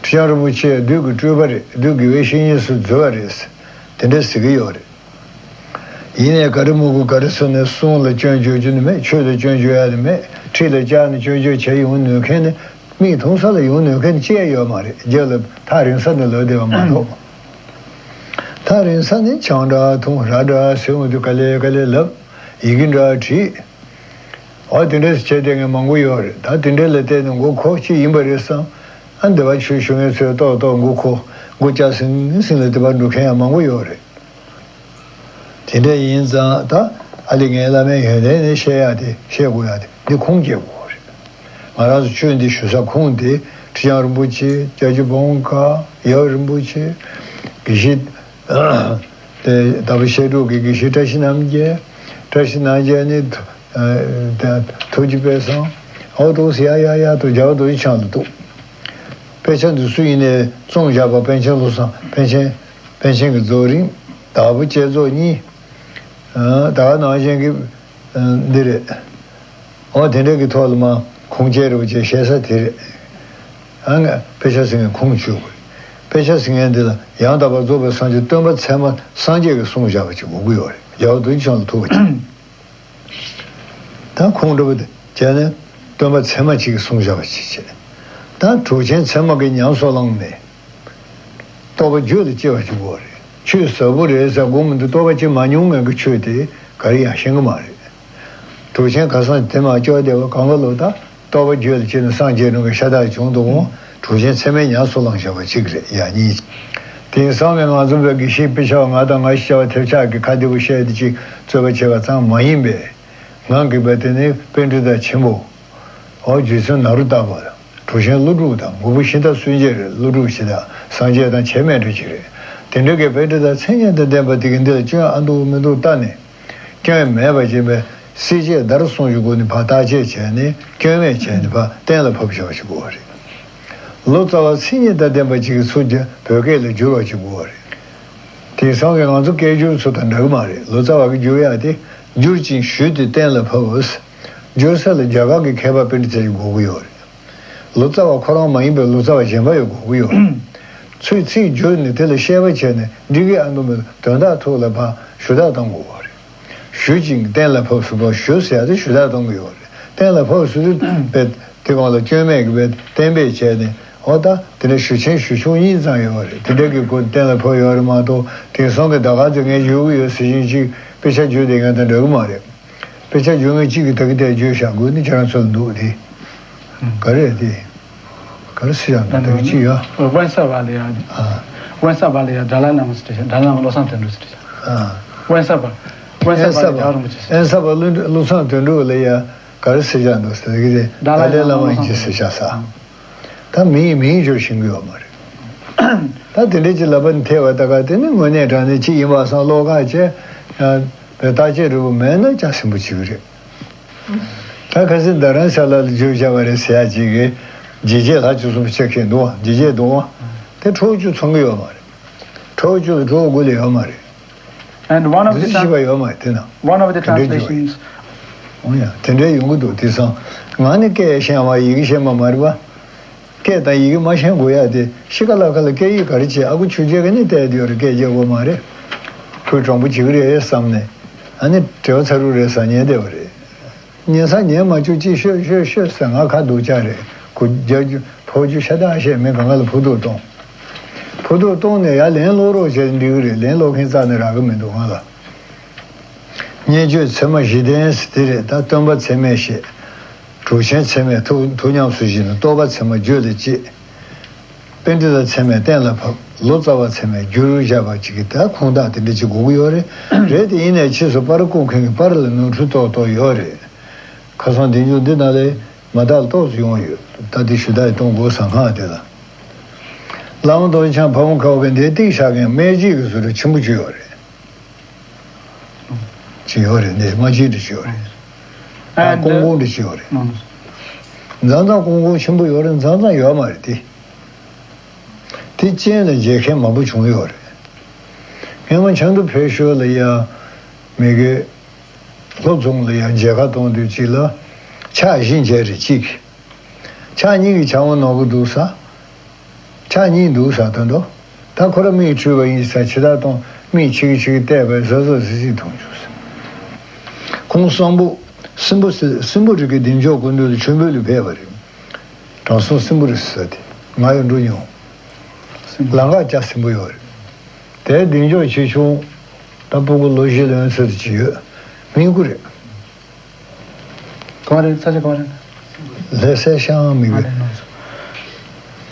ཁྲི་བྱང་རིན་པོ་ཆེ་བདུད་ཀྱི་སྤྲུལ་པ་རེད། བདུད་དགེ་བའི་བཤེས་གཉེན་སུ་འཛུལ་བ་རེད། དེ་འདྲ་ཟེར་གི་ཡོད་རེད། ཡིན་ནའི་ག་རེ་མོ་གུ་ག་རེ་སོང་ནས་གསུང་ལ་སྐྱོན་བརྗོད་རྒྱུ་ནི་མེད། ཆོས་ལ་སྐྱོན་བརྗོད་ཡ་ནི་མེད། ཁྲི་ལ་བཅར་ནས་སྐྱོན་བརྗོད་བྱེད་ཡོང་ནུས་མཁན་ནི་མིག་མཐོང་ས་ལ་ཡོང་ནུས་མཁན་ཅི་ཡང་ཡོད་མ་རེད། རྒྱབ་ལ་ཐག་རིང་ས་ནས་ལབ་བསྡད་པ་མ་གཏོགས། ཐག་རིང་ས་ནས་ཆང་འདྲ་འཐུང་ར་འདྲ་ཟེར་འོང་དུས་ག་ལེ་ག་ལེ་ལབ། ཡི་གེ་འདྲ་བྲིས། འོ་དེ་འདྲས་བྱས་བསྡད་མཁན་མང་པོ་ཡོད་རེད། ད་དེ་འདྲས་ལ་བལྟས་ནས་མགོ་འཁོར་གཅིག་ཡིན་པ་རེད་བསམ། ཨ་འདི་བ་ཆོས་ཞུ་མཁན་ཚོས་ཏོག་ཏོག་མགོ་འཁོར་མགོ་བཀྱག་ཟིན་ཟིན་ལ་དེ་བ་འགྲོ་མཁན་ཡང་མང་པོ་ཡོད་རེད། དེ་འདྲས་ཡིན་ཙང་ད་ཨ་ལི་ངའི་བླ་མའི་ཡོན་ཏན་ནི་བཤད་ཡག་དེ་བཤད་དགོས་ཡག་དེ་འདི་ཁུངས་སྐྱེལ་དགོས་རེད། ང་རང་ཚོ་ཆོས་འདི་ཞུ་ས་ཁུངས་དེ་ཁྲི་བྱང་རིན་པོ་ཆེ། སྐྱབས་རྗེ་ཕ་བོང་ཁ། ཡབ་རིན་པོ་ཆེ། དགེ་བཤེས། དེ་ལྟ་བུ་བཤད་སྒྲུབ་ཀྱི་དགེ་བཤེས་བཀྲ་ཤིས་རྣམ་རྒྱལ། བཀྲ་ཤིས་རྣམ་རྒྱལ་ནི་ཐུ་ཨ་ཐུགས་རྗེ་དཔལ་བཟང་། ཨོ་ཏོག་ཡ་ཡ་ཡ་ཏོ་རྒྱལ་བ་རྡོ་རྗེ་འཆང་ལ་འདུག་དཔེ་ཆ་འདི་སུ་ཡིན་ནའི་བཙོང་བཞག་པ་པཎ་ཆེན་བློ་བཟང་པཎ་ཆེན་པཎ་ཆེན་གྱི་རྫོགས་རིམ། དྭགས་པོ་བསྐྱེད་རྫོགས་གཉིས། ད་ག་ནང་བཞིན་གྱི་འདི་རེད། འོ་དེ་འདྲ་གི་ཐོག་ལ་མ་ཁུངས་སྐྱེལ་རེ་བ་བྱས་བཤད་ས་དེ་རེད། ཨ་ང་དཔེ་ཆ་ཟིན་མཁན་ཁུངས་བཅུག་དགོས། དཔེ་ཆ་ཟིན་མཁན་འདི་ལ་ཡང་དག་པར་རྫོགས་པའི་སངས་རྒྱས་སྟོན་པ་ཚད་མ་སངས་རྒྱས་ཀྱིས་གསུངས་བཞག་པ་ཅིག་དགོས་ཀྱི་ཡོད་རེད། རྒྱལ་བ་རྡོ་རྗེ་འཆང་ལ་ཐུག་པ་ཅིག་ད་ཁུངས་འདྲ་པོ་དེ་བྱས་ནས་སྟོན་པ་ཚད་མ་ཅིག་གིས་གསུངས་བཞག་པ་ཅིག་བྱས། ད་གྲུབ་ཆེན་ཚད་མ་གི་ཉམས་སུ་བླངས་ནས། རྟོགས་པ་རྒྱུད་ལ་སྐྱེ་བ་ཞིག་དགོས་རེད། ཆོས་ཟབ་པོ་རེད་ཟེར་དགོངས་མི་འདུག་རྟོགས་པ་སྐྱེ་མ་མྱོང་མཁན་གྱི་ཆོས་དེ་ག་རེ་ཡང་ཤེས་ཀྱི་མ་རེད། གྲུབ་ཆེན་ཁ་སང་དེ་མ་ལྕོགས་བསྡད་པ་གང་ག་ལོ་ད་རྟོགས་པ་རྒྱུད་ལ་སྐྱེས་ནས་སངས་རྒྱས་འགྲོ་མཁན་ཤ་སྟག་བྱུང་འདུག་འོང་། གྲུབ་ཆེན་ཚད་མའི་ཉམས་སུ་བླངས་བཞག་པ་གཅིག་རེད་ཡ་གཉིས། དེང་སང་གི་ང་ཚོ་བོད་དགེ་བཤེས་དཔེ་ཆ་བ་ང་དང་ང་ཞིག་བྱ་བ་ཐེབས་ཆག་གི་ཁ་བདེ་པོ་བཤད་དེ་ཅིག་རྩོད་པ་བྱེད་པ་ཙམ་མ་ཡིན་པས། ང་གི་བ་དེ་ནི་པཎྜི་ཏ་ཆེན་པོ། ཨོ་རྗེ་བཙུན་ནཱ་རོ་ཏ་པ་དང་གྲུབ་ཆེན་ཀླུ་སྒྲུབ་དང་མགོན་པོ་ཤིང་རྟ་སུན་འབྱིན་རེད། ཀླུ་སྒྲུབ་ཞེ་དྲག་སངས་རྒྱས་དང་ཁྱད་མེད་འདྲ་ཅིག་རེད། དེ་འདྲ་གི་པཎྜི་ཏ་མཚན་ཉིད་དང་ལྡན་པ་དེ་གི་འདི་ལ་སྐྱོན་ཨ་འདུག་མི་འདུག་བལྟ་ནས། སྐྱོན་མེད་པ་བྱས་པའི་སྲིད་བྱས་བརྡར་གསུང་གི་སྒོ་ནས་ཕར་བརྟག་དཔྱད་བྱས་ནས་སྐྱོན་མེད་བྱས་ནས་ཕར་གཏན་ལ་ཕབ་བཞག་པ་ཞིག་དགོས་པ་རེད། ལོ་ཙཱ་བ་མཚན་ཉིད་དང་ལྡན་པ་ཅིག་གི་ཚུལ་གྱིས་བོད་སྐད་ལ་བསྒྱུར་བ་ཞིག་དགོས་པ་རེད། དེང་སང་གི་ང་ཚོ་སྐད་སྒྱུར་ཚོ་དང་འདྲ་གི་མ་རེད། ལོ་ཙཱ་བ་གི་བསྒྱུར་ཡག་དེ་བསྒྱུར་ཅིང་ཞུས་ཏེ་གཏན་ལ་ཕབ། བསྒྱུར་ས་ལ་རྒྱ་གར་གྱི་མཁས་པ་པཎྜི་ཏ་ཞིག་དགོས་ཀྱི་ཡོད་རེད། ལོ་ཙཱ་བ་ཁོ་རང་མ་ཡིན་པའི་ལོ་ཙཱ་བ་གཞན་པ་ཡང་དགོས་ཀྱི་ཡོད་རེད། ཚུར་ཚིག་བསྒྱུར་ནས་དེ་ལ་བཤད་པ་བྱས་ནས་འགྲིག་གི་ཨ་འདུག་མི་འདུག་དོན་དག་ཐོག་ལ་ཕར་ཞུ་དག་གཏོང་དགོས་པ་རེད། ཞུ་ཅིང་གཏན་ལ་ཕབ་ཟེར་བ་ཞུ་ཟེར་ཡ་དེ་ཞུ་དག་གཏོང་གི་ཡོད་རེད། གཏན་ལ་ཕབ་ཟེར་དུས་པས་དེ་སྒང་ལ་སྐྱོན་མེད་ཀྱི་པས་གཏན་འབེབས་བྱས་ནས་ཨོ་ད་དེ་འདྲ་ཞུ་ཆེན་ཞུ་ཆུང་གཉིས་ཙམ་ཡོད་རེད། དེ་འདྲ་གི་སྒོ་གཏན་ལ་ཕབ་ཡོད་རེད་མ་གཏོགས་དེང་སང་གི་ཟླ་སྐར་དེ་ངས་བརྗོད་གི་ཡོད་ཟེར་བཞིན་ཅིག་དཔེ་ཆ་བརྗོད་བསྡད་མཁན་དང་འདྲ་གི་མ་རེད། དཔེ་ཆ་བརྗོད་མཁན་གཅིག་གིས་ད་གི་དེ་བརྗོད་བཞག་དགོས་ནི་ཁྱེད་རང་ཚོ་ལ་འདུག་དེ། ག་རེ་དེ། ག་རེ་ཟེར་ཡག་འདུག་ད་གི་ཅི་ཡོད། དབེན་ས་བ་ལ་ཡ། ཨ། དབེན་ས་བ་ལ་ཡ་དཱ་ལའི་བླ་མ་ཟེར་ཏེ་དཱ་ལའི་བླ་མ་བློ་བཟང་དོན་གྲུབ་ཟེར་ཏེ། ཨ། དབེན་ས་བ། དབེན་ས་བ་ལ་རྒྱལ་བ་རིན་པོ་ཆེ་ཟེར། དབེན་ས་བ་བློ་བློ་བཟང་དོན་གྲུབ་ལ་ཡ་ག་རེ་ཟེར་ཡག་འདུག་ཟེར་གི་རེད། དཱ་ལའི་བླ་མ་ཡིན་གྱི་ཟེར་བཞག་ས། ད་མིང་མིང་བརྗོད་ཤེས་ཀྱི་ཡོད་མ་རེད། ད་དེ་འདྲའི་ཅིག་ལབ་པ་ནི་ཐལ་བ་ད་ག་དེ་ནི་དངོས་གནས་དྲང་གནས་ཅིག་ཡིན་པ་སང་བློ་ཁ་བྱས། པའི་རྟག་ཆད་རིལ་བུ་མེད་ན་ལྕགས་སྲིན་པོ་བྱེད་ཀྱི་རེད། ད་ཁ་སང་རྡ་རམ་ས་ལ་ལ་བརྗོད་བྱ་བ་རེད་ཟེར་ཡ་ཅིག་གིས་ཇི་བྱས་ལྷ་བཅུ་གསུམ་ཆ་ཁྱེར་འདུག་བ། ཇི་བྱས་འདུག་བ། དེ་ཁྲོ་བོ་བཅུ་ཚང་གི་ཡོད་མ་རེད། ཁྲོ་བོ་བཅུ་དང་ཁྲོ་བོ་དགུ་ལས་ཡོད་མ་རེད། And one of འདུ་the འཛི་ཤེས་པ་ཡོད་མ་རེད་དེ་ན། One of the དེ་འདྲའི་བརྗོད་པ་ཡོད། Translations. འོ་ཡ་དེ་འདྲའི་ཡོང་གི་འདུག་དེང་སང་ང་ནི་སྐད་ཤེས་མ་ཡི་གེ་ཤེས་མ་མ་རེད་པ། སྐད་དང་ཡི་གེ་མ་ཤེས་དགོས་ཡ་དེ་ཤི་ཁ་ལ་ཁ་ལ་སྐད་ཡིག་ག་རེ་བྱེད་ཨ་ཁུ་ཆོས་རྒྱལ་ག་ནས་བལྟས་དེ་ཡོད་རེད། སྐད་རྒྱག་དགོས་མ་རེད། ཁོས་དྲང་པོ་བྱེད་ཀྱི་རེད་བསམ་ནས་ཨ་ནི་བྲེལ་བ་ཚ་རུ་རེད་ཟ་ཉན་བསྡད་པ་རེད། ཉན་ས་ཉན་མ་བཅུག་ཅིག་ཤོད་ཤོད་ཤོད་ཟེར་ང་ཁ་སྡུག་ཅག་རེད། ཁོ་རྒྱག་རྒྱུ་ཕོ་རྒྱུ་ཤ་སྟག་བཤད་མི་གང་ག་ལ་ཕུ་ཐུག་གཏོང་། ཕུ་ཐུག་གཏོང་ནས་ཡ་ལན་སློག་རོགས་བྱས་འགྲིག་གི་རེད། ལན་སློག་མཁན་རྩ་ནས་རག་གི་མི་འདུག་ང་ལ། སྙན་བརྒྱུད་ཚད་མ་བཞི་ལྡན་ཟེར་དེ་རེད། ད་སྟོན་པ་ཚད་མས་བཤད། གྲུབ་ཆེན་ཚད་མས་ཐུགས་ཐུགས་ཉམས་སུ་བཞེས་ནས་རྟོགས་པ་ཚད་མ་རྒྱུད་ལ་སྐྱེས། པཎྜི་ཏ་ཚད་མས་གཏན་ལ་ཕབ། ལོ་ཙཱ་བ་ཚད་མས་རྒྱུད་ལ་བཞག་པ་ཅིག་གིས་ད་ཁུངས་དག་དེ་འདྲ་ཅིག་དགོས་ཀྱི་ཡོད་རེད། རེད་དེ་ཡིན་ནའི་ཕྱིས་སུ་པར་བརྐོ་མཁན་གྱི་པར་ལ་ནོར་འཁྲུལ་ཏོག་ཏོག་ཡོད་རེད། ཁ་སང་བདེ་འཇུག་འདི་ནང་ལས་མ་དག་ཏོག་ཙམ་ཡོང་ཡོད། ད་དེ་ཞུ་དག་གཏོང་དགོས་ས་སྔགས་དེ་ལ། བླ་མ་རྡོ་རྗེ་འཆང་ཕ་བོང་ཁ་བ་གི་འདིའི་ཏིག་ཤག་གི་སྨད་རྗེས་ཀྱི་བཟོ་འདྲ་ཆེན་པོ་ཅིག་ཡོད་རེད། ཅིག་ཡོད་རེད། འདི་སྨད་རྗེས་འདྲ་ཅིག་ཡོད་རེད། ཨ་ཨ་ཀོང་ཀོང་འདྲ་ཅིག་ཡོད་རེད། མཛངས་མཛངས་ཀོང་ཀོང་ཆེན་པོ་ཡོད་རེད། མཛངས་མཛངས་ཡོད་མ་རེད་དེ། དེ་རྐྱེན་ལ་མཇལ་མཁན་མང་པོ་བྱུང་ཡོད་རེད། སྔོན་མ་ཆབ་མདོ་ཕེབས་ཞོར་ལ་ཡ་མི་དགེ་ལྷོ་རྫོང་ལ་ཡ་མཇལ་ཁ་གཏོང་དུས་གཅིག་ལ་ཕྱག་བཞི་མཇལ་རེད་གཅིག་ཕྱག་གཉིས་ཀྱི་ཕྱག་དབང་གནང་གི་འདུག་ས། ཕྱག་གཉིས་འདུག་ས་ད་འདུག་ད་ཁོ་ར་མིག་འཁྲུལ་བ་ཡིན་ས་ཇི་ལྟར་གཏོང་མིག་ཆི་གི་ཆི་གི་བལྟས་པས་གཟབ་གཟབ་གཟིགས་གཟིགས་མཐོང་བྱུང་ས། ཁོང་སམ་བྷོ་སྲིན་པོ་སྲིན་པོ་རི་གི་བདེ་མཆོག་སྐུ་མདུན་ལ་མཆོད་འབུལ་ལ་ཕེབས་པ་རེད། དྲང་སྲོང་སྲིན་པོ་རི་ཟེར་དེ་ང་ཡང་འགྲོ་མྱོང་། ལམ་ཁ་སྐྱ་སྲིན་པོ་ཡོད་རེད། དེར་གདན་འཇོག་ཆེ་ཆུང་ད་སྤུ་གུ་ལོ་བཞི་ལོན་ཚོད་ཅིག་ཡོད། མི་ཡོང་གི་རེད། གང་རེད། ས་ཆ་གང་རེད། ལྷ་སའི་ཤང་མི་གི། ཨ་རེད་ལགས་སོ།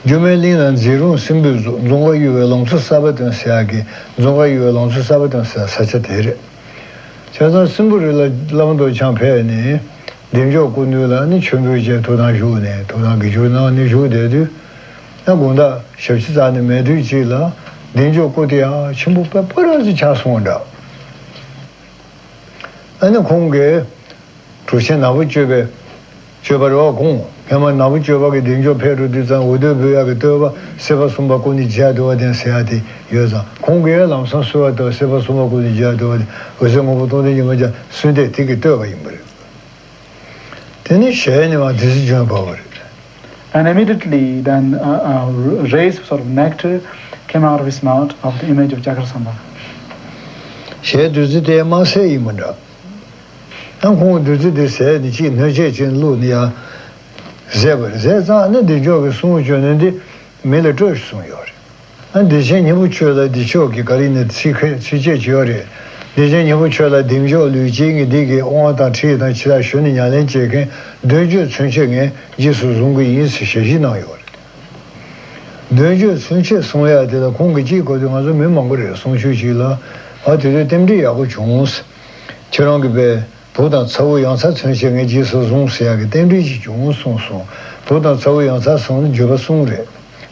སྒྱུ་མའི་གླིང་ལ་མཛེས་རུང་སྲིན་པོའི་གཟུགས། རྫོང་དཀར་ཡུལ་བའི་ལང་ཚོ་གསར་པ་སྟོན་ཟེར་ཡག་གི་རྫོང་དཀར་ཡུལ་བའི་ལང་ཚོ་གསར་པ་སྟོན་ཟེར་ས་ཆ་དེ་རེད། བྱས་ཙང་སྲིན་པོ་རི་ལ་བླ་མ་རྡོ་རྗེ་འཆང་ཕེབས་ནས་བདེ་མཆོག་སྐུ་མདུན་ལ་ནི་མཆོད་འབུལ་བྱས་ཐུགས་དམ་བཞུགས་ནས་ཐུགས་དམ་དགེ་སྦྱོར་གནང་ནས་བཞུགས་བསྡད་དུས་ན་དགོང་དག་ཞག་ཕྱི་ཙམ་ནས་མེད་དུས་གཅིག་ལ་བདེ་མཆོག་སྐུ་དེ་ཡང་ཆེན་པོ་དཔེ་སྤུ་ར་ཙམ་ཆགས་སོང་འདྲ། ཨ་ནི་ཁོང་གིས་གྲུབ་ཆེན་ནག་པོ་སྤྱོད་པའི་སྤྱོད་པ་རེད་བ། ཁོང་སྔོན་མ་ནག་པོ་སྤྱོད་པ་གི་བདེ་མཆོག་ཕེབས་འགྲོ་དུས་ཙམ་འོ་དོད་འབོད་ཡག་གི་བསྟོད་པ་སྲིད་པ་གསུམ་པ་སྐུ་ནི་མཇལ་འདོད་པ་དེ་ཟེར་ཡག་དེ་ཡོད་ཙང་ཁོང་གིས་ལམ་སང་གསོལ་བ་བཏབ། སྲིད་པ་གསུམ་པ་སྐུ་ནི་མཇལ་འདོད་པ་དེ་འོད་གསལ་ངོ་བོ་སྟོང་ཐུན་གྱི་མ་ཇ་གསོལ་འདེབས་དེ་གི་བསྟོད་པ་ཡིན་པ་རེད། དེ་ནི་ཞལ་ནས་མར་བདུད་རྩི་བྱོན་པ་བ་རེད། And immediately then uh, uh, rays sort of nectar came out of his mouth of the image of Chakrasambhava. ཞལ་བདུད་རྩི་དེ་དམར་སེར་ཡིན་པ་འདྲ། ཡང་ཁོང་བདུད་རྩི་དེ་ཟས་ནི་ཅིག་སྣོད་ཆས་ཅན་བླུགས་ནས་ཡང་ཟས་པ་རེད། ཟས་ཙང་ནི་བདེ་མཆོག་གི་གསུང་བྱོན་ནས་འདི་མི་ལ་སྤྲོད་གསུངས་ཡོད་རེད། ཨ་བདེ་ཆེན་སྙིང་པོ་ཁྱོད་ལ་བདེ་མཆོག་གི་ག་རེ་ནས་ཚིག་ཁ་ཚིག་བཅད་ཅིག་ཡོད་རེད། བདེ་ཆེན་སྙིང་པོ་ཁྱོད་ལ་བདེ་མཆོག་ལུས་ཅན་གྱི་འདི་གའི་དབང་དང་ཁྲིད་དང་ཕྱི་ལ་ཞུ་ནས་ཉམས་ལེན་བྱེད་མཁན་གདོན་བཅུ་ཚུན་ཆད་ངས་རྗེས་སུ་བཟུང་གི་ཡིན་ཟེར་ཞལ་བཞེས་གནང་ཡོད་རེད། གདོན་བཅུ་ཚུན་ཆད་གསུང་ཡག་དེ་ལ་ཁོང་གིས་གཅིག་གོ་དུས་ང་ཚོ་མི་མང་པོ་རེད། གསུང་ཆོས་ཅིག་ལ་ཨ་དེ་དུས་རྟེན་འབྲེལ་ཡག་པོ་བྱུང་། ཁྱེད་རང་གིས་པས། བུ་དང་ཚ་བོ་ཡང་ཚ་ཚུན་ཆད་ངས་རྗེས་སུ་བཟུང་ཟེར་ཡག་གི་རྟེན་འབྲེལ་ཅིག་བྱུང་གསུངས་སོང་། བུ་དང་ཚ་བོ་ཡང་ཚ་གསུམ་ནི་བརྗོད་པ་གསུམ་རེད།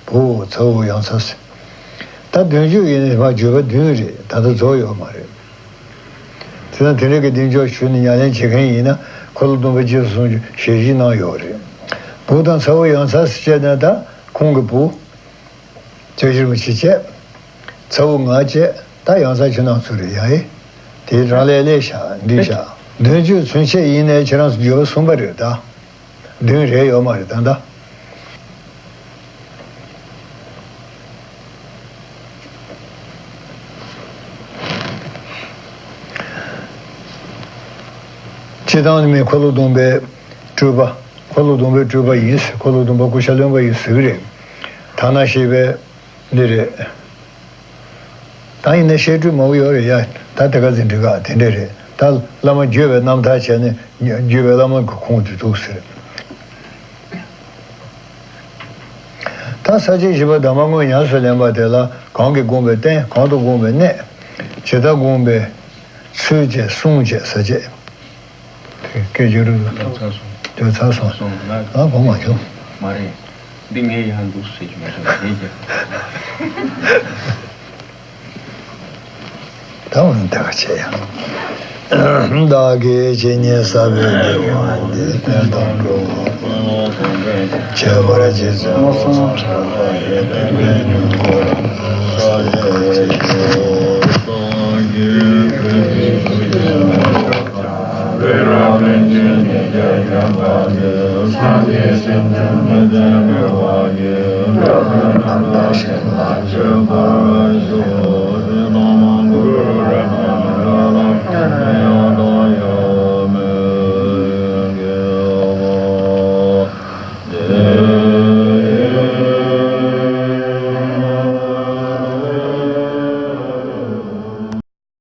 བུ་ཚ་བོ་ཡང་ཚ་ཟེར། ད་གདོན་བཅུ་ཡིན་ནི་མ་བརྗོད་པ་བདུན་རེད། ད་ལྟ་རྫོགས་ཡོད་མ་རེད། དེ་ན་དེ་འདྲ་གི་གདེང་འཇོག་ཞུས་ནས་ཉམས་ལེན་བྱེད་མཁན་ཡིན་ན་འཁོར་ལོ་སྡོམ་པ་རྗེས་སུ་བཟུང་རྒྱུ་ཞལ་བཞེས་གནང་ཡོད་རེད། བུ་དང་ཚ་བོ་ཡང་ཚ་ཟེར་བྱས་ན་ད་ཁོང་གི་བུ། ལྕགས་བཞི་རིན་པོ་ཆེ་བཅས། ཚ་བོ་ང་བཅས་ད་ཡང་ཚ་ཆུ་ནང་ཚུད་རེད་ཡ་ཨེ། དེ་རང་ལས་ལས་བཞག་འདི་བཞག་གདོན་བཅུ་ཚུན་ཆད་ཡིན་ནའི་ཁྱེད་རང་ཚོ་འགྱུར་བ་གསུམ་པ་རེད་ད། བདུན་རེད་ཡོད་མ་རེད་ད་ད། སྤྱི་བཏང་ནི་མི་འཁོར་ལོ་སྡོམ་པའི་སྤྲུལ་པ། འཁོར་ལོ་སྡོམ་པའི་སྤྲུལ་པ་ཡིན་ཟེར། འཁོར་ལོ་སྡོམ་པ་སྐུ་ཤ་རློན་པ་ཡིན་ཟེར་གི་རེད། ཐ་ན་ཞེས་པའི་འདི་རེད། ད་ཡིན་ན་བཤད་སྤྲོས་མང་པོ་ཡོད་རེད་ཡ། ད་དེ་ག་ཚོད་འགྲིག་ག་དེ་འདྲ་རེད། ད་བླ་མ་བརྒྱུད་པའི་རྣམ་ཐར་བྱས་ནས་བརྒྱུད་པའི་བླ་མ་གི་ཁུངས་དེ་འདུག་ཟེར། ད་ས་བཅད་བཞི་པ་གདམས་པ་དངོས་ཉམས་སུ་ལེན་པ་དེ་ལ་གང་གིས་བསྒོམས་པའི་རྟེན། གང་དུ་བསྒོམས་པའི་གནས། ཇི་ལྟར་བསྒོམས་པའི་ཚུལ་བཅས་གསུང་བཅས་ས་བཅད། དེ་སྐད་བརྗོད་རུ་ལ། ཚར་སོང་། དེ་ཚར་སོང་། སོང་ན། ཨ་གོ་མ་བྱུང་། མ་རེད། འདི་ངས་ཡང་འདུག་ཟེར་གྱི་མ་བྱུང་། ངས་ཀྱང་། ད་འོ་ན་དེ་ག་བྱས་ཡང་། བདག་གིས་ཇི་སྙེད་བསགས་པའི་དགེ་བ་འདི་དཔལ་དུ་འགྲུབ་པ་ཁྱད་པར་ཅན་ཚོགས་བསགས་པའི་དགེ་བའི་མྱུ་གུ་ལ་ཕྱག་འཚལ་ལོ།